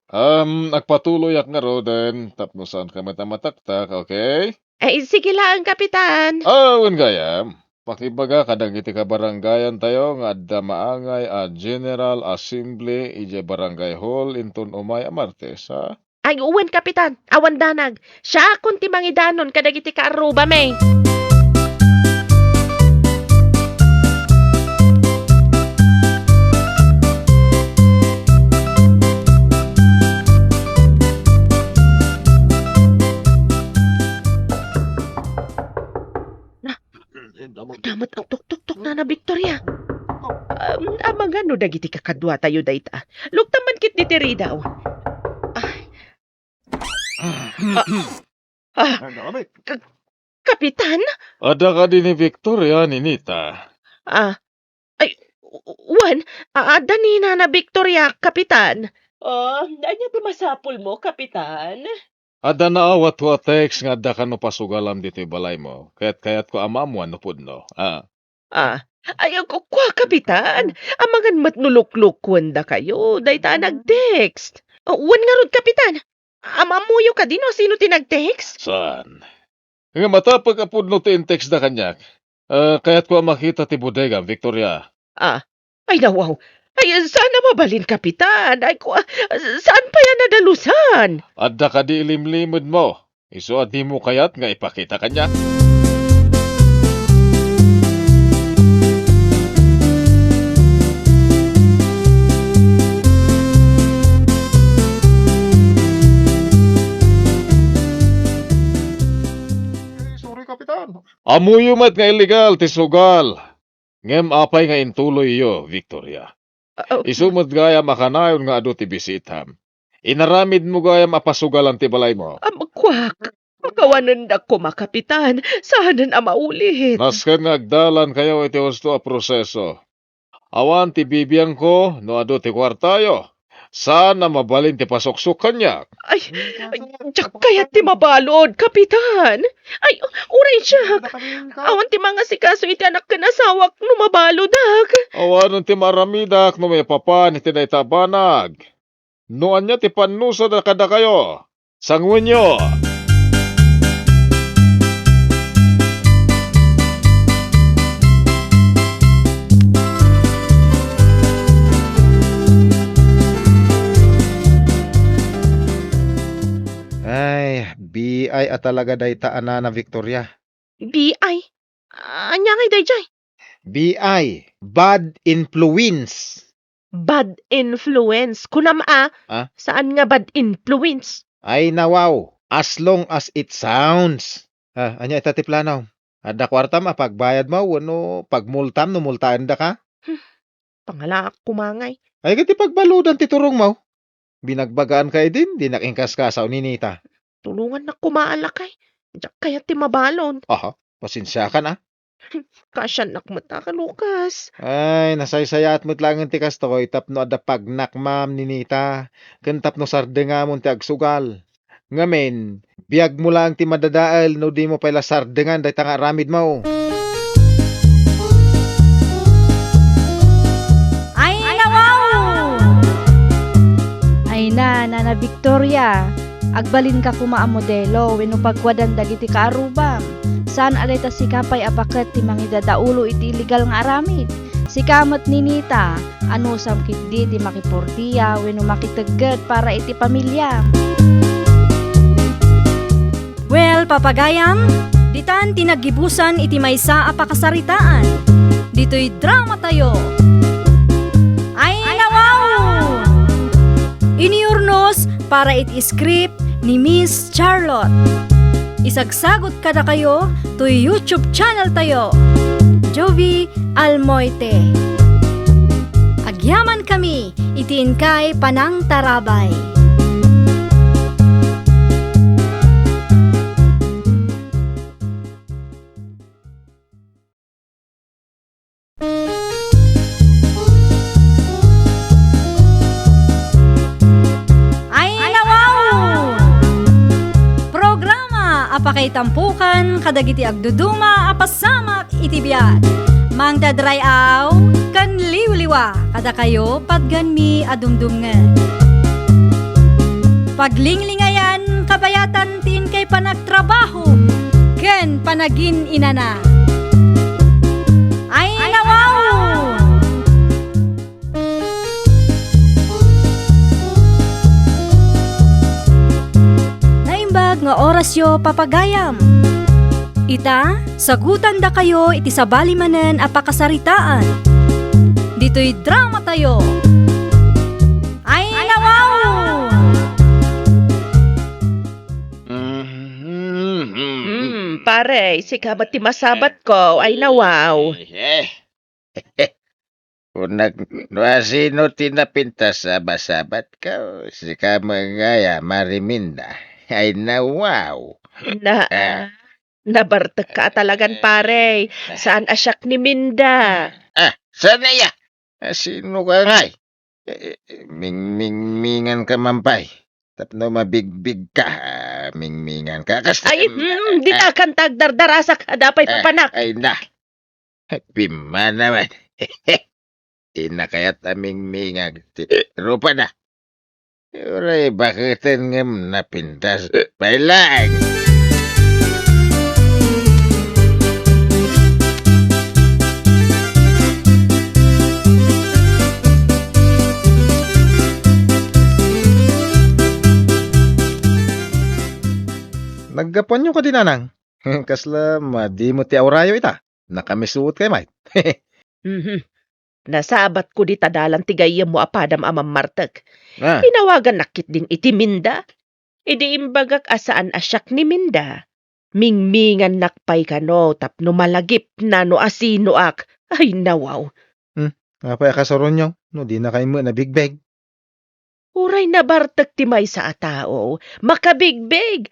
Am, agpatuloyak ngaruden, tapno saanka met a mataktak, okay? Ay, sige laeng, Kapitan. Ah, wen gayam. Pakibaga kadagiti kabarangayantayo nga adda maangay a General Assembly idiay Barangay Hall inton umay a Martes, ha? Ay, wen, Kapitan. Awan danag. Siakon ti mangidanon kadagiti kaarrubami. Na, adda met ang tuktuktok, Nana Victoria. Um, amangan no dagiti kakaduatayo dayta. Luktam man ketdi ti ridaw. Ay. Ah, ah, Ka-, Kapitan? Adda kadi ni Victoria, Ninita? Ah, ay, wen, a-, adda ni Nana Victoria, Kapitan. Oh, ania ti masapulmo, Kapitan? Adda naawatko a text nga adda kano pasugalam ditoy balaymo, ket kayatko a maammuan no pudno. Ah. Ah, ay, ku-, kua, Kapitan. Amangan met no luklukuen dakayo, dayta a nag-text. Oh, wen ngarud, Kapitan. Am-ammoyo kadi no sino ti nag-text? Saan? Ngem atapek a pudno ti in-text da kaniak. Ah, kayatko a makita ti bodega, Victoria. Ah, ay, nawaw. Ay, saan a mabalin, Kapitan? Ay, kua, saan pay a nadalusan? Adda kadi ilimlimedmo? Isu a dimo kayat nga ipakita kaniak? Sorry, Kapitan. Ammoyo met nga illegal ti sugal. Ngem apay nga intuloyyo, Victoria? Ah, ah. Isu met gayam a kanayon nga adu ti bisitam. Inaramidmo gayam a pasugalan ti balaymo. Am, kuak, pakawanendak koma, Kapitan. Saanen a maulit. Nasken nga agdalankayo iti husto a proseso. Awan ti bibiangko no adu ti kuartayo. Saan a mabalin ti pasuksok kaniak. Ay, ay, diak kayat ti mabalud, Kapitan. Ay, uray siak. Awan ti mangasikaso iti anak ken asawak no mabaludak. Awanen ti maaramidak no maipapan iti dayta a banag. No ania ti pannusa da kadakayo, sanguenyo. Ay, B I a talaga dayta a Nana Victoria. B I? Ania ngay daydiay? B I, bad influence. Bad influence. Kunam a, ah? Saan nga bad influence? Ay, nawaw. As long as it sounds. Ah, ania ita ti plano? Adda kuartam a pagbayadmo wenno pagmultam no multaendaka? Hmm. Pangalaak koma ngay. Ay, ket ti pagbaludan ti turongmo. Binagbagaanka idin, dinak inkaskasaw, Ninita. Tulongannak koma a lakay. Diak kayat ti mabalud. Aha, pasensiakan, ah. Kaasiannak met a, Lucas. Ay, nasaysayaat met laengen ti kastoy tapno adda pagnakmam, Ninita, ken tapno sardengamon ti agsugal. Ngamin, biagmo laeng ti madadael no dimo pay la sardengan dayta nga aramidmo. Ay, nawaw! Ay na, Nana Victoria, agbalinka koma a modelo wenno pagkuadan dagiti kaarrubam. Saan a dayta sika pay a baket ti mangidadaulo iti illegal nga aramid. Sika met, Ninita, anusam ketdi ti makipordia wenno makitegged para iti pamiliam. Well, papagayam, ditan ti naggibusan iti maysa a pakasaritaan. Ditoy dramatayo. Ay, nawaw! Inurnos para iti script ni Miss Charlotte. Isagsagut kadakayo toy YouTube channel tayo, Jovie Almoite. Agyamankami iti inkay panangtarabay. Ay, nawaw! Programa a Itampukan kadagiti agduduma a pasamak iti biag. Mangted ray-aw ken liwliwa kadakayo patganmi a dumdumngeg. Paglinglingayan kabayatan ti inkay panagtrabaho ken panagin-inana. Ay, nawaw! Naimbag nga orasyo, papagayam. Ita, sagutandakayo iti sabali manen a pakasaritaan. Ditoy dramatayo. Ay, nawaw! Mm, pare, sika met ti masabatko. Ay, nawaw. Eh, Kunak, no asino ti napintas a masabatko, sika met ngay a Mariminda. Ay, nawaw. Na, Ah. nabartekka a talagan, pare. Saan a siak ni Minda. Ah, saan aya? Asino ka ngay? Eh, eh, mingmingmingan ka man pay. Tapno mabigbig ka, ah, mingmingan ka. Kas-, Ay, mm, di ta kanta agdardarasak, adda pay Ah, papanak. Ay, na. Pimmanawan. Di na kayat a mingmingag ti rupana. Uray baketen ngem napintas. Pay laeng. Naggapuanyo kadi, nanang? Kasla madi met ti aurayo ita. Nakamisuot kay met. Mhm. Nasabatko dita dalan ti gayyemmo a padam a mammartek. Ah. Inawagannak ketdin iti Minda. Idi imbagak a saan a siak ni Minda, mingmingannak pay kano tapno malagipna no asinoak. Ay, nawaw. Hmm, apay a kasuronyo no dinakay met nabigbeg? Uray nabartek ti maysa a tao, makabigbeg.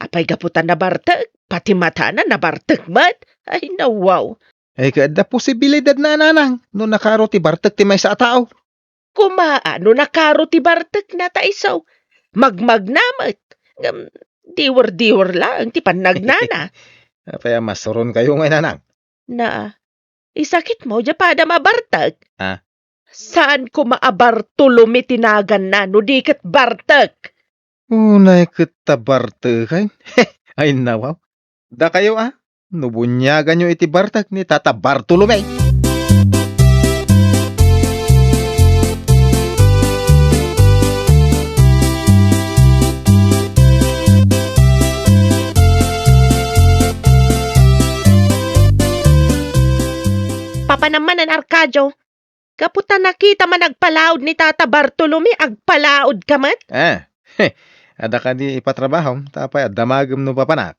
Apay gapu ta nabartek, pati matana nabartek met? Ay, nawaw. Ay, ket adda posibilidad na, nanang, no nakaro ti bartek ti maysa a tao. Koma, no nakaro ti bartekna ta isu, magmagna met. Ngem diwer-diwer laeng ti pannagnana. Apay a masuronkayo ngay, nanang? Na, isakitmo, diay padam a bartek? Ah. Saan koma a Bartolome ti naganna, no di ket bartek? Unay ket ta barteken. Ay, nawaw. Dakayo, a, no buniaganyo iti bartek ni Tata Bartolome. Papanam manen, Arcadio. Gapu ta nakitam a nagpalaod ni Tata Bartolome, agpalaodka met? Ah, adda kadi ipatrabahom, ta apay a damagem no papanak?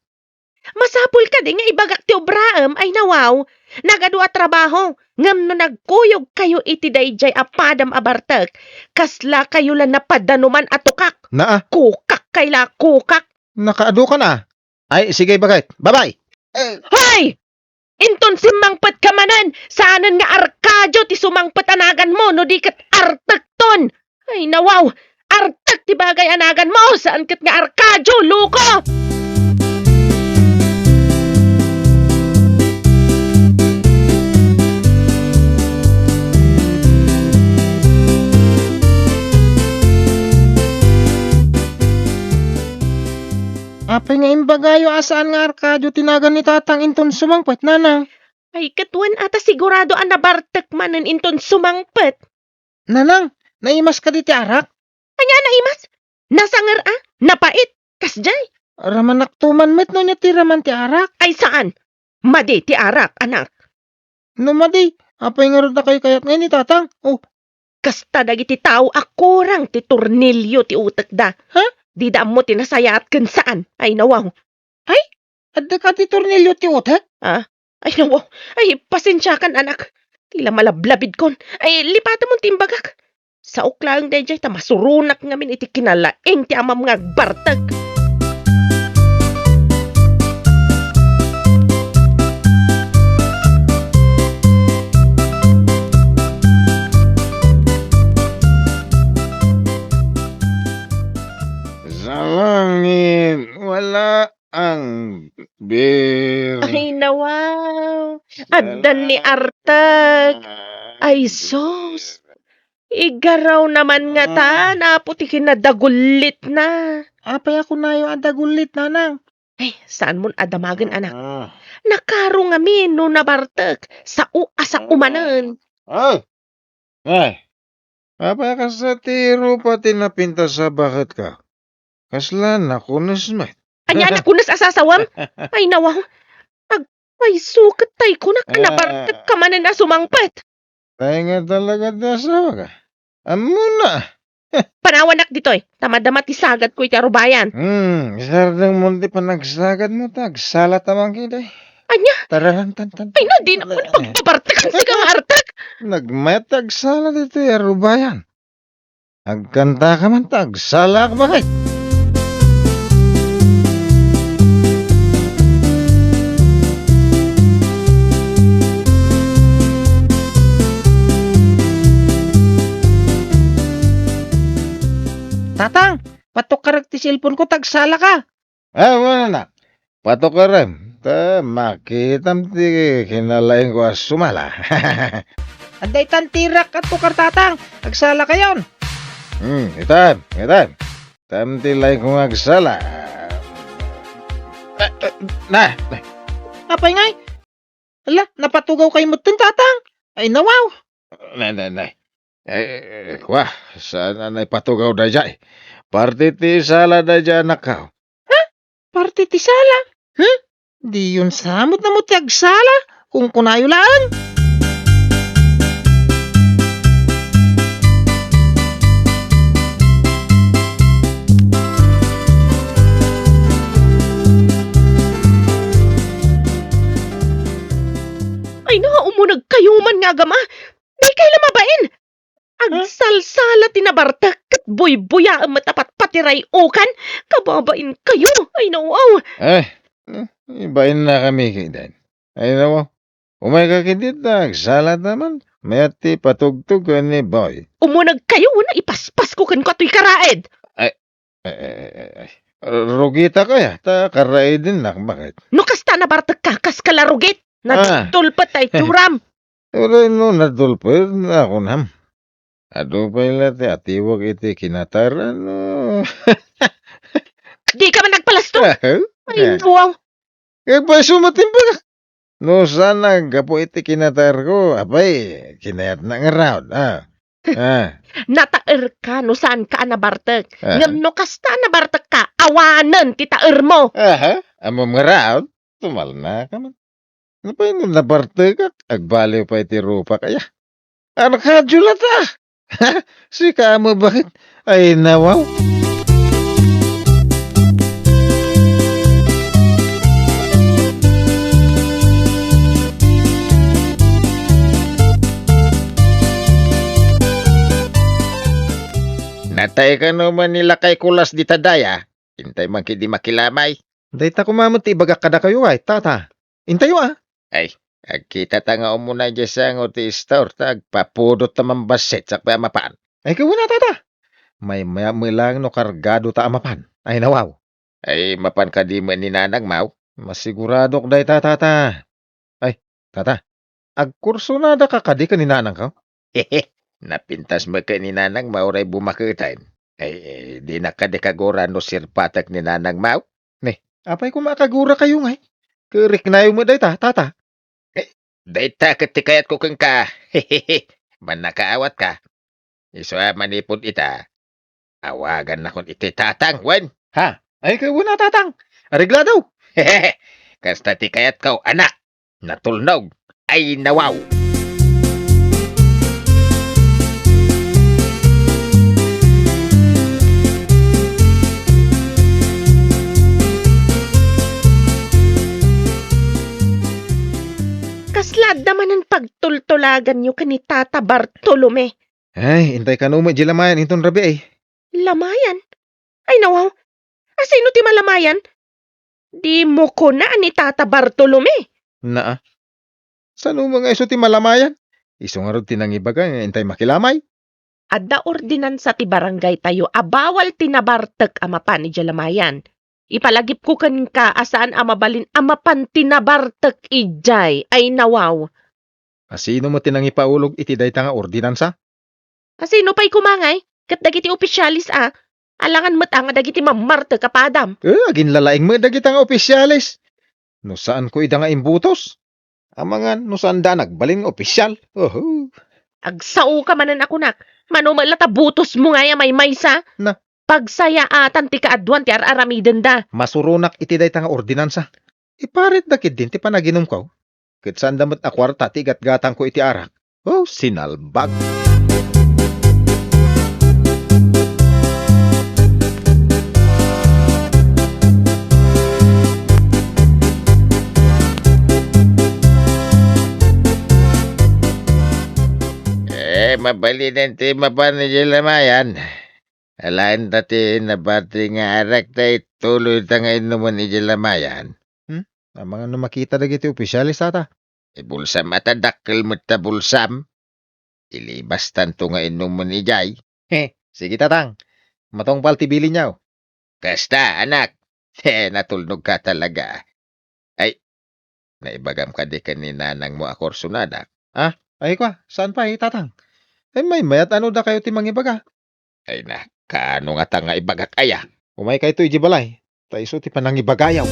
Masapul kadi nga ibagak ti obraem, ay nawaw. Nagadu a trabaho, ngem no nagkuyogkayo iti daydiay a padam a bartek, kaslakayo la napadanuman a tukak. Naa. Kukakkay la, kukak. Nakaadu kan a. Ay, sige, baket. Bye-bye. Eh. Hoy! Inton simmangpetka manen, saanen nga Arcadio ti sumangpet a naganmo, no di ket artekton. Ay, nawaw! Artek ti bagay a naganmo, saan ket nga Arcadio, loko! Apay nga imbagayo a saan nga Arcadio ti nagan ni Tatang inton sumangpet, nanang? Ay, ket wen a ta sigurado a nabartek manen inton sumangpet. Nanang, naimas kadi ti arak? Ania naimas? Nasanger a? Napait? Kasdiay? Ramanakto man met no ania ti raman ti arak. Ay, saan? Madi ti arak, anak. No madi, apay ngarud a kayo kayat ngay ni Tatang? Oh. Kasta dagiti tao a kurang ti tornilio ti utekda. Ha? Dida ammo ti nasayaat ken saan. Ay, nawaw. Ay, adda kadi tornilio ti utek? Ah? Ay, nawaw. Ay, pasensiakan, anak. Ti la malablabidkon. Ay, lipatemon ti imbagak. Saok laeng daydiay ta masuronak ngamin iti kinalaing ti amam nga agbartek. Sa langit, wala ang Addan ni Artek. Ay, sus. Igaraw naman ngatan, Apo, ti kinadagullitna. Apay a kunayo a dagullitna, nang? Ay, saan mon a damagen, anak. Ah. Nakaro ngamin no nabartek, sao a sao manen. Ay! Ay! Apay a kasta ti rupa ti napintas a baket ka? Kasla nakunes met. Ania a nakunes a sasawem? Ay, nawaw. Agpayso ket tay kunak a nabartek ka manen a sumangpet. Tay nga talaga ti asawaka. Ammona. Panawanak ditoy, ta madama ti sagadko iti arubayan. Hmm, isardeng mo ti panagsagadmo, ta agsala ta man kidi. Ania? Tararantan. Ay, na, di na pagpabartek, sika nga artek. Nagmayat ti agsala ditoy arubayan. Agkanta ka man ta agsalak, bakit? Tatang, patukarek ti cellphone ko, ta agsalaka. Ah, wen, anak. Patukarem, ta makitam ti kinalaingko a sumala. Adda itan ti rak a tukar, Tatang. Agsalakayon. Hmm, itam, itam. Itam ti laingko nga agsala. Ah, ah, na, na. Apay ngay? Ala, napatugawkayo metten, Tatang. Ay, nawaw. Nay, nay, nay. Eh, eh, kwa, saan a naipatugaw daydiay? Parte ti sala daydiay, anakko. Ha? Parte ti sala? Hmm? Diyon sa met a mo ti agsala, kunkunayo laeng. Ay, nauneg kayo man nga agama. Daykayo la mabain. Agsalsala ti nabartek ket buybuyaem met a patpatiray-okan. Kababainkayo. Ay, nawaw. Eh, eh, ibainnakami kayden. Ay, nawaw. Umayka ketdi ta agsalata man. Mayat ti patugtog ken ni Boy. Umunegkayo wenno ipaspasko kenka toy karaed. Ay, ay, ay, ay, ay. Rugitak aya, ta karaidennak, bakit? No kasta nabartekka, kaska la rugit. Ah. Nadulpet tay turam. Uray no nadulpet, nakunam. Adu pay la ti atiwag iti kinataran, no? Dika man nagpalasto. Ah, ay, ah. Wow. Kagpayso met ti imbagak. No saan a gapu iti kinatarko, apay, kinayatna ngarud, ah. Ah. Nataerka no saanka a nabartek. Ah. Ngem no kasta a nabartekka, awanen ti taermo. Aha, ammom ngarud, tumalnaka man. Napay no nabartekak, agbaliw pay ti rupak, aya. Arkadyo lata! Sika a mabakit. Ay, nawaw. Natay kano man ni lakay Kulas dita daya? Intay man ketdi makilamay. Dayta koma met ti ibagak kadakayo, ay, tata. Intayo, a. Ay, agkitata nga umuna idiay sango ti istor ta agpapudot ta mambassit sakbay a mapan. Ay, kawen a, tata. Maymay-am met laeng no kargadota a mapan. Ay, nawaw. Ay, mapan kadi met ni nanangmo? Masiguradok dayta, tata. Ay, tata, agkursonadaka kadi ken ni nanangko? Napintas met ken ni nanangmo uray bumaketen. Ay, eh, dinak kadi kagura no sirpatek ni nanangmo? Ne, apay koma a kagurakayo ngay? Ket riknayo met dayta, tata. Eh, dayta ket ti kayatko kenka. Mannakaawatka. Isu a manipud ita, awagannakon iti tatang, wen? Ha? Ay, kawen a, tatang. Areglado. Kasta ti kayatko, anak. Natulnog. Ay, nawaw. Kasla adda manen pagtultulaganyo ken ni Tata Bartolome? Ay, intay kano met di lamayan inton rabii, ay. Lamayan? Ay, nawaw. Asino ti malamayan? Dimo kuna ni Tata Bartolome. Naa. Saan met nga isu ti malamayan? Isu ngarud ti nangibaga nga intay makilamay. Adda ordinansa ti barangaytayo a bawal ti nabartek a mapan idiay lamayan. Ipalagipko kenka a saan a mabalin a mapan ti nabartek idiay. Ay, nawaw. A sino met ti nangipaulog iti dayta nga ordinansa? A sino pay koma ngay? Ket dagiti opisyales a, alangan met a nga dagiti mammartek a padam. Eh, aginlalaing met dagita nga opisyales. No saanko ida nga imbutos, amangan no saanda a nagbalin nga opisyal. Oho. Agsaoka manen a kunak. Mano met la ta butosmo ngay a maymaysa? Na. Pagsayaatan ti kaaduan ti ar-aramidenda. Masuronak iti dayta nga ordinansa. Iparitda ketdin ti panaginumko. Ket saanda met a kuarta ti igatgatangko iti arak. Oh, sinalbag! Eh, mabalinen ti mapan idiay lamayan. Alaen ta ti nabati nga arak ta ituloy ta nga innumen idiay lamayan. Hmm? Amangan no makita dagiti opisyales, tata. Ibulsam a ta dakkel met ta bulsam. Ilibastanto nga innumen idiay. He, sige, tatang. Matungpal ti bilinyo. Kasta, anak. He, natulnog ka talaga. Ay, naibagam kadi ken ni nanangmo a kursonadak? Ah, ay kwa, saan pay, tatang? Ay, maymayat ano dakayo ti mangibaga? Ay na, kaano ngata nga ibagak aya? Umaykayto idiay balay, ta isu ti panangibagayo.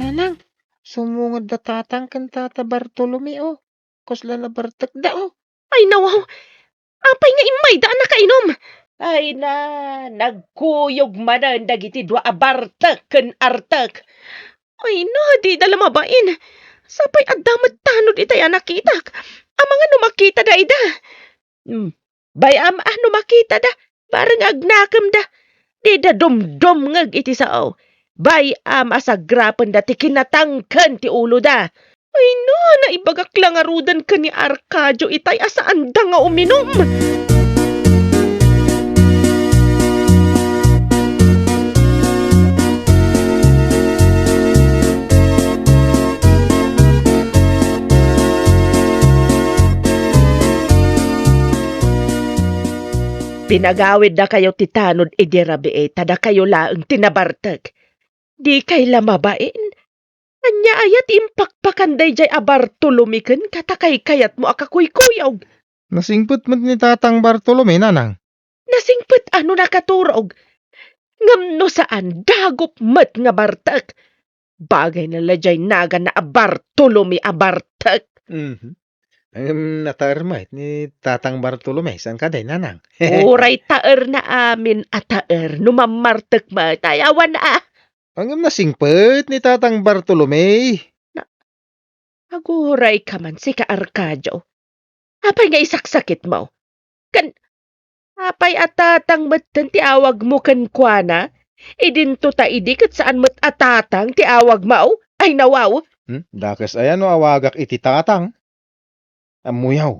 Nanang, sumungod da tatang ken tata Bartolome, oh. Kasla nabartekda, oh. Ay, nawaw. Apay nga immayda a nakainum? Ay na, nagkuyog manen dagiti dua a bartek ken artek. Ay na, dida la mabain. Sapay adda met tanod itay a nakitak. Amangan no makitada ida. Hmm. Bay-am a no makitada, bareng agnakemda. Dida dumdumngeg iti sao. Bay-am a sagrapenda ti kinatangken ti uloda. Ay na, naibagak la ngaruden ken ni Arcadio itay a saanda nga uminum. Pinagawiddakayo ti tanod idi rabii, ta dakayo laeng ti nabartek. Dikay la mabain? Ania aya ti impakpakan daydiay a Bartolome kenka ta kaykayatmo a kakuykuyog? Nasingpet met ni Tatang Bartolome, nanang. Nasingpet a no nakaturog. Ngem no saan, dagup met nga bartek. Bagayna la diay naganna a Bartolome a bartek. Mhm. Ngem nataer met ni Tatang Bartolome, saan kadi, nanang? Uray taerna amin a taer no mammartek met. Ay, awan a. Ngem nasingpet ni Tatang Bartolome. Na, agurayka man, sika Arcadio. Apay nga isaksakitmo? Ken apay a Tatang metten ti awagmo kenkuana? Idinto ta idi ket saan met a Tatang ti awagmo? Ay, nawaw! Hmm? Dakes aya no awagak iti Tatang? Ammoyo,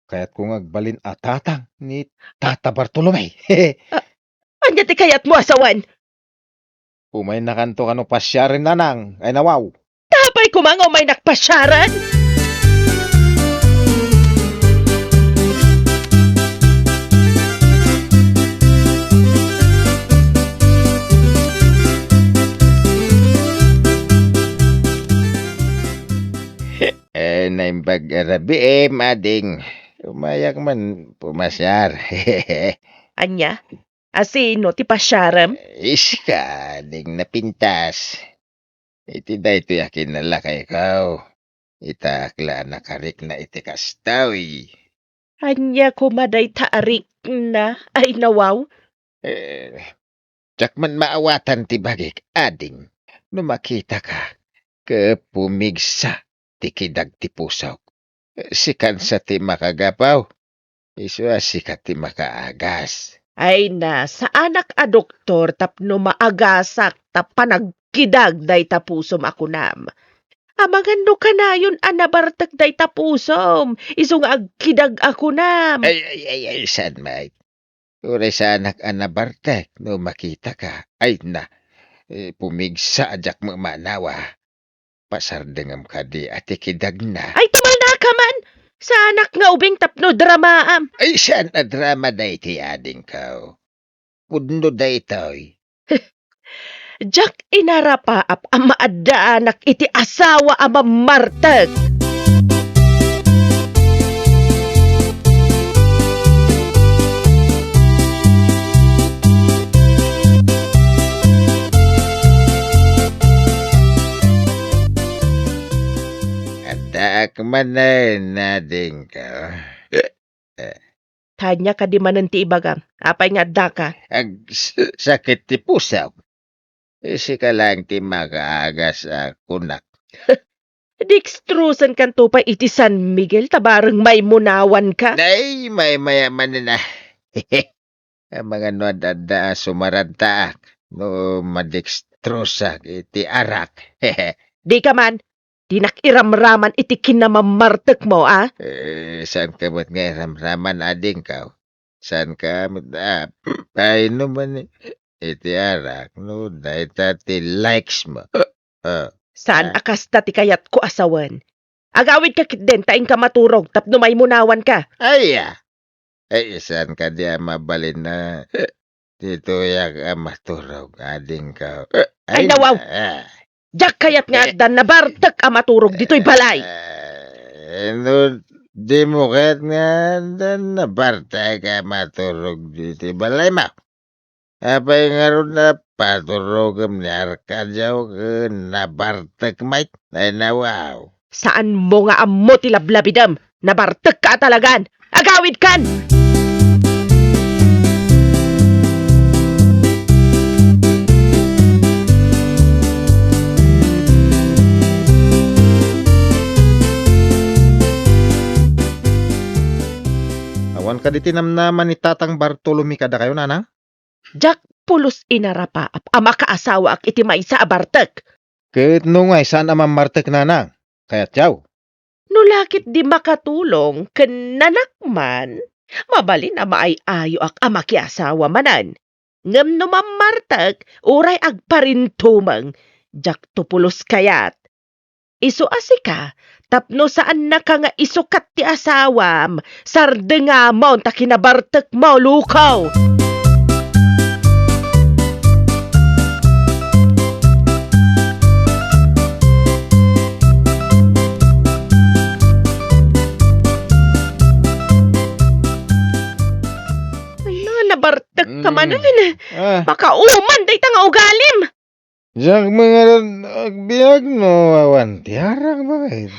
kayatko nga agbalin a tatang ni Tata Bartolome. A-, ania ti kayatmo a sawen? Umaynakanto kano pasiaren, nanang. Ay, nawaw. Apay koma nga umaynak pasiaren? Eh, naimbag a rabii, eh, ading. Umayak man pumasiar. Ania? A sino ti pasiarem? Iska, ading napintas. Iti daytoy a kinalakayko, itak la a nakarikna iti kastoy. Ania koma dayta a rikna? Ay, nawaw. Eh, diak man maawatan ti bagik, ading, no makitaka ket pumigsa ti kidag ti pusok. Sikan sa ti makagapu, isu a sika ti makaagas. Ay na, saanak a doktor tapno maagasak ta panagkidag dayta pusom a kunam. Amangan no kanayon a nabartek dayta pusom, isu nga agkidag a kunam. Ay, ay, ay, ay, saan met? Uray saanak a nabartek no makitaka. Ay na, Eh, pumigsa a diak mamanawa. Pasardengem kadi a ti kidagna. Ay, tumalnaka man! Saanak nga ubing tapno dramaam. Ay, saan a drama daytoy, adingko? Pudno daytoy. Diak inarapaap a maaddaanak iti asawa a mammartek. Addaak manen, adingko. Ania kadi manen ti ibagam? Apay nga addaka? Ag-, s-, sakit ti pusok. Sika laeng ti makaagas a kunak. Dextrosan kanto pay iti San Miguel ta bareng maimunawanka. Ay, maymaya manen a. Amangan no ad-adda a sumarantaak no madextrosak iti arak. Dika man, dinak iramraman iti kinamammartekmo, a? Eh, saanka met nga iramraman, adingko? Saanka met a painuman iti arak no dayta ti likes mo? Ah. Saan a kasta ti kayatko a sawen. Agawidka ketdin ta inka maturog tapno maimunawanka. Aya! Ay, saan kadi a mabalin a ditoyak a maturog, adingko? Ay, nawaw! Diak kayat nga addan nabartek a maturog ditoy balay. Eh, no dimo kayat nga addan nabartek a maturog ditoy balaymo, apay ngarud a paturogem ni Arcadio ken nabartek met? Ay, nawaw. Saanmo nga ammo ti lablabidem. Nabartekka a talagan. Agawidkan! Awan kadi ti namnama ni Tatang Bartolome kadakayo, nanang? Diak pulos inarapaap a makaasawaak iti maysa a bartek. Ket no ngay saan a mammartek, nanang, kayatyaw? No la ketdi makatulong ken nanakman, mabalin a maay-ayoak a makiasawa manen. Ngem no mammartek, uray agparintumeng, diakto pulos kayat. Isu a sika, tapno saannaka nga isukat ti asawam, sardengamon ta kinabartekmo, lukaw! Ala, nabartek ka manen. Ah. Makauman dayta nga ugalim. Diak man ngarud agbiag no awan ti arak, baket.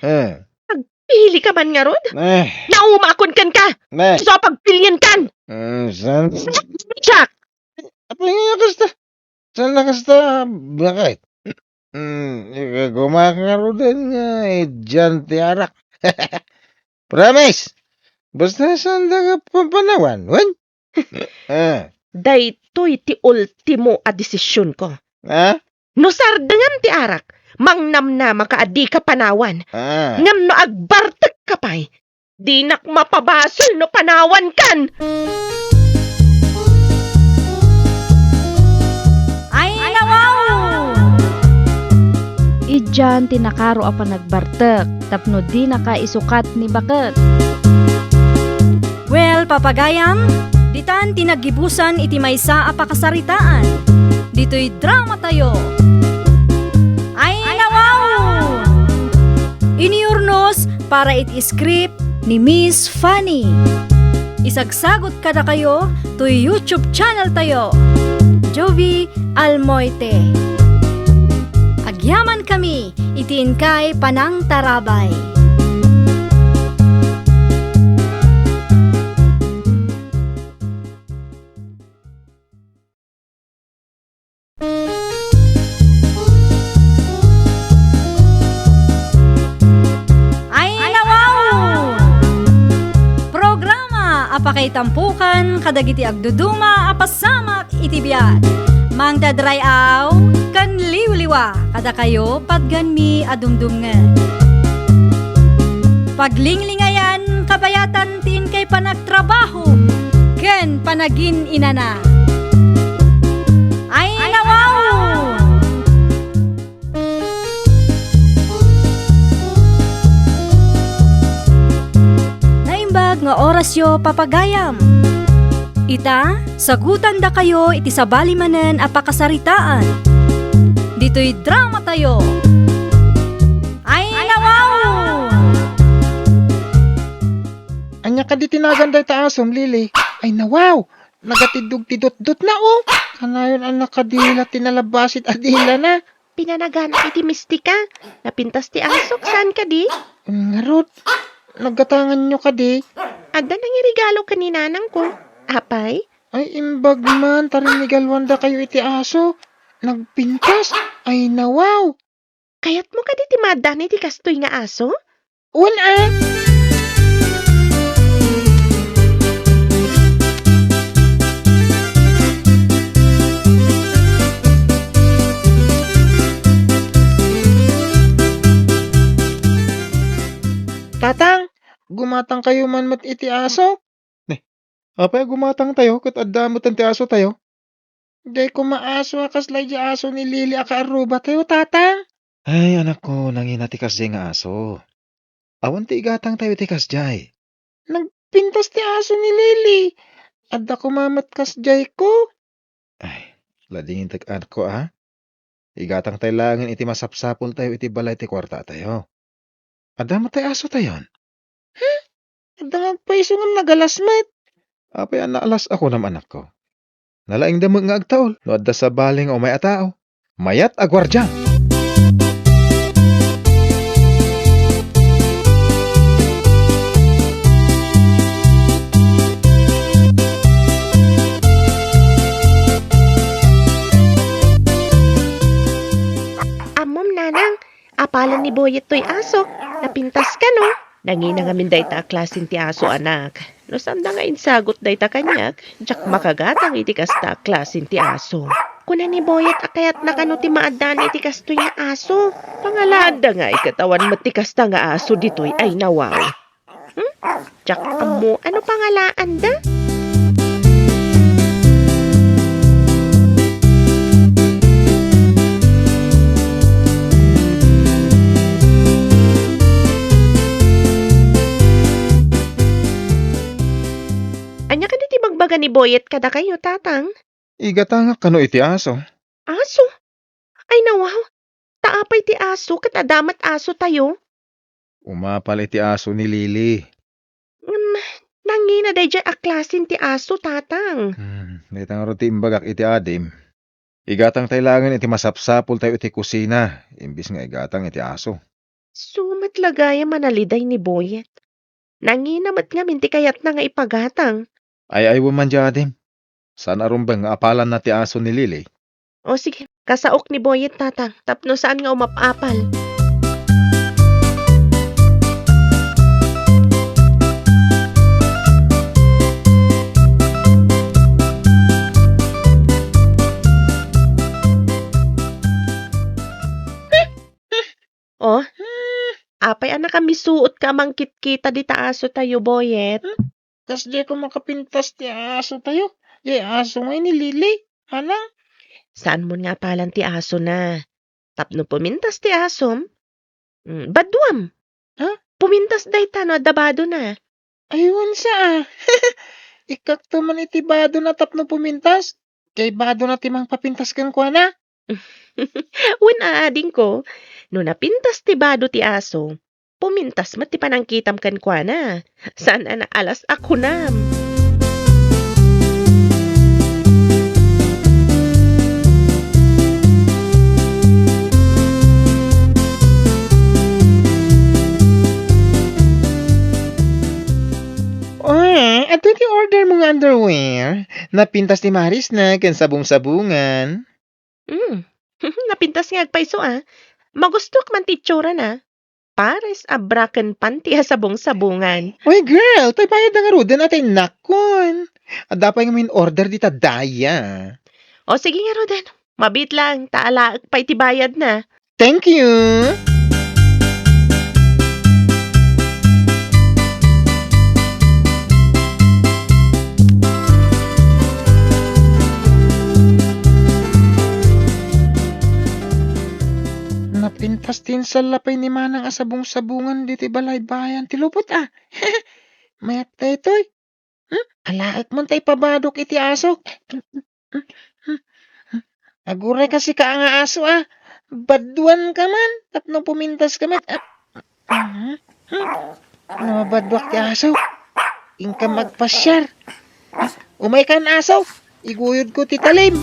Ah. Agpili ka man ngarud? Eh. Naumakon kenka. Eh. Isu a pagpilienkan. Eh, saan? Siak. Apay nga kasta? Saan na kasta, baket? Mm, ikagumak ngaruden nga idian ti arak. Promise! Basta saanda nga papanawan, wen? Ah. Daytoy ti ultimo a desisionko. Ah? No sardengam ti arak, mangnamnamaka a dika panawan. Ah. Ngem no agbartekka pay, dinak mapabasol no panawankan. Ay, nawaw! Idian ti nakaro a panag- bartek tapno dinaka isukat ni baket. Well, papagayam, ditan ti naggibusan iti maysa a pakasaritaan. Ditoy drama tayo. Ay, nawaw! Iniyurnos para iti script ni Miss Fanny. Isagsagot kadakayo toy YouTube channel tayo, Jovie Almoite. Agyamankami iti inkay panangtarabay. Ay, nawaw! Programa a pakaitampokan kadagiti agduduma a pasamak iti biag. Mangted ray-aw ken liwliwa kadakayo patganmi a dumdumngeg. Paglinglingayan kabayatan ti inkay panagtrabaho ken panagin-inana. Ay, nawaw! naimbag nga orasyo, papagayam. Ita, sagutandakayo iti sabali manen a pakasaritaan. Ditoy dramatayo. Ay, nawaw! Ania kadi ti nagan dayta asom, Lily? Ay, nawaw! Nagatiddog ti dutdotna, oh! Kanayon a nakadila ti nalabasit a dilana. Pinanaganak iti mistika. Napintas ti asok, saan kadi? Ngarud, naggatanganyo kadi? Adda nangiregalo ken ni nanangko. Apay? Ay, imbag man, ta rinnigaluandakayo iti aso. Nagpintas? Ay, nawaw! Kayatmo kadi ti maaddaan iti kastoy nga aso? Wen a. Tatang, gumatangkayo man met iti asok. Ni, apay a gumatangtayo ket adda metten ti asotayo? Dayko maaso a kasla idiay aso ni Lily a kaarrubatayo, Tatang. Ay, anakko, nangina ti kasdiay nga aso. Awan ti igatangtayo iti kasdiay. Nagpintas ti aso ni Lily. Adda koma met kasdiay ko. Ay, ladingintek, anakko, a. Igatangtay laengen iti masapsapultayo iti balay ti kuartatayo. Adda met tay asotayon? Hmm? Adda nga agpayso ngem nagalas met. Apay a naalas a kunam, anakko? Nalaingda met nga agtaul no adda sabali nga umay a tao. Mayat a guardian! Ammom, nanang, apalan ni Boyet toy aso. Napintas kano? Nangina ngamin dayta a klasen ti aso, anak. No saanda nga insagut dayta kaniak, diak makagatang iti kasta a klasen ti aso. Kuna ni Boyet a kayatna kano ti maaddaan iti kastoy nga aso. Pangalaanda nga ikatawan met ti kasta nga aso ditoy ay nawaw. Hmm? Diak ammo, ano pangalaanda? Ania kadi ti bagbaga ni Boyet kadakayo, Tatang? Igatangak kano iti aso. Aso? Ay, nawaw. Ta apay ti aso ket adda met asotayo? Umapal iti aso ni Lily. Ngem, nangina daydiay a klasen ti aso, Tatang. Hmm, dayta ngarud ti imbagak iti adim. Igatangtay laengen iti masapsapultayo iti kusina, imbis nga igatang iti aso. Isu met la gayam a naliday ni Boyet. Nangina met ngamin ti kayatna nga ipagatang. Ay-aywem man diay adim. Saan a rumbeng nga apalanna ti aso ni Lily. O sige, kasaok ni Boyet, Tatang, tapno saan nga umap-apal. O, apay a nakamisuotka a mangkitkita dita asotayo, Boyet? Kasdiay ko makapintas ti asotayo. Diay aso ngay ni Lily. Manang? Saanmon nga apalan ti asona. Tapno pumintas ti asom, mm, baduam. Ha? Pumintas dayta no adda badona. Ay, wen sa, a. Ikkakto man iti badona tapno pumintas. Diay badona ti mangpapintas kenkuana. Wen a, adingko, no napintas ti bado ti aso, pumintas met ti panangkitam kenkuana. Saan a naalas a kunam. Ah, adda ti order mo nga underwear. Napintas ti marisna ken sabong-sabongan. Mm. Napintas nga agpayso, a. Magustuak man ti itsurana. Pares a bra ken panty a sabong-sabongan. Uy, girl, tay bayad na ngaruden a tay nakon. Adda pay ngamin order dita daya. O, sige ngaruden. Mabiit lang, ta alaek pay ti bayadna. Thank you. Napintas ti insalla pay ni Manang a sabong-sabongan ditoy balaybayan ti lupot, a. Mayat daytoy. Hmm? Alaek man ta ipabadok iti aso. Aguray ka sika nga aso, a. Baduan ka man tapno pumintas ka met. Ah, hmm? Hmm? Ano, mabaduak ti aso? Inka magpasiar. Umay kan, aso. Iguyod ko ti talim.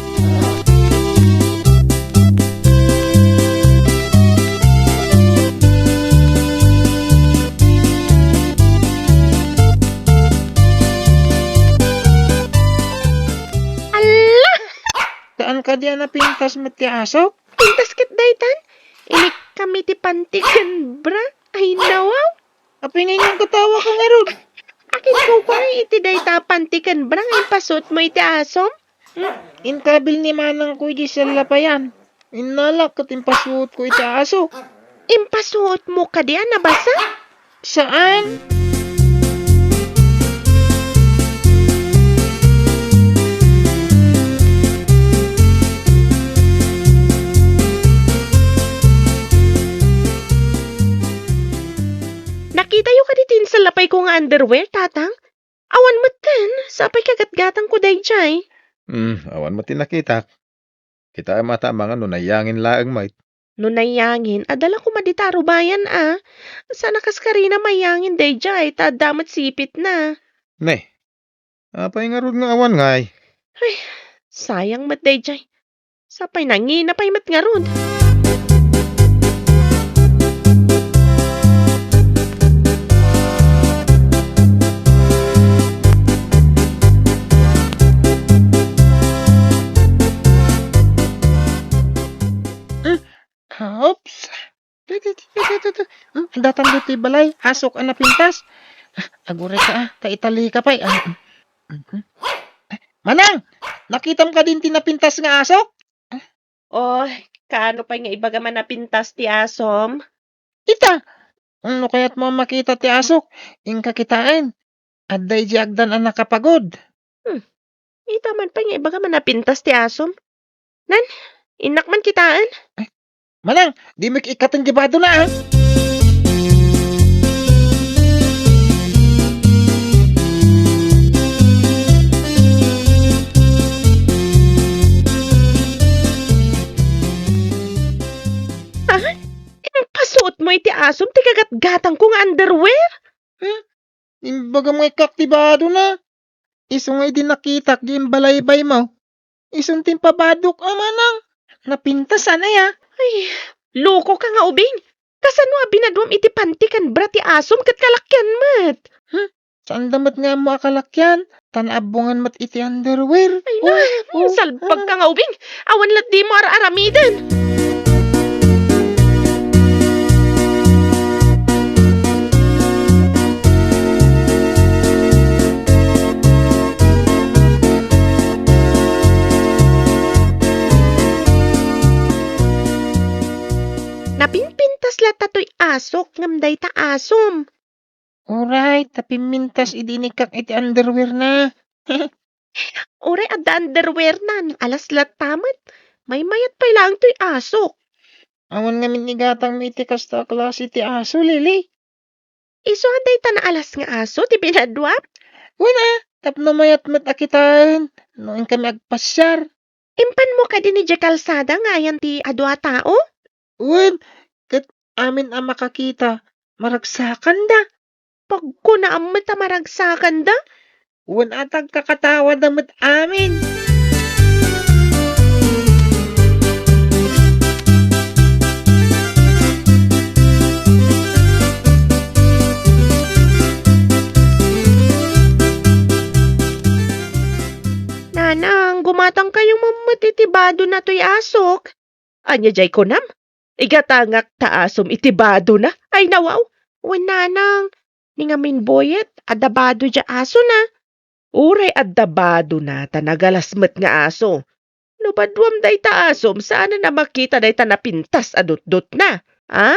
Alla! Saan kadi a napintas met ti aso? Pintas ket daytan. Inikam iti panti ken bra. Ay, nawaw. Apay nga inka nagkatawa ka ngarud? Akin ko pay iti dayta panti ken bra nga impasuotmo iti asom? Hmm, inkabil ni manangko idi sallapayan. Innalak ket impasuotko iti aso. Impasuotmo kadi a nabasa? Saan? Nakitayo kadi ti insallapayko nga underwear, Tatang? Awan metten, sapay kagatgatangko daydiay. Hmm, awan met ti nakitak. Kitaem a ta amangan no naiyangin laeng met. No naiyangin, adda la koma dita arubayan a. Saan a kas karina maiyangin daydiay, ta adda met sipitna. Ne, apay ngarud nga awan ngay? Ay, sayang met daydiay. Sapay nangina pay met ngarud. Hmm, oops. Tu, tu, tu, tu, tu, tu. Hmm, adda tan ditoy balay. Asok a napintas. Aguray ka, a. Ta itali ka pay. Ah, mm, mm. Manang, nakitam kadin ti napintas nga asok? Oy, kaano pay nga ibagam a napintas ti asom? Ita, no kayatmo a makita ti asok, inka kitaen. Adda idiay agdan a nakapagod. Hmm. Ita man pay nga ibagam a napintas ti asom. Nan, innak man kitaen. Manang, dimo ikkaten ti badona, a. Ah, impasuotmo iti asom ti kagatgatangko nga underwear? Hmm? Imbagam nga ikkak ti badona. Isu nga idi nakitak di imbalaybaymo, isun ti impabadok a manang. Napintasan aya. Ay, loko ka nga ubing. Kasano a binaduam iti panti ken bra ti asom ket kalakyan met? Hmm? Saanda met nga ammo a kalakyan, ta naabbongan met iti underwear. Ay, na, oh, oh, salbag ka nga ubing. Awan la dimo ar-aramiden. Napinpintas latta toy asok ngem dayta asom. Uray, ta pimmintas idi inikkak iti underwearna. Uray adda underwearna, alas latta met. Maymayat pay laeng toy asok. Awan ngamin igatangmi iti kasta a klase ti aso, Lily. Isu a dayta naalas nga aso ti binaduam? Wen a, tapno mayat met a kitaen no inkami agpasiar. Impanmo kadi idiay kalsada nga ayan ti adu a tao? Wen, ket amin a makakita, maragsakanda. Pagkunaam met a maragsakanda? Wen a, ta agkakatawada met amin. Nanang, gumatangkayo met iti badona toy asok. Ania diay kunam? Igatangak ta asom iti badona? Ay, nawaw. Wen, nanang, ni ngamin buyet, adda bado diay asona. Uray adda badona ta nagalas met nga aso. No baduam dayta asom, saanen a makita dayta napintas a dutdutna, a?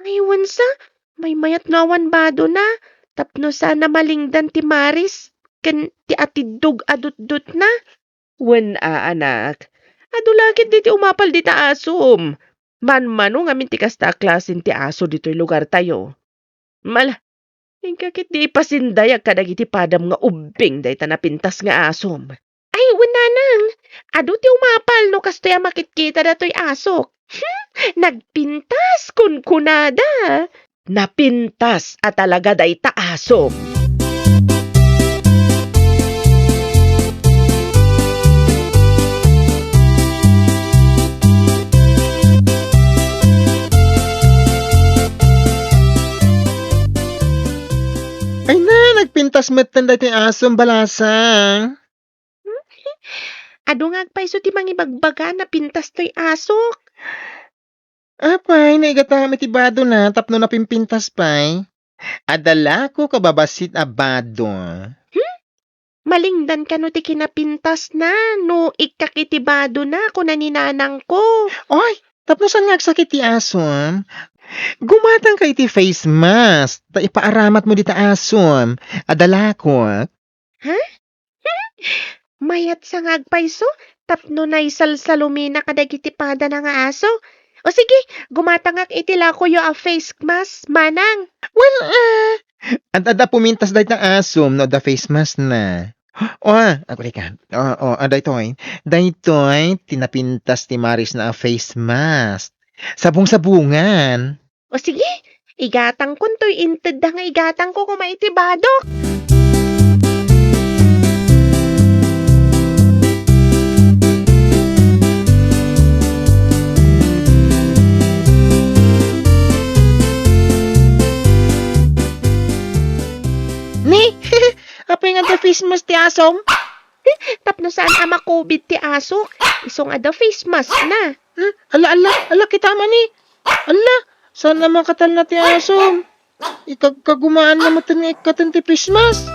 Ay, wen sa, maymayat no awan badona, tapno saan a malingdan ti maris ken ti atiddog a dutdutna. Wen a, anak, adu la ketdi ti umapal dita asom. Manmano ngamin ti kasta a klasen ti aso ditoy lugartayo. Mala, Inka ket di ipasindayag kadagiti padam nga ubbing dayta napintas nga asom. Ay, wen, nanang, adu ti umapal no kastoy a makitkita datoy asok. Hmm, nagpintas, kunkunada. Napintas a talaga dayta asom. Ay na, nagpintas metten daytoy asom, balasa. Adu nga agpayso ti mangibagbaga, napintas toy asok. Apay, naigatangam iti badona tapno napimpintas pay? Adda lako kababassit a bado. Hmm? Malingdan kano ti kinapintasna no ikkak iti badona, kuna ni nanangko. Oy, tapno saan nga agsakit ti asom, gumatangka iti face mask ta ipaaramatmo dita asom. Adda lako. Ha? Mayat sa nga agpayso tapno naisalsalumina kadagiti padana nga aso. O sige, gumatangak iti lakoyo a face mask, manang. Well, ah, ad-, adda pumintas dayta asom no adda face mask na. O, ah, aguli ka. O, o, ah, daytoy. Daytoy, ti napintas ti Maris na a face mask. Sabong-sabongan. O sige, igatangkon toy intedda nga igatangko koma iti badok. Ni, apay nga adda face mask ti asom? Tapno saan a ma-covid ti asok, isu nga adda face mask na. Hmm? Ala, ala, ala, kita man ni. Ala, saan a makatalna ti asom? Ikagkagumaan na metten nga ikkaten ti face mask.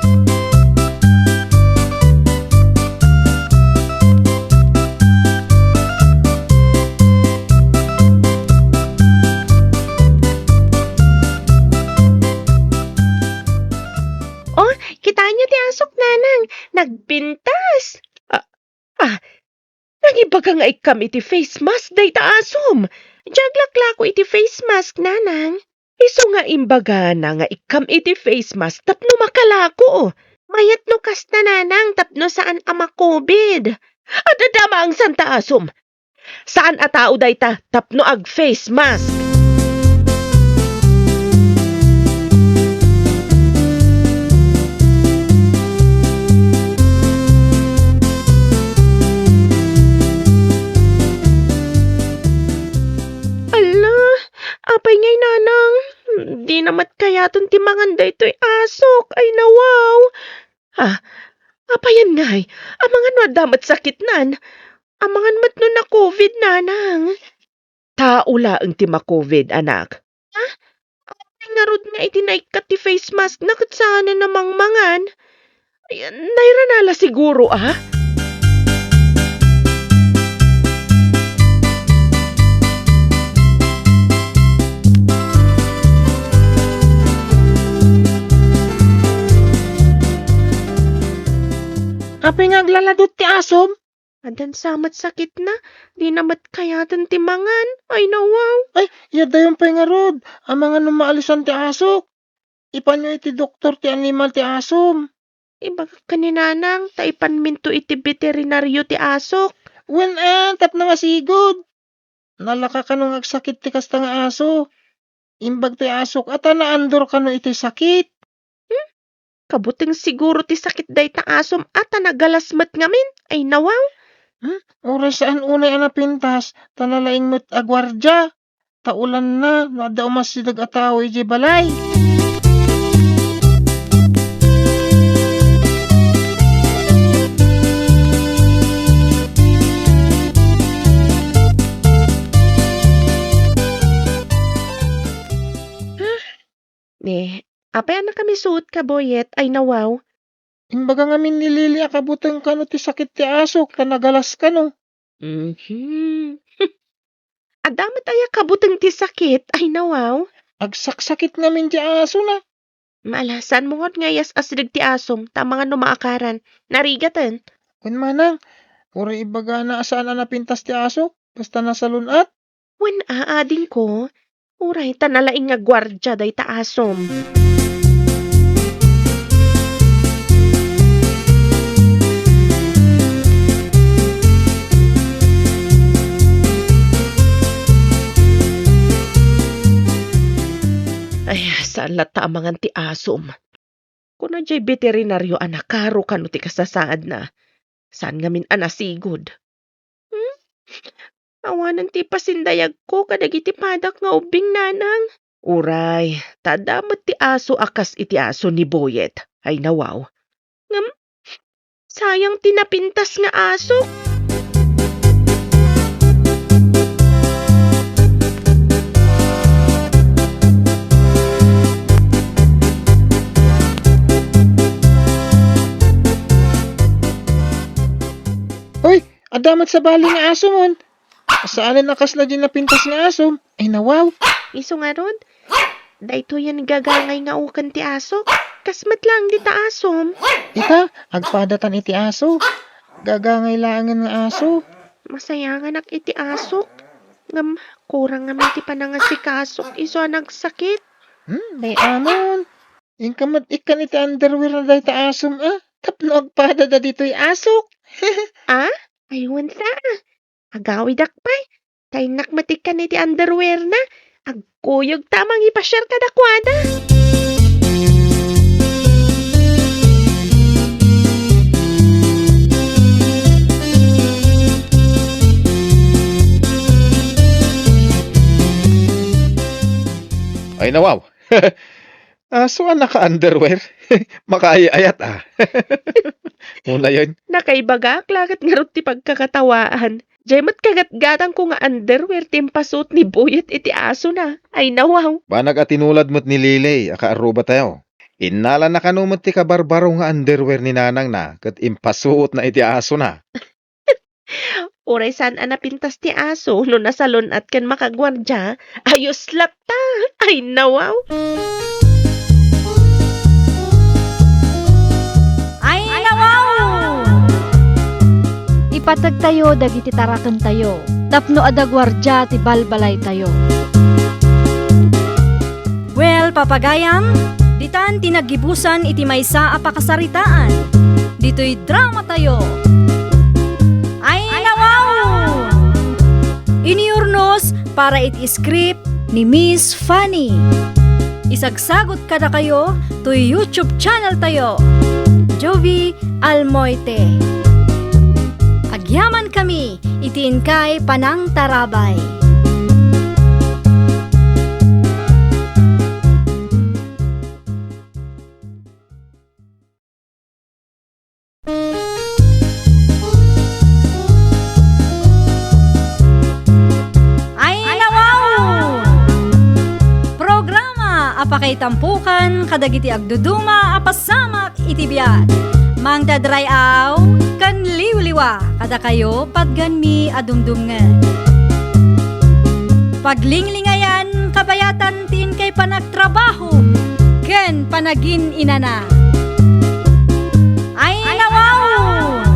Oh, kitaenyo ti asok, nanang. Nagpintas. Ah, ah, nangibaga nga ikkam iti face mask dayta asom. Diak laklako iti face mask, nanang. Isu nga imbagana nga ikkam iti face mask tapno makalako. Mayat no kasta, nanang, tapno saan a ma-covid. Adda dama ang santa asom. Saan a tao dayta tapno ag-face mask. Ala, apay ngay, nanang? Di na met kayaten ti mangan daytoy asok. Ay, nawaw. Ah, apayen ngay? Amangan no adda met sakitnan? Amangan met no na-covid, nanang? Tao laeng ti ma-covid, anak. Ha? Apay ngarud nga iti naikkat ti face mask na ket saanen a mangmangan? Ay, nairana la siguro, a? Apay nga aglaladot ti asom? Addan sa met sakitna, di na met kayaten ti mangan. Ay, nawaw. Ay, yadayon pay ngarud. Amangan no maalisan ti asok. Ipanyo iti doktor ti animal ti asom. Ibagak ken ni nanang, ta ipanminto iti beterinario ti asok. Wen, a, tapno masigud. Nalaka kano nga agsakit ti kasta nga aso. Imbag ti asok a ta naandor kano iti sakit. Hmm? Kabuteng siguro ti sakit dayta asom a ta nagalas met ngamin. Ay, nawaw. Hmm? Uray saan unay a napintas, ta nalaing met a guardia. Ta ulanna no adda umasideg a tao idiay balay. Ni, apay a nakamisuot ka, Boyet? Ay, nawaw. Imbaga ngamin ni Lily a kabuteng kano ti sakit ti asok ta nagalas kano. Mhm. Adda met aya kabuteng ti sakit? Ay, nawaw. Agsaksakit ngamin ti asona. Maalasan mo ngarud nga iyas-asideg ti asom, ta amangan no maakaran. Narigaten. Wen manang, uray ibagana a saan a napintas ti aso, basta nasalun-at. Wen a, adingko, uray ta nalaing nga guardia dayta asom. latta a mangan ti asom. Kuna jay beterinario a nakaro kano ti kasasaadna. Saan ngamin a nasigud. Hmm? Awanen ti ipasindayagko kadagiti padak nga ubbing, nanang. Uray, ta adda met ti aso a kas iti aso ni Boyet. Ay nawaw. Ngem, sayang ti napintas nga asok. Uy, adda met sabali nga asomon. Saanen a kasla di napintas nga asom. Ay, nawaw. Isu ngarud, daytoyen gagangay nga uken ti asok. Kas met laeng dita asom. Ita, agpadatan iti aso. Gagangay laengen nga aso. Masayanganak iti asok. Ngem, kurang ngamin ti panangasikasok isu a nagsakit. Hmm, day amon. Inka met ikkan iti underwear na dayta asom, a? Tapno agpadada ditoy asok. Ah? Ay, wen ta. Agawidak pay. Ta innak met ikkan iti underwear na. Agkuyog ta a mangipasiar kadakuada. Ay, nawaw. Aso a naka-underwear? Makaay-ayat, a. Unayen. Nakaibagak la ket ngarud ti pagkakatawaan. Jay met kagatgatangko nga underwear ti impasuot ni Boyet iti asona. Ay, nawaw. Banag a tinulad met ni Lily a kaarrubatayo. Innalana kano met ti kabarbaro nga underwear ni nanangna ket impasuotna iti asona. Uray saan a napintas ti aso no nasalun-at ken makaguardia, ayos latta. Ay, nawaw. Ay, nawaw! Ipategtayo dagiti tarakentayo tapno adda guardia ti balbalaytayo. Well, papagayam, ditan ti naggibusan iti maysa a pakasaritaan. Ditoy dramatayo. Ay, nawaw! Iniurnos para iti script ni Miss Fanny. Isagsagut kadakayo toy YouTube channel tayo, Jovie Almoite. Agyamankami iti inkay panangtarabay. Ay, nawaw! Programa a pakaitampukan kadagiti agduduma a pasamak iti biag. Mangted ray-aw ken liwliwa kadakayo patganmi a dumdumngeg. Paglinglingayan kabayatan ti inkay panagtrabaho ken panagin-inana. Ay, nawaw!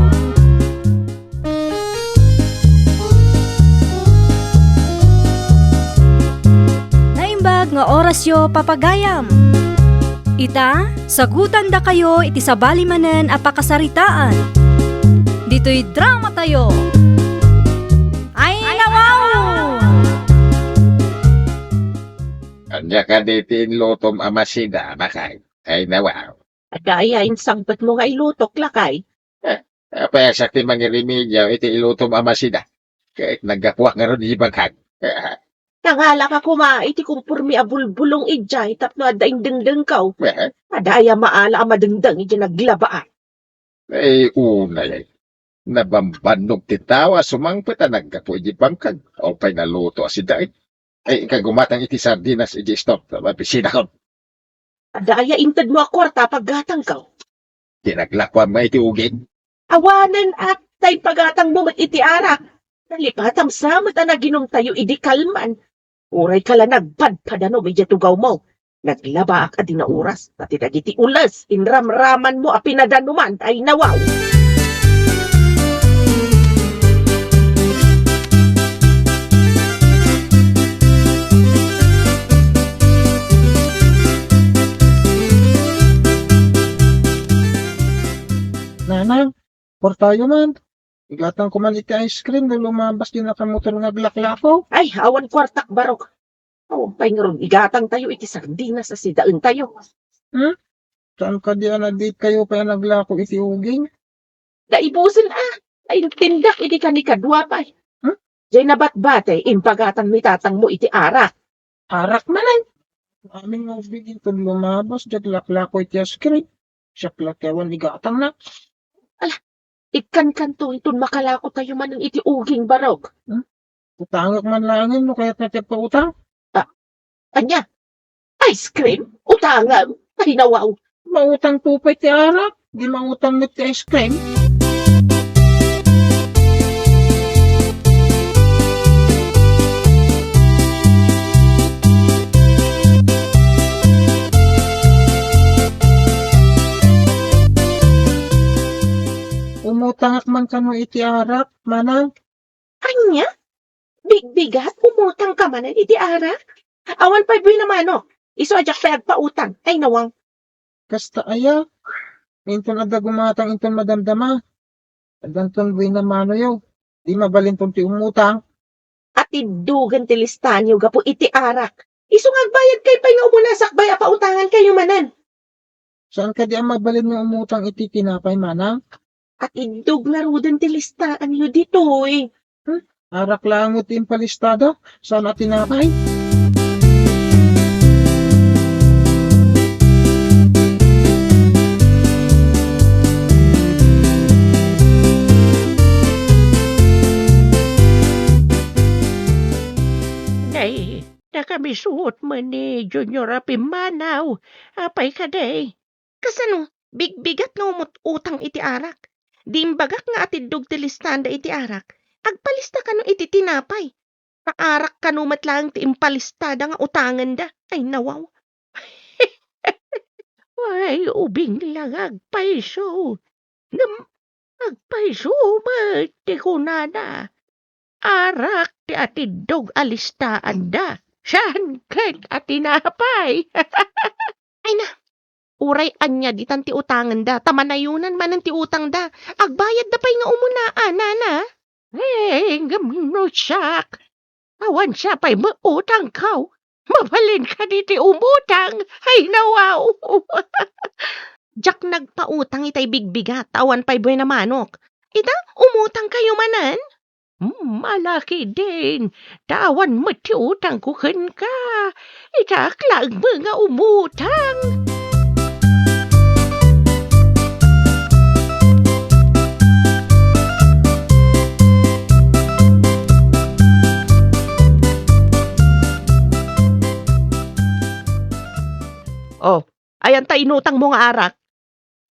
Naimbag nga orasyo, papagayam. Ita, sagutandakayo iti sabali manen a pakasaritaan. Ditoy dramatayo. Ay, nawaw! Ania kadi ti inlutom a masida, lakay? Ay, nawaw. Adda aya insangpetmo nga ilutok, lakay? Eh, apay a siak ti mangirimediaw iti ilutom a masida? Ket naggapuak ngarud iti banghag. Nangalaka koma iti kumporme a bulbulong idiay tapno adda indengdengko. Eh? Adda aya maala a madengdeng idiay naglabaak? Ay, unay. Nabambannog ti tao a sumangpet a naggapu iti banghag. Apay naluto a sida, eh? Ay, inka gumatang iti sardinas iti store. Bisinakon. Adda aya intedmo a kuarta a paggatangko? Ti naglakuam nga iti uging. Awanen, a, ta impagatangmo met iti arak. Nalipatam sa met a naginumtayo idi kalman. Uray ka la nagpadpadanom idiay tugawmo. Naglabaak a di naoras, ta ti dagiti ules, inramramanmo a pinadanuman, ay nawaw. Nanang, kuartayo man. Igatangko man iti ice cream no lumabas ti nakamotor nga aglaklako. Ay, awan kuartak, barok. Awan pay ngarud igatangtayo iti sardinas a sidaentayo. Hmm? Saan kadi a nagdate kayo pay a naglako iti uging? Naibusen a, naintindak idi kanikadua pay. Hmm? Jay nabatbate, impagatang ni tatangmo iti arak. Arak manen? Amin nga ubing inton lumabas, diak laklako iti ice cream. Siak la ti awan igatangna. Ala, ikkankanto inton makalakotayo manen iti uging, Barok. Hmm? Utangak man laengen no kayatna ti agpautang. Ah, ania? Ice cream? Utangam? Ay, nawaw. Mautang to pay ti arak, di mautang met ti ice cream. Umutangak man kano iti arak, manang. Ania? Bigbigat, umutang ka manen iti arak? Awan pay buinamano. Isu a diak pay agpautang. Ay, nawang. Kasta aya? Inton adda gumatang inton madamdama. Addanton buinamanoyo. Di mabalinton ti umutang. At iddugen ti listaanyo gapu iti arak. Isu nga agbayad kay pay nga umuna sakbay a pautangan kayo manen. Saan kadi a mabalin nga umutang iti tinapay, manang? At iddug ngaruden ti listaanyo ditoy. Hmm? Arak laeng met ti impalistada, saan a tinapay? Nay, nakamisuot man ni Junior a pimmanaw. Apay kadi? Kasano? Bigbigat nga umut-, utang iti arak. Di imbagak nga atiddog ti listaanda iti arak. Agpalista kano iti tinapay. Paarak kano met laeng ti impalistada nga utangenda. Ay, nawaw. Ay, ubing la nga agpayso. Ngem agpayso met ti kunana. Arak ti atiddog a listaanda. Saan ket a tinapay. Ay na, uray ania ditan ti utangenda, ta manayonan manen ti utangda. Agbayadda pay nga umuna, a, nana? Eh, ngem no siak, awan sa pay mautangko. Mabalin kadi ti umutang? Ay, nawaw! Diak nagpautang itay bigbigat, awan pay buena manok. Ita, umutang kayo manen? Hmm, malaki din. Ta awan met ti utangko kenka. Ita, ak laeng nga umutang. Oh, ayan ta inutangmo nga arak.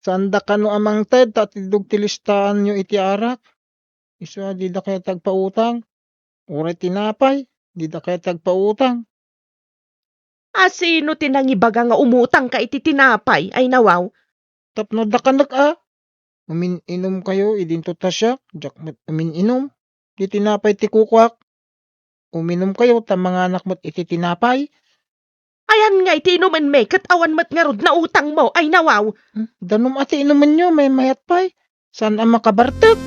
Saanda kano a mangted ta atiddog ti listaanyo iti arak? Isu a dida kayat agpautang. Uray tinapay, dida kayat agpautang. A, sino ti nangibaga nga umutangka iti tinapay? Ay, nawaw. Tapno dakanek a. Umin-inom kayo, idinto ta siak, diak met umin-inom. Ti tinapay ti kukuak. Uminom kayo, ta manganak met iti tinapay. Ayan nga iti inumenmi, ket awan met ngarud nautangmo, ay nawaw. Hmm, danum a ti inumenyo, maymayat pay. Saan a makabartek?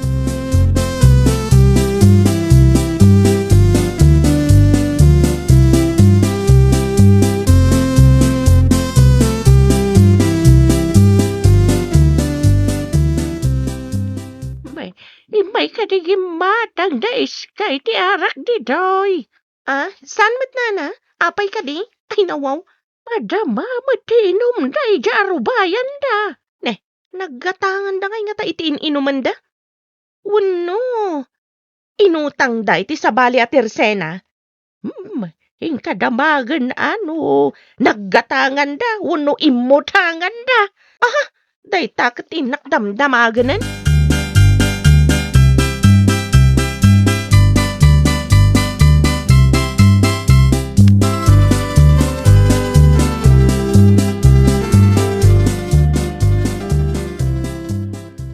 May, immay kadi gimmatang da iskay ti arak ditoy. Ah, saan met nana? Apay kadi? Ay, nawaw. Madama met ti inumda idiay arubayanda. Ne, naggatanganda ngay ngata iti in-inumanda? Wenno, inutangda iti sabali a tersena? Hmm, inka damagen a no naggatanganda wenno immutanganda. Aha, dayta ket innak damdamagenen.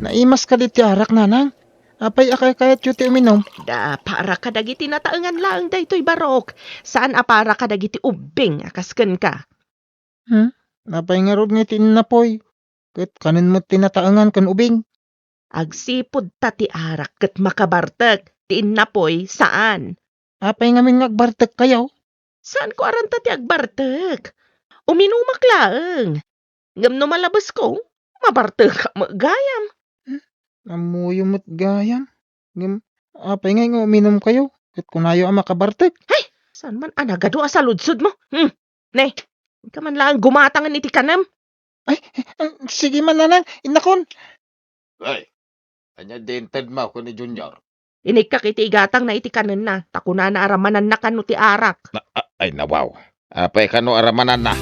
Naimas kadi ti arak, nanang? Apay a kaykayatyo ti uminum? Da, para kadagiti nataengan laeng daytoy, Barok. Saan a para kadagiti ubbing a kas kenka. Hmm? Apay ngarud nga iti innapoy? Ket kanen met ti nataengan ken ubing? Agsipud ta ti arak ket makabartek, ti innapoy, saan. Apay ngamin nga agbartekkayo? Saanko a ranta ti agbartek. Uminumak laeng. Ngem no malabesko, mabartekak met gayam. Hmm? Ammoyo met gayam. Ngem apay ngay nga uminumkayo? Ket kunayo a makabartek. Hay! Saan man a nagadu a saludsodmo? Hmm. Ne, inka man laeng gumatangen iti kanem. Ay, eh, sige man, Nanang, innakon. Ay, ania di intedmo ken ni Junior? Inikkak iti igatangna iti kanenna, ta kunana a ramananna kano ti arak. Na, a-, ay, nawaw. Apay kano a ramananna?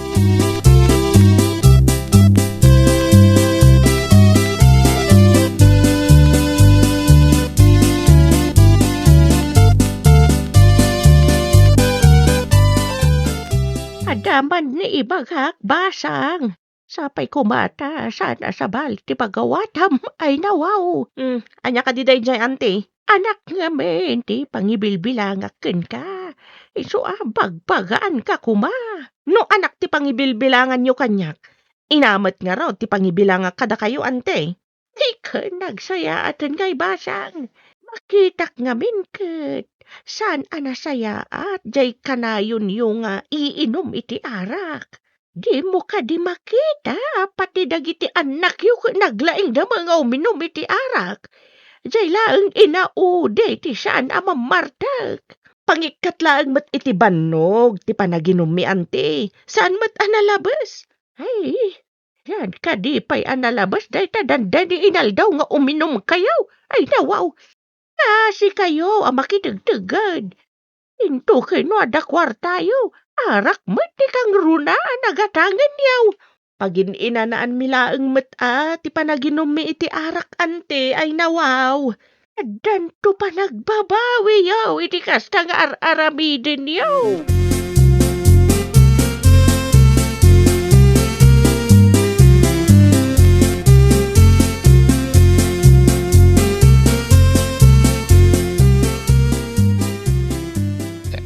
Adda man ni ibagak, Basang. Sapay koma ta saan a sabali ti pagawatam. Ay, nawaw. Hmm, ania kadi daydiay, Auntie? Anak ngamin ti pangibilbilangak kenka. Isu a bagbagaanka koma. No anak ti pangibilbilanganyo kaniak, ina met ngarud ti pangibilangak kadakayo, Auntie. Diken nagsayaaten ngay, Basang. Makitak ngamin ket saan a nasayaat jay kanayonyo nga iinum iti arak. Dimo kadi makita a pati dagiti annakyo ket naglaingda met nga uminum iti arak? Jay laeng inaudi ti saan a mammartek. Pangikkat laeng met iti bannog ti panaginummi, Auntie. Saan met a nalabes. Ay, saan kadi pay a nalabes dayta dandani inaldaw nga uminumkayo? Ay, nawaw. Nasikayo a makitegteged. Intoken no adda kuartayo, arak met ti kangruna a nagatangenyo. Pagin-inanaanmi laeng met a ti panaginummi iti arak, Auntie, ay nawaw. Addanto panagbabawiyo iti kasta nga ar-aramidenyo.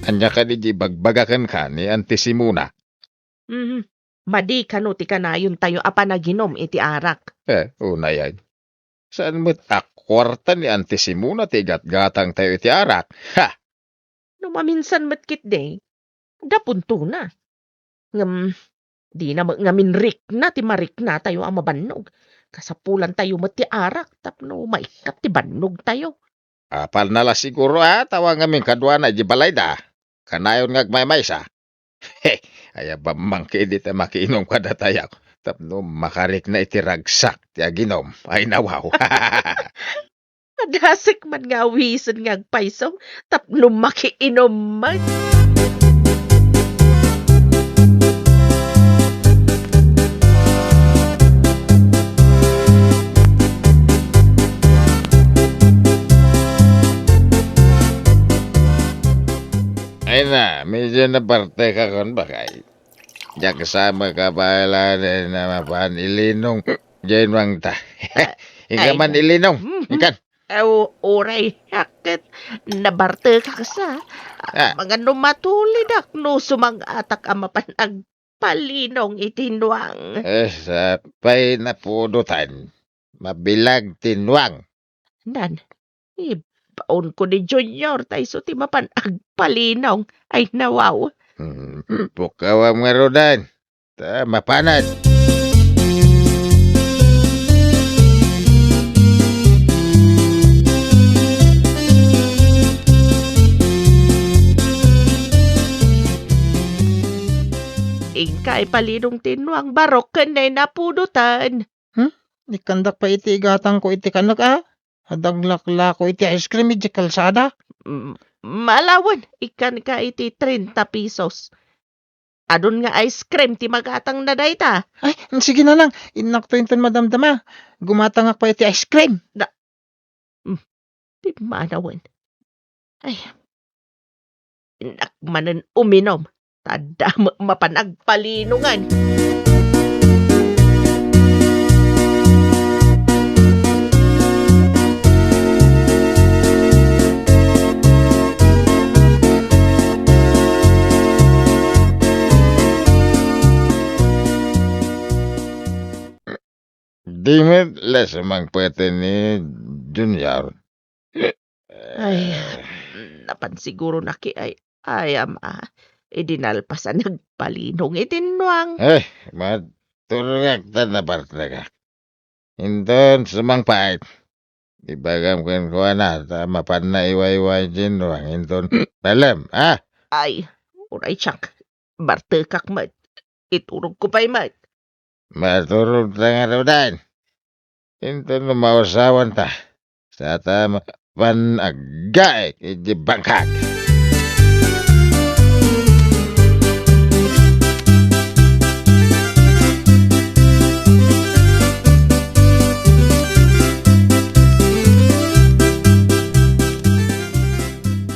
Ania kadi ti ibagbaga kenka ni Auntie Simona? Mhm. Madi kano ti kanayontayo a panaginum iti arak? Eh, unayen. Saan met a kuarta ni Auntie Simona ti igatgatangtayo iti arak? Ha! No maminsan met ketdi, adda puntona. Ngem, dina met ngamin rikna ti mariknatayo a mabannog. Kasapulantayo met ti arak tapno maikkat ti bannogtayo. Apalna la siguro a tawa ngamin kaduana idiay balayda. Kanayon nga agmaymaysa. He, aya bamman ketdi ta makiinum kadatayo tapno makarikna iti ragsak ti aginum. Ay, nawaw. Adasek man nga awisen nga agpayso tapno makiinum met. Ay na, medyo nabartekakon, bakay. Diak sa makabaelan a mapan ilinong. Diay nuangta. Ah, inka ay, man ilinong. Mhm. Inkan. Aw, uray, ket nabartekak sa. Ah. Mangano matulidak no sumang-atak a mapan agpalinong iti nuang. Eh, sapay napudotan. Mabilag ti nuang. Nan, ibaonko ni Junior ta isu ti mapan agpalinong. Ay, nawaw. Hmm, pukawam ngaruden. Ta mapanen. Inka ipalinong ti nuang, Barok, ken nay napudotan. Hmm? Ikkandak pay iti igatangko iti kanek a? Adaglaklako iti ice cream idiay kalsada? Mm, malawen, ikkanka iti treinta pesos. Adun nga ice cream ti magatangna dayta. Ay, sige, Nanang, innakto inton madamdama. Gumatangak pay iti ice cream. Na, mm, pimmanawen. Ay, innak manen uminum, ta adda met mapan agpalinongan. Di met la sumangpeten ni Junior. Ay, napan siguro naki ay, ay, ama. idi nalpas a nagpalinong iti nuang. Eh, maturogak ta nabartegak. Inton sumangpait, ibagam kenkuana ta mapanna iwayway ti nuang inton dalem, ha? Ay, uray siak, bartekak met. Iturogko pay met. Maturogta ngaruden. Inton no mausawanta, sata mapan aggaek iti bangkag.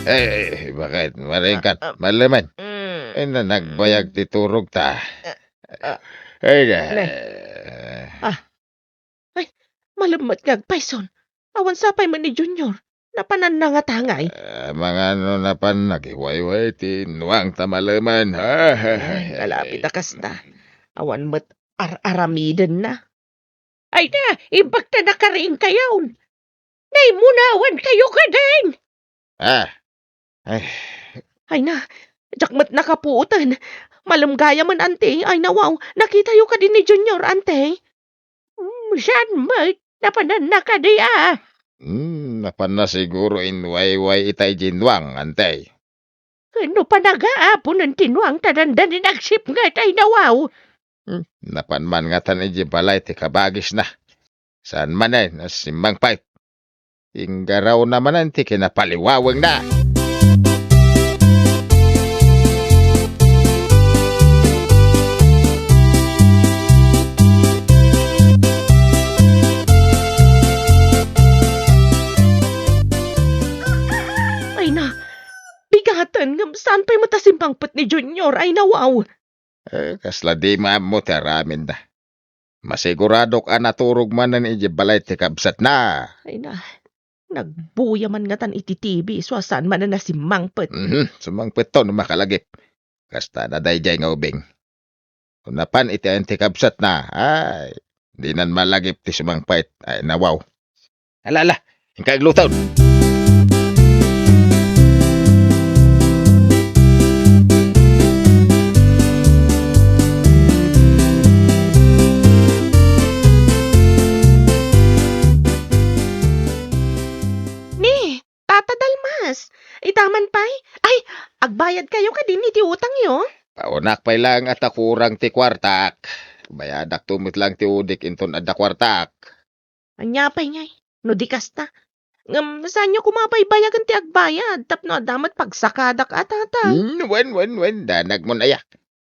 Eh, bakit? Maringkat, Ah, ah. Malemen. Mm. Eh, na, nagbayag ti turog ta. Ah, ah. Ay, Ne. Ah. Ay, malem met nga agpayson. Awan sapay met ni Junior. Napananna ngata ngay? Ah, mangano napan nagiwayway ti nuang ta malemen. Ay, kalapit a kasta. Awan met ar-aramidenna. Ay na, imbag ta nakariingkayon. Naimunawan kayo kadin! Ah, ay. Ay na, diak met nakapuoten. Malem gayamen, ante. Ay na, wow, nakitayo kadi ni Junior, ante? Mm, saan met? Napananna kadi, ah? Hmm, napanna siguro inwayway itay diay nuang, ante. Ken no panagaapunen ti nuang ta dandanin agsipnget, ay na, wow. Hmm, napan man ngatan idiay balay ti kabagisna. Saan manen a simmangpet. Inggarawna manen ti kinapaliwawengna. Ay na, bigaten ngem saan pay met a simmangpet ni Junior, ay na, wow. Eh, kasla di maammo ti aramidna. Masiguradok a naturog manen idiay balay ti kabsatna. Ay na, nagbuya man ngatan iti T V, isu a saan manen a simmangpet. Mhm, sumangpetto no makalagip. Kasta na daydiay nga ubing. No napan iti ayan ti kabsatna, ay, dinan malagip ti sumangpet. Ay, na, wow. Ala, ala, inka agluton. Ni, Tata Dalmas, ita man pay? Ay, agbayad kayo kadin iti utangyo? Paunak pay lang a ta kurang ti kuartak. Bayadakto met lang ti udik inton adda kuartak. Ania pay ngay, no di kasta? Ngem saanyo koma pay bayagen ti agbayad tapno adda met pagsakadak a, Tata? Hmm, wen, wen, wen, danagmon aya.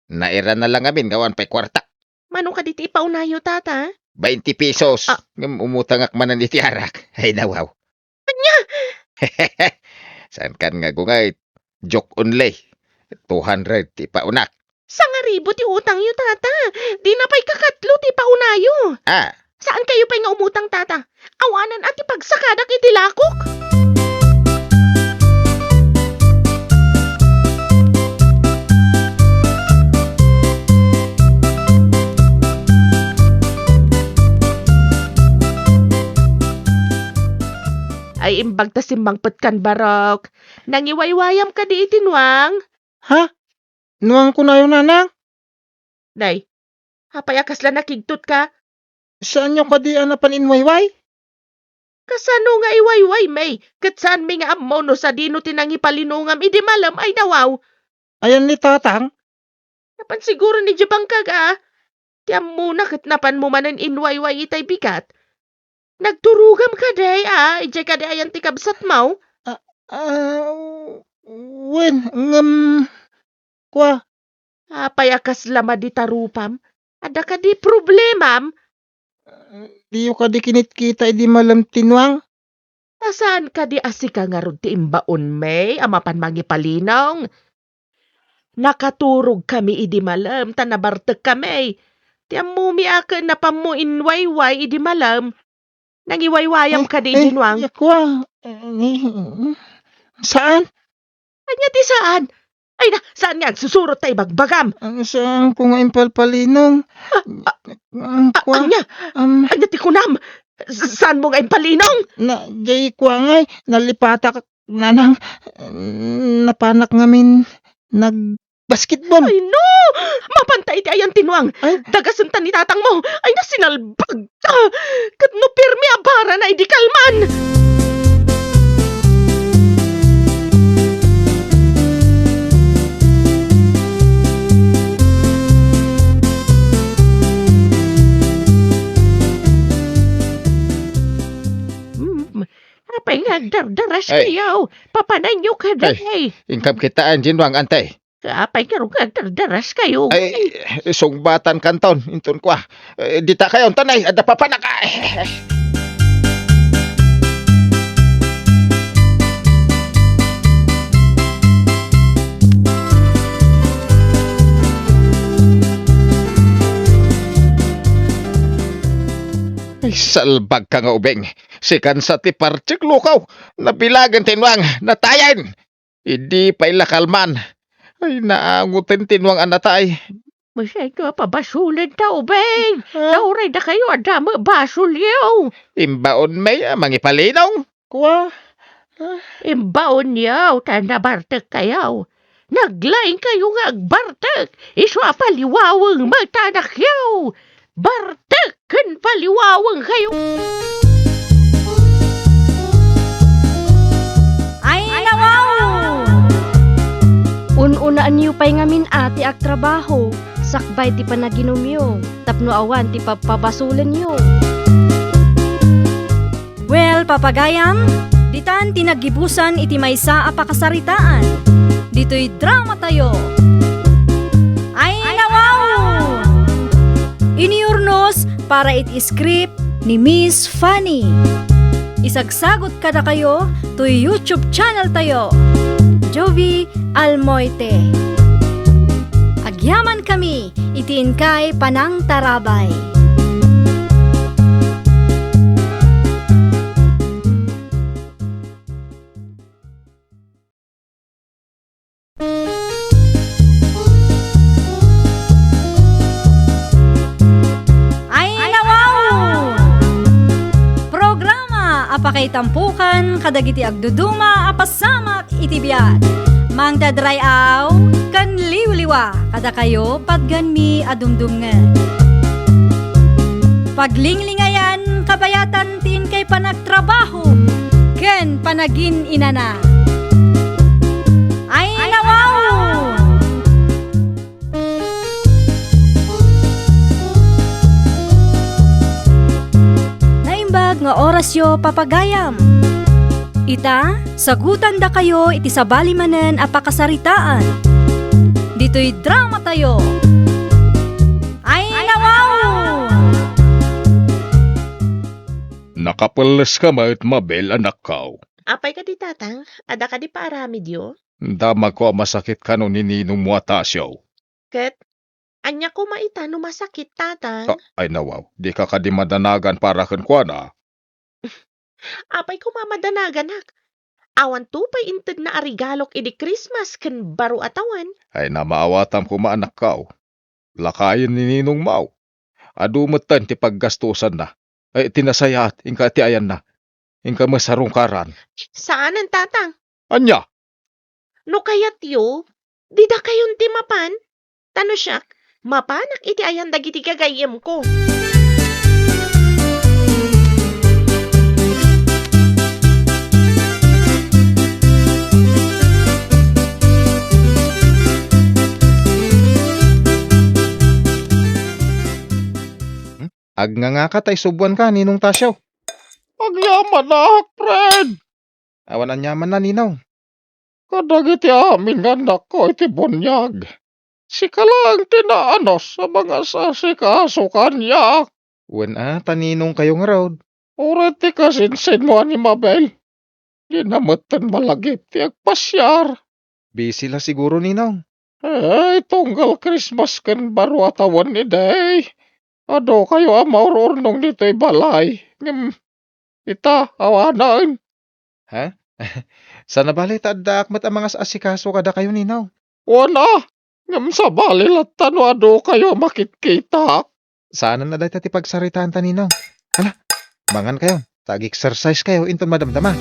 Nairana lang ngamin nga awan pay kuartak. Mano kadi ti ipaunayo, Tata? Bainti pesos. Ah. Ngem umutangak manen iti arak. Ay, na, wow. Ania? Saan kan nga gungay? Joke only. Two hundred ti paunak. Sangaribu ti utangyo, Tata. Dina pay kakatlo ti paunayo. Ah. Saan kayo pay nga umutang, Tata? Awanan a ti pagsakadak iti lakok. Ay, imbag ta simmangpet kan barok. Nangiwaywayam kadi iti nuang? Ha? Nuang kunayo, nanang? Nay, apay a kasla nakigtotka? Saanyo kadi a napan inwayway? Kasano nga iwayway, May? Ket saanmi nga ammo no sadino ti nangipalinongam idi malem ay dawaw? Ayan ni Tatang? Napan siguro ni Jebangkag, a. Ti ammona ket napanmo manen inwayway itay bigat. Nagturogam kadi, a, idiay kadi ayan ti kabsatmo? Ah, ah, wen, ngem, kua. Apay a kasla madi tarupam? Adda kadi problemam? Diyo kadi kinitkita idi malem ti nuang? Ta saan kadi a sika ngarud ti imbaonmi a mapan mangipalinong? Nakaturogkami idi malem ta nabartekkami. Ti ammomi a ken napanmo inwayway idi malem. Nangiwaywayam kadi idi nuang? Eh, kua, eh, saan? Ania ti saan? Ay na, saan nga agsusurot ta ibagbagam? Ang saan ko nga impalpalinong? Ah, ah, Ang ah, kua, ania? Am, Ania ti kunam? S-, saanmo nga impalinong? Na, jay kua ngay, nalipatak, nanang, napanak ngamin, nag, basketball. Ay, no! Mapanta iti ayan ti nuang. Ay. Dagasenta ni tatangmo. Ay, nasinalbagta! Ket no pirmi a barana idi kalman! Mm, apay nga agdardaras kayo? Papananyo kadi? Ay, inkam kitaan, Jinwang, antay. Apay ngarud nga agdardaras kayo? Ay, sungbatan kanton, inton kua. Eh, dita kayo, tanay, adda papanak. Ay. Ay, salbag ka nga ubing. Sikan sa ti partiklo ko. Nabilagan ti nuang, natayen. Idi pay la kalman. Ay, naangoten ti nuang a natay. Masayat nga pabasulen ta, ubing. Ha? Nauray dakayo a damo basolyo. Imbaon may a mangipalinong. Kua? Ha? Imbaonyo ta nabartek kayo. Naglaing kayo nga agbartek. Isu a paliwaweng met ti anakyo. Bartek ken paliwaweng kayo. Ay, nawaw! Un-unaenyo pay ngamin a ti agtrabaho, sakbay ti panaginumyo, tapno awan ti pabpabasolenyo. Well, papagayam, ditan ti naggibusan iti maysa a pakasaritaan. Ditoy dramatayo. Ay, nawaw! Iniurnos para iti script ni Miss Fanny. Isagsagot kadakayo toy YouTube channel tayo, Jovie Almoite. Agyaman kami iti inkay panangtarabay. Ay, nawaw! Programa a pakaitampukan kadagiti agduduma a pasamak iti biag. Mangdadray-aw ken liwliwa kadakayo patgenmi a dumdumngeg. Paglinglingayan kabayatan ti inkay panagtrabaho ken panagin-inana. Ay, nawaw! Naimbag nga orasyo, papagayam. Ita, sagutandakayo iti sabali manen a pakasaritaan. Ditoy dramatayo. Ay, nawaw! Nakapelles ka met, Mabel, anakko. Apay kadi, Tatang? Adda kadi paaramidyo? Damagko a masakit kano ni ninongmo a Tasio. Ket ania koma ita no masakit, Tatang? Ah, ay, nawaw, dika kadi madanagan para kenkuana? Apay koma madanaganak? Awanto pay intedna a regalok idi Christmas ken baro a tawen. Ay, namaawatam koma, anakko. Lakayen ni ninongmo. Adu metten ti paggastosanna. Ay, ti nasayaat, inka ti ayanna. Inka met sarungkaran. Saanen, Tatang. Ania? No kayatyo, didakayon ti mapan. Ta no siak, mapanak iti ayan dagiti gagayyemko. Hmm? Agngangaka ta isubwanka, Ninong Tasio. Agyamanak, Fred! Awan aniamanna, Ninong. Kadagiti amin nga annakko iti buniag, sika laeng ti naanus a mangasasikaso kaniak. Wen a, ta ninongkayo ngarud? Uray ti kasinsinmo a ni Mabel. Dina metten malagip ti agpasiar. Busy la siguro, Ninong. Ay, tunggal Christmas ken baro a tawen idi, adu kayo a maur-urnong ditoy balay. Ngem ita, awanen. Ha? Sana bale ta addaak met a mangas-asikaso kadakayo, Ninong. Wen a, ngem sabali latta no adu kayo a makitkitak. Saanen a dayta ti pagsaritaanta, Ninong. Hala, mangan kayo, ta ag-exercise kayo inton madamdama.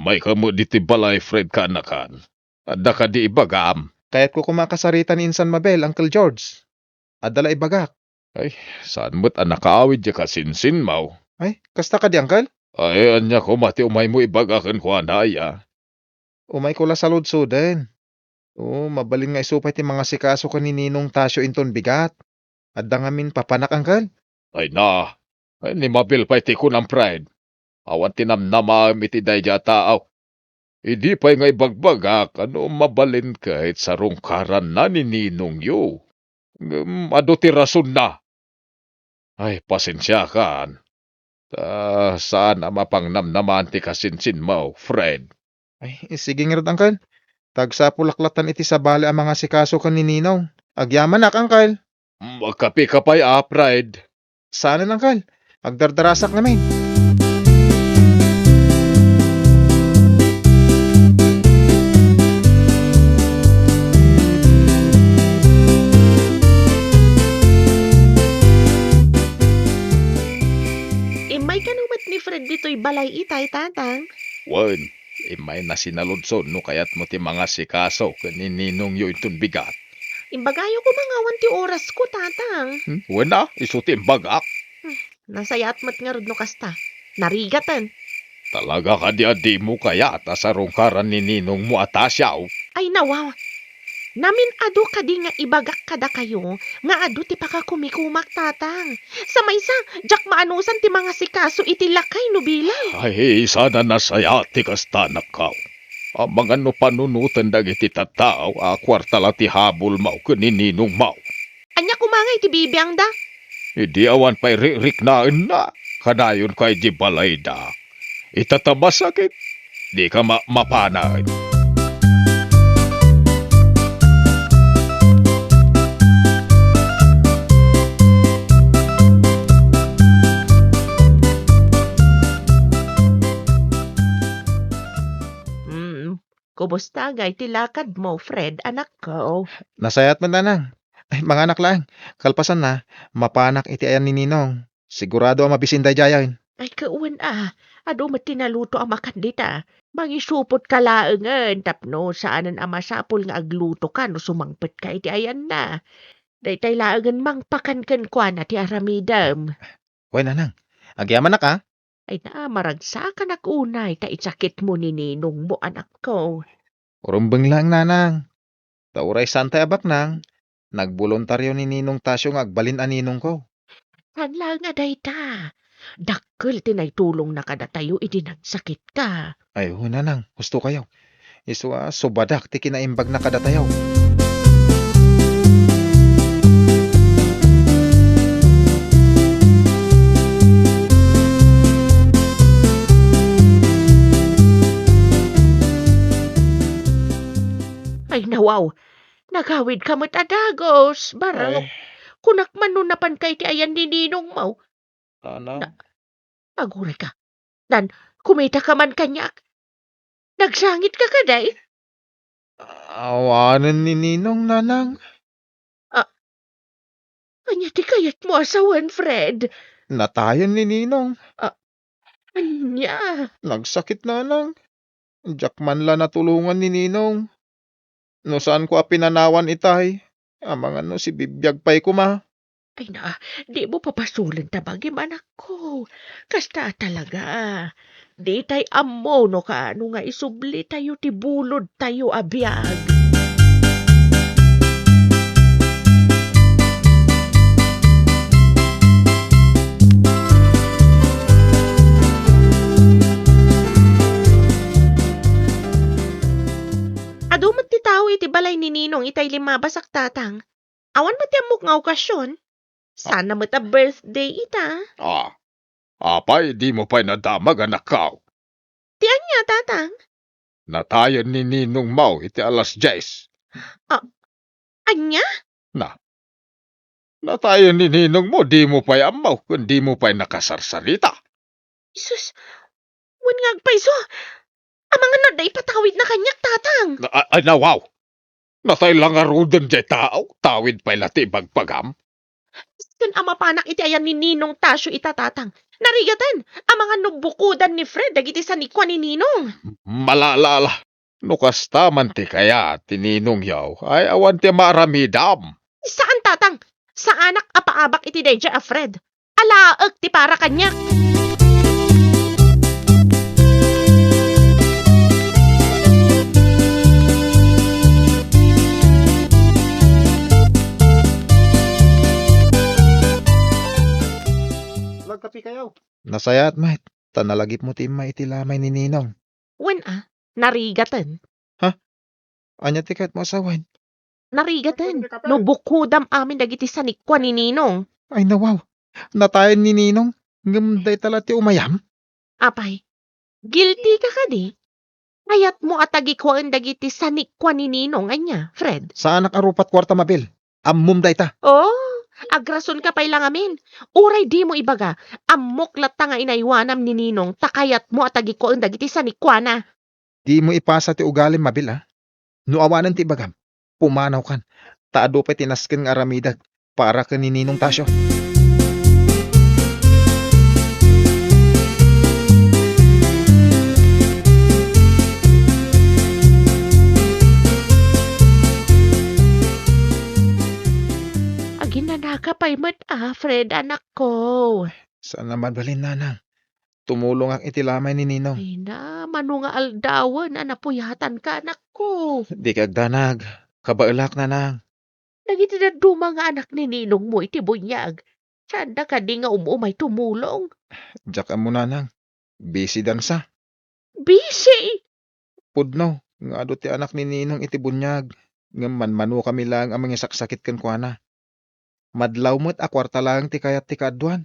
Umay ka met ditoy balay, Fred, kaanakan. Adda kadi ibagam? Kayatko koma a kasarita ni Insan Mabel, Uncle George. Adda la ibagak. Ay, saan met a nakaawid diay kasinsinmo? Ay, kasta kadi, Uncle? Ay, ania koma ti umaymo ibaga kenkuana, aya? Umayko la saludsoden. O, mabalin nga isu pay ti mangasikaso ken ni Ninong Tasio inton bigat. Adda ngamin papanak, Uncle? Ay na, ay, ni Mabel pay ti kunam, Fred. Awan ti namnamaem iti daydiay a tao. Idi pay nga ibagbagak a no mabalin ket sarungkaranna ni ninongyo. Ngem adu ti rasonna. Ay, pasensiakan. Ta saan a mapangnamnamaan ti kasinsinmo, Fred. Ay, sige ngarud, Uncle. Ta agsapulak lattan iti sabali a mangasikaso ken ni Ninong. Agyamanak, Uncle. Makapika pay a, Fred. Saanen, Uncle. Agdardarasak ngamin. Immay kano met ni Fred ditoy balay itay, Tatang? Wen, immayna sinaludso no kayatmo ti mangasikaso ken ni ninongyo inton bigat. Imbagayo koma nga awan ti orasko, Tatang. Hmm? Wen a, isu ti imbagak. Hmm, nasayaat met ngarud no kasta. Narigaten. Talaga kadi a dimo kayat a sarungkaran ni ninongmo a Tasio? Ay, nawaw. Namin adu kadi nga ibagak kadakayo nga adu ti pakakumikumak, Tatang. Sa maysa, diak maanusan ti mangasikaso iti lakay no bilang. Ay, saan a nasayaat ti kasta, anakko. Amangan no panunoten dagiti tattao a kuarta la ti habulmo ken ni ninongmo. Ania koma ngay ti bibiangda? Idi awan pay rikriknaenna, kanayon kay di balayda. Ita ta masakit, di ka ma-, mapanan. Mm, kumusta ngay ti lakadmo, Fred, anakko? Nasayaat met, Nanang. Ay, manganak laeng. Kalpasanna, mapanak iti ayan ni Ninong. Sigurado a mabisin daydiayen. Ay, kawen a. Adu met ti naluto a makan dita. Mangisupot ka laengen tapno saanen a masapul nga agluto ka no sumangpet ka iti ayanna. Daytay laengen mangpakan kenkuana ti aramidem. Wen, Nanang. Agyamanak a. Ay, na, maragsakanak unay ta isakitmo ni ninongmo, anakko. Rumbeng laeng, Nanang. Ta uray saantay a baknang, nagboluntario ni Ninong Tasio nga agbalin a ninongko. Saan laeng a dayta? Dakkel ti naitulongna kadatayo idi nagsakitka. Ay, wen, Nanang, husto kayo. Isu a subadak ti kinaimbagna kadatayo. Ay, nawaw. Nagawid ka met a dagus, Barok. Ay. Kunak man no napan ka iti ayan ni ninongmo. Nanang. Na-, aguray ka. Nan, kumita ka man kaniak. Nagsangit ka kadi? Awanen ni Ninong, Nanang. Ah, ania ti kayatmo a sawen, Fred? Natayen ni Ninong. Ah, ania? Nagsakit, Nanang. Diak man la natulongan ni Ninong. No saanko a pinanawan itay, amangan no sibibiag pay koma. Ay na, dimo papasolen ta bagim, anakko. Kasta a talaga. Ditay ammo no kaano nga isublitayo ti bulodtayo a biag. Adu met ti tao iti balay ni Ninong itay limmabasak, Tatang. Awan met ti ammok nga okasion. Saan a met a birthday ita. Ah, apay, dimo pay nadamag, anakko? Ti ania, Tatang? Natayen ni ninongmo iti alas dies. Ah, ania? Na, natayen ni ninongmo, dimo pay ammo, ken dimo pay nakasarsarita. Jesus, wen nga agpayso. Amangan no adda ipatawidna kaniak, Tatang. Na-, a-, ay, nawaw. Natay la ngaruden diay tao, tawid pay la ti ibagbagam. Ken a mapanak iti ayan ni Ninong Tasio ita, Tatang. Narigaten, amangan no bukodan ni Fred dagiti sanikua ni Ninong. Malala, no kasta man ti kayat ti ninongyo, ay awan ti maaramidam. Saan, Tatang. Saanak a paabak iti daydiay a Fred. Alaek ti para kaniak. Nagkape kayo? Nasayaat met, ta nalagipmo ti immay iti lamay ni Ninong. Wen a, narigaten. Ha? Ania ti kayatmo a sawen? Narigaten, no bukodam amin dagiti sanikua ni Ninong. Ay, nawaw. Natayen ni Ninong, ngem dayta la ti umayam? Apay, guilty ka kadi? Kayatmo a tagikuaen dagiti sanikua ni Ninong, ania, Fred? Saanak a rupat kuarta, Mabel. Ammom dayta. Oh, agrasonka pay la ngamin. Uray dimo ibaga, ammok latta nga inaywanam ni Ninong ta kayatmo a tagikuaen dagiti sanikuana. Dimo ipasa ti ugalim, Mabel, a. No awanen ti ibagam, pumanawkan, ta adu pay ti nasken nga aramidek para ken ni Ninong Tasio. Aginanaka pay met a, Fred, anakko. Saan a mabalin, Nanang. Tumulongak iti lamay ni Ninong. Ay na, mano nga aldawen a napuyatanka, anakko. Dika agdanag. Kabaelak, Nanang. Dagiti dadduma nga anak ni Ninongmo iti buniag, saanda kadi nga um-umay tumulong? Diak ammo, Nanang. Busy dansa. Busy? Pudno nga adu ti anak ni Ninong iti buniag, ngem manmanokami laeng a mangisaksakit kenkuana. Madlaw met a kuarta laeng ti kayat ti kaaduan.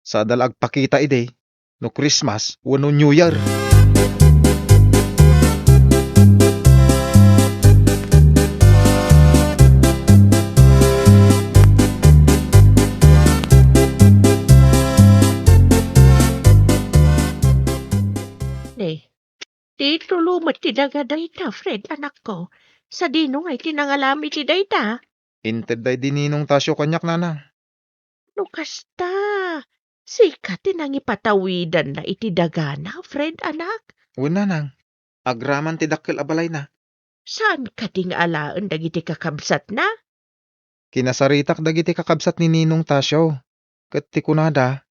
Sada la agpakita idi no Christmas wenno New Year. Ne, titulo met ti daga dayta, Fred, anakko. Sadino ngay ti nangalam iti dayta? Inted daydi Ninong Tasio kaniak, Nanang. No kasta, sika ti nangipatawidanna iti dagana, Fred, anak? Wen, Nanang. Agraman ti dakkel a balayna. Saan kadi nga alaen dagiti kakabsatna? Kinasaritak dagiti kakabsat ni Ninong Tasio, ket ti kunada,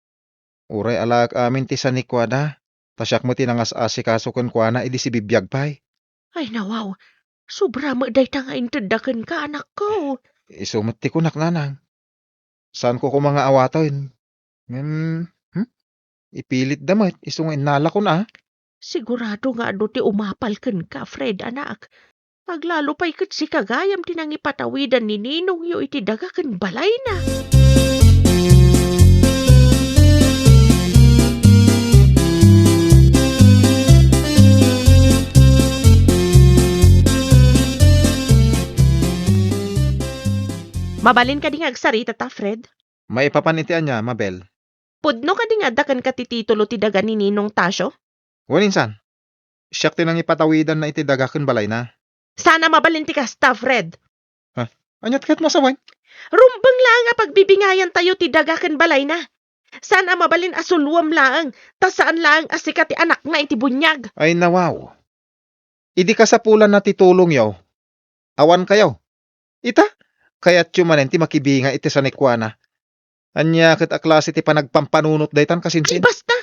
uray alaek amin ti sanikuada, ta siak met ti nangas-asikaso kenkuana idi sibibiag pay. Ay, nawaw, sobra met dayta nga intedda kenka, anakko. Isu met ti kunak, Nanang. Saanko koma nga awaten. Ngem, hmm? Ipilitda met, isu nga innalakon a. Sigurado nga adu ti umapal kenka, Fred, anak. Aglalo pay ket sika gayam ti nangipatawidan ni ninongyo iti daga ken balayna. Mabalin kadi nga agsarita ta, Fred? Maipapan iti ania, Mabel? Pudno kadi nga adda kenka ti titulo ti daga ni Ninong Tasio? Wen insan, siak ti nangipatawidanna iti daga ken balayna. Saan a mabalin ti kasta, Fred. Ha? Ania ti kayatmo a sawen? Rumbeng laeng a pagbibingayantayo ti daga ken balayna. Saan a mabalin a suluem laeng, ta saan laeng a sika ti anakna iti buniag. Ay, nawaw. Idi kasapulanna ti tulongyo, awan kayo. Ita, kayatyo manen ti makibinga iti sanikuana. Ania ket a klase ti panagpampanunot daytan kasinsin? Ay, basta!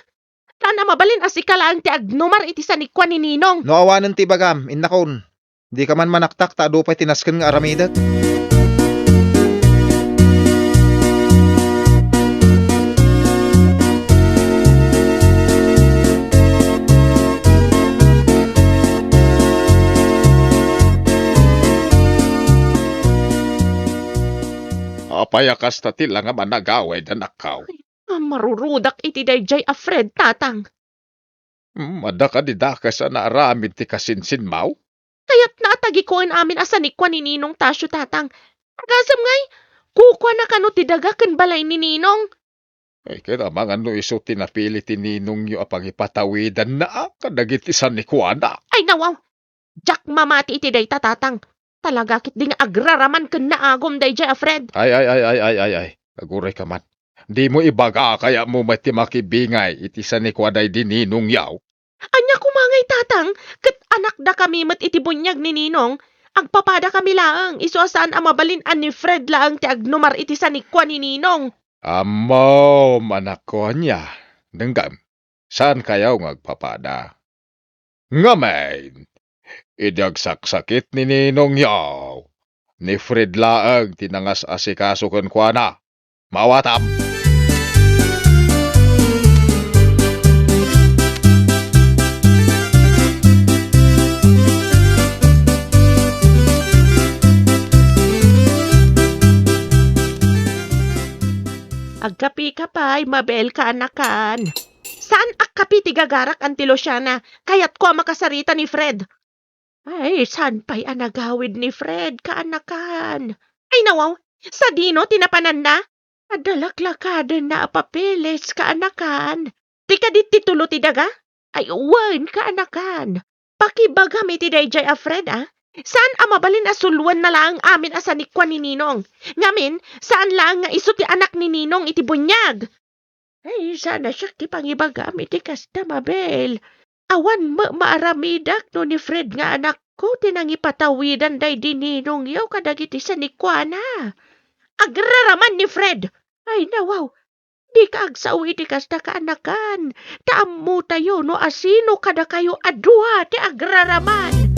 Saan a mabalin a sika laeng ti agnumar iti sanikua ni Ninong. No awanen ti ibagam, innakon, dika man manaktak ta adu pay ti nasken nga aramidek. Apay a kasta ti langam a nagawid, anakko? Ah, marurudak iti daydiay a Fred, Tatang. Hmm, adda kadi dakes a naaramid ti kasinsinmo? Kayatna a tagikuaen amin a sanikua ni Ninong Tasio, Tatang. Agasem ngay, kukuana kano ti daga ken balay ni Ninong. Ay, ket amangan no isu ti napili ti ninongyo a pangipatawidanna kadagiti sanikuana. Ay, nawaw! Diak mamati iti dayta, Tatang. Talaga ketdi nga agraraman ken naagum daydiay a Fred. Ay, ay, ay, ay, ay, ay, ay. Aguray ka man. Dimo ibaga kayatmo met ti makibingay iti sanikuana daydi ninongyo? Ania koma ngay, Tatang, ket anakdakami met iti buniag ni Ninong? Agpapadakami laeng, isu a saan a mabalin a ni Fred laeng ti agnumar iti sanikua ni Ninong. Ammom, anakko, ania? Denggem, saankayo nga agpapada. Ngamin, idi agsaksakit ni ninongyo, ni Fred laeng ti nangas-asikaso kenkuana. Maawatam! Agkapika pay, Mabel, kaanakan. Saan a kapi ti gagarak, Auntie Luciana. Kayatko a makasarita ni Fred. Ay, saan pay a nagawid ni Fred, kaanakan? Ay, nawaw, sadino ti napananna? Adda laklakadenna a papeles, kaanakan. Ti kadi ti tulo ti daga? Ay, wen, kaanakan. Pakibagam iti daydiay a Fred, a? Saan a mabalin a suloenna laeng amin a sanikua ni Ninong? Ngamin, saan laeng nga isu ti anak ni Ninong iti buniag? Ay, saan a siak ti pangibagam iti kasta, Mabel. Awan met maaramidak no ni Fred nga anakko ti nangipatawidan daydi ninongyo kadagiti sanikuana. Agraraman ni Fred! Ay, nawaw, dika agsao iti kasta, kaanakan, ta ammotayo no asino kadakayo a dua ti agraraman.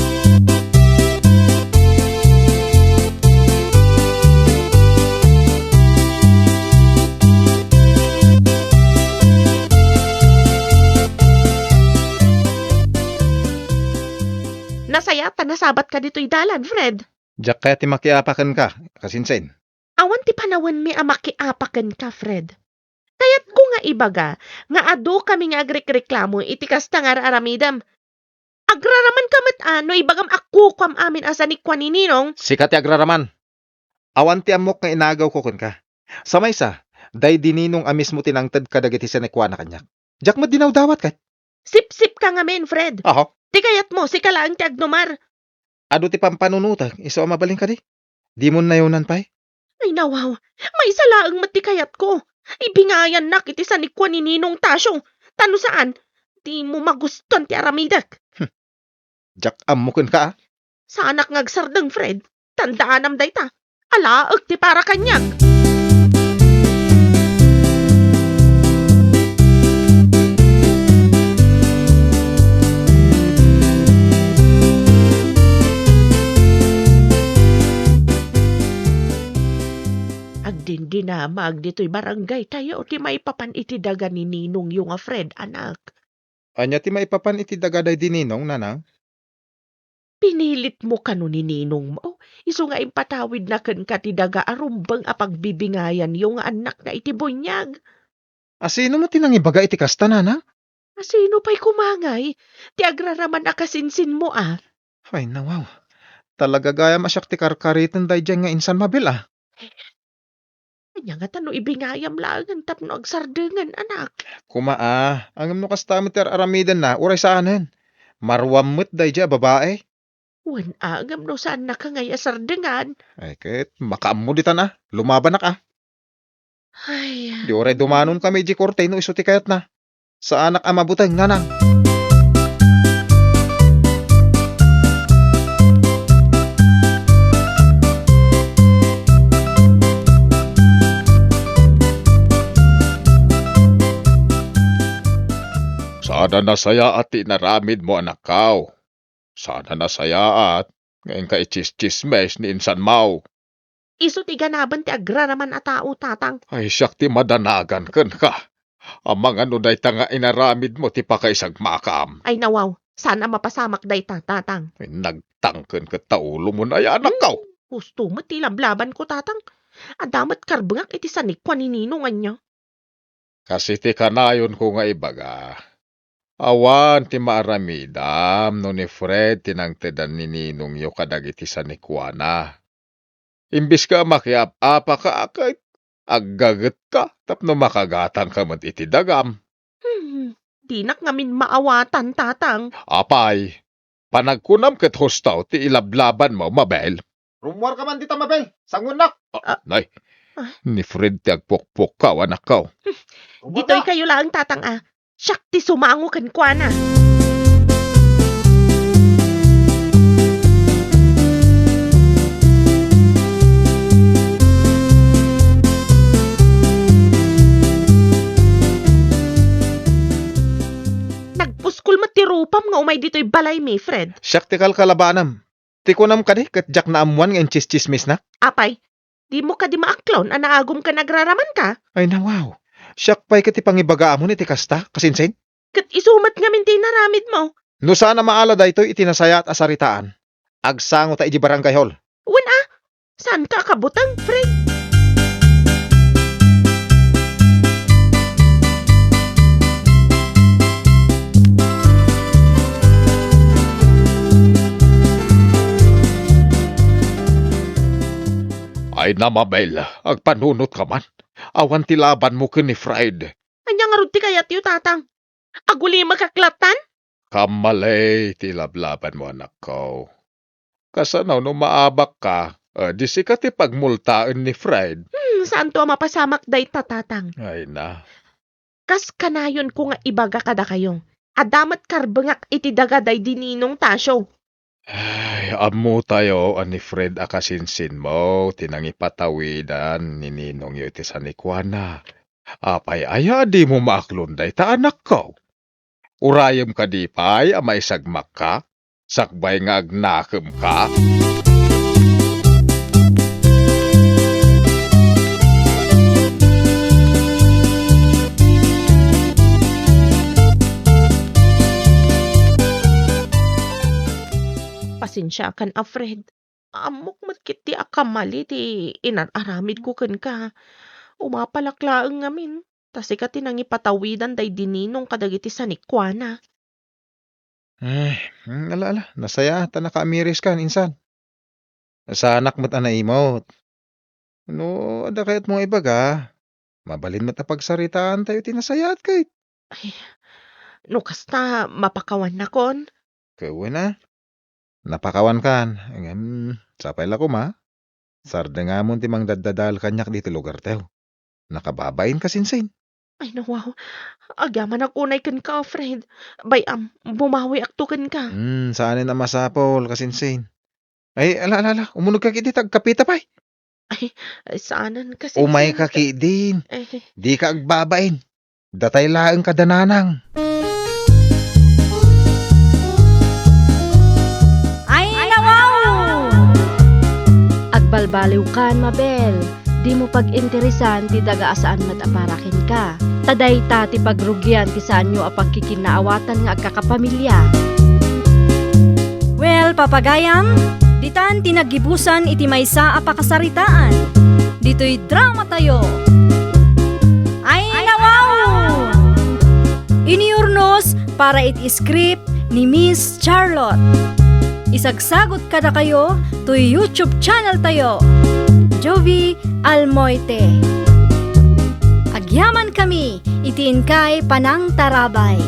Nasayaat ta nasabatka ditoy dalan, Fred. Diak kayat ti makiapa kenka, kasinsin. Awan ti panawenmi a makiapa kenka, Fred. Kayatko nga ibaga nga adukami nga agrekreklamo iti kasta nga ar-aramidem. Agraramanka met a no ibagam a kukuam amin a sanikua ni Ninong. Sika ti agraraman. Awan ti ammok nga inagawko kenka. Sa maysa, daydi Ninong a mismo ti nangted kadagiti sanikuana kaniak. Diak met dinawdawat ket. Sipsipka ngamin, Fred. Aha. Ti kayatmo, sika laeng ti agnumar. Adu ti pampanunotek, isu a mabalin kadi? Dimo nayonan pay? Ay, nawaw, maysa laeng met ti kayatko. Ibingayannak iti sanikua ni Ninong Tasio. Ta no saan, dimo magustuan ti aramidek. Diak ammo kenka, a. Saanak nga agsardeng, Fred. Tandaanam dayta. Alaek ti para kaniak. Agdindinamag ditoy barangaytayo ti maipapan iti daga ni ninongyo nga Fred, anak. Ania ti maipapan iti daga daydi ninong, nanang? Pinilitmo kano ni ninongmo, isu nga impatawidna kenka ti daga a rumbeng a pagbibingayanyo nga annakna iti buniag. Asino met ti nangibaga iti kasta, nanang? Asino pay koma ngay? Ti agraraman a kasinsinmo, a. Ay, nawaw. Talaga gayam a siak ti karkariten daydiay nga insan, Mabel, a. Ania ngata no ibingayam laengen tapno agsardengen, anak? Koma, a, ngem no kasta met ti ar-aramidenna, uray saanen. Maruam met daydiay a babai. Wen, a, ngem no saannaka ngay a sardengan? Ay, ket makaammo ditan, a. Lumabanak, a. Ay. Di uray dumanonkami idiay korte no isu ti kayatna. Saanak a mabuteng, nanang. Saan a nasayaat ti inaramidmo, anakko. Saan a nasayaat nga inka itsistsismes ni insanmo. Isu ti ganaben ti agraraman a tao, tatang. Ay, siak ti madanagan kenka. Amangan no dayta nga inaramidmo ti pakaisagmakam. Ay, nawaw, saan a mapasamak dayta, tatang. Ay, nagtangken ket ta ulomo, ay, anakko. Hmm, husto met ti lablabanko, tatang. Adda met karbengak iti sanikua ni ninong, ania. Kas iti kanayonko nga ibaga, awan ti maaramidam no ni Fred ti nangtedan ni ninongyo kadagiti sanikuana. Imbes nga makiap-apaka ket aggagetka tapno makagatangka met iti dagam. Hmm, dinak ngamin maawatan, tatang. Apay, panagkunam ket husto ti ilablabanmo, Mabel. Rummuarka man dita, Mabel. Sangoennak. Ah, nay, Ah. Ni Fred ti agpukpukkaw, anakko. Ditoy kayo laeng, tatang, a. Siak ti sumango kenkuana. Nagpuskol met ti rupam nga umay ditoy balaymi, Fred. Siak ti kalkalabaanam. Ti kunam kadi ket diak naammoan nga intsistsismisnak? Apay, dimo kadi maaklon a naagum ken agraramanka? Ay, nawaw. Siak pay ket ti pangibagaamon iti kasta, kasinsin? Ket isu met ngamin ti inaramidmo. No saan a maala daytoy iti nasayaat a saritaan, agsangota idiay barangay hall. Wen a, saanka a kabuteng, Fred? Ay na, Mabel, agpanunotka man. Awan ti labanmo ken ni Fred. Ania ngarud ti kayatyo, tatang? Agulimakak lattan? Kammalay ti lablabanmo, anakko. Kasano no maabakka, eh, di sika ti pagmultaen ni Fred? Hmm, saanto a mapasamak dayta, tatang. Ay na. Kas kanayonko nga ibaga kadakayo, adda met karbengak iti daga daydi Ninong Tasio. Ay, ammotayo a ni Fred a kasinsinmo ti nangipatawidan ni ninongyo iti sanikuana. Apay aya a dimo maaklon dayta, anakko? Urayem kadi pay a maisagmakka, sakbay nga agnakemka? Pasensiakan a, Fred. Ammok met ketdi a kamali ti inar-aramidko kenka. Umapalak laeng ngamin, ta sika ti nangipatawidan daydi Ninong kadagiti sanikuana. Eh, mm, ala, ala, nasayaat ta nakaamiriskan, insan. Saanak met a naimot. No adda kayatmo nga ibaga, mabalin met a pagsaritaantayo ti nasayaat, ket. Ay, no kasta, mapakawannakon? Ket wen a, napakawankan. Ngem, sapay la koma, sardengamon ti mangdaddadael kaniak ditoy lugartayo. Nakababain, kasinsin. Ay, nawaw. Agyamanak unay kenka, Fred. Bay-am, bumawiakto kenka. Hmm, saanen a masapul, kasinsin. Ay, ala, ala, ala. Umunegka ketdi ta agkapeta pay. Ay, ay, saanen, kasinsin. Umayka ketdin. Eh. Dika agbabain. Datay laeng kada nanang. Ay, nawaw! Agbalbaliwkan, Mabel. Dimo pag-interesan ti daga a saan met a para kenka. Ta dayta ti pagrugian ti saanyo a pagkikinnaawatan nga agkakapamilya. Well, papagayam, ditan ti naggibusan iti maysa a pakasaritaan. Ditoy dramatayo. Ay, nawaw! Iniurnos para iti script ni Miss Charlotte. Isagsagot kadakayo toy YouTube channel tayo, Jovie Almoite. Agyaman kami iti inkay panangtarabay.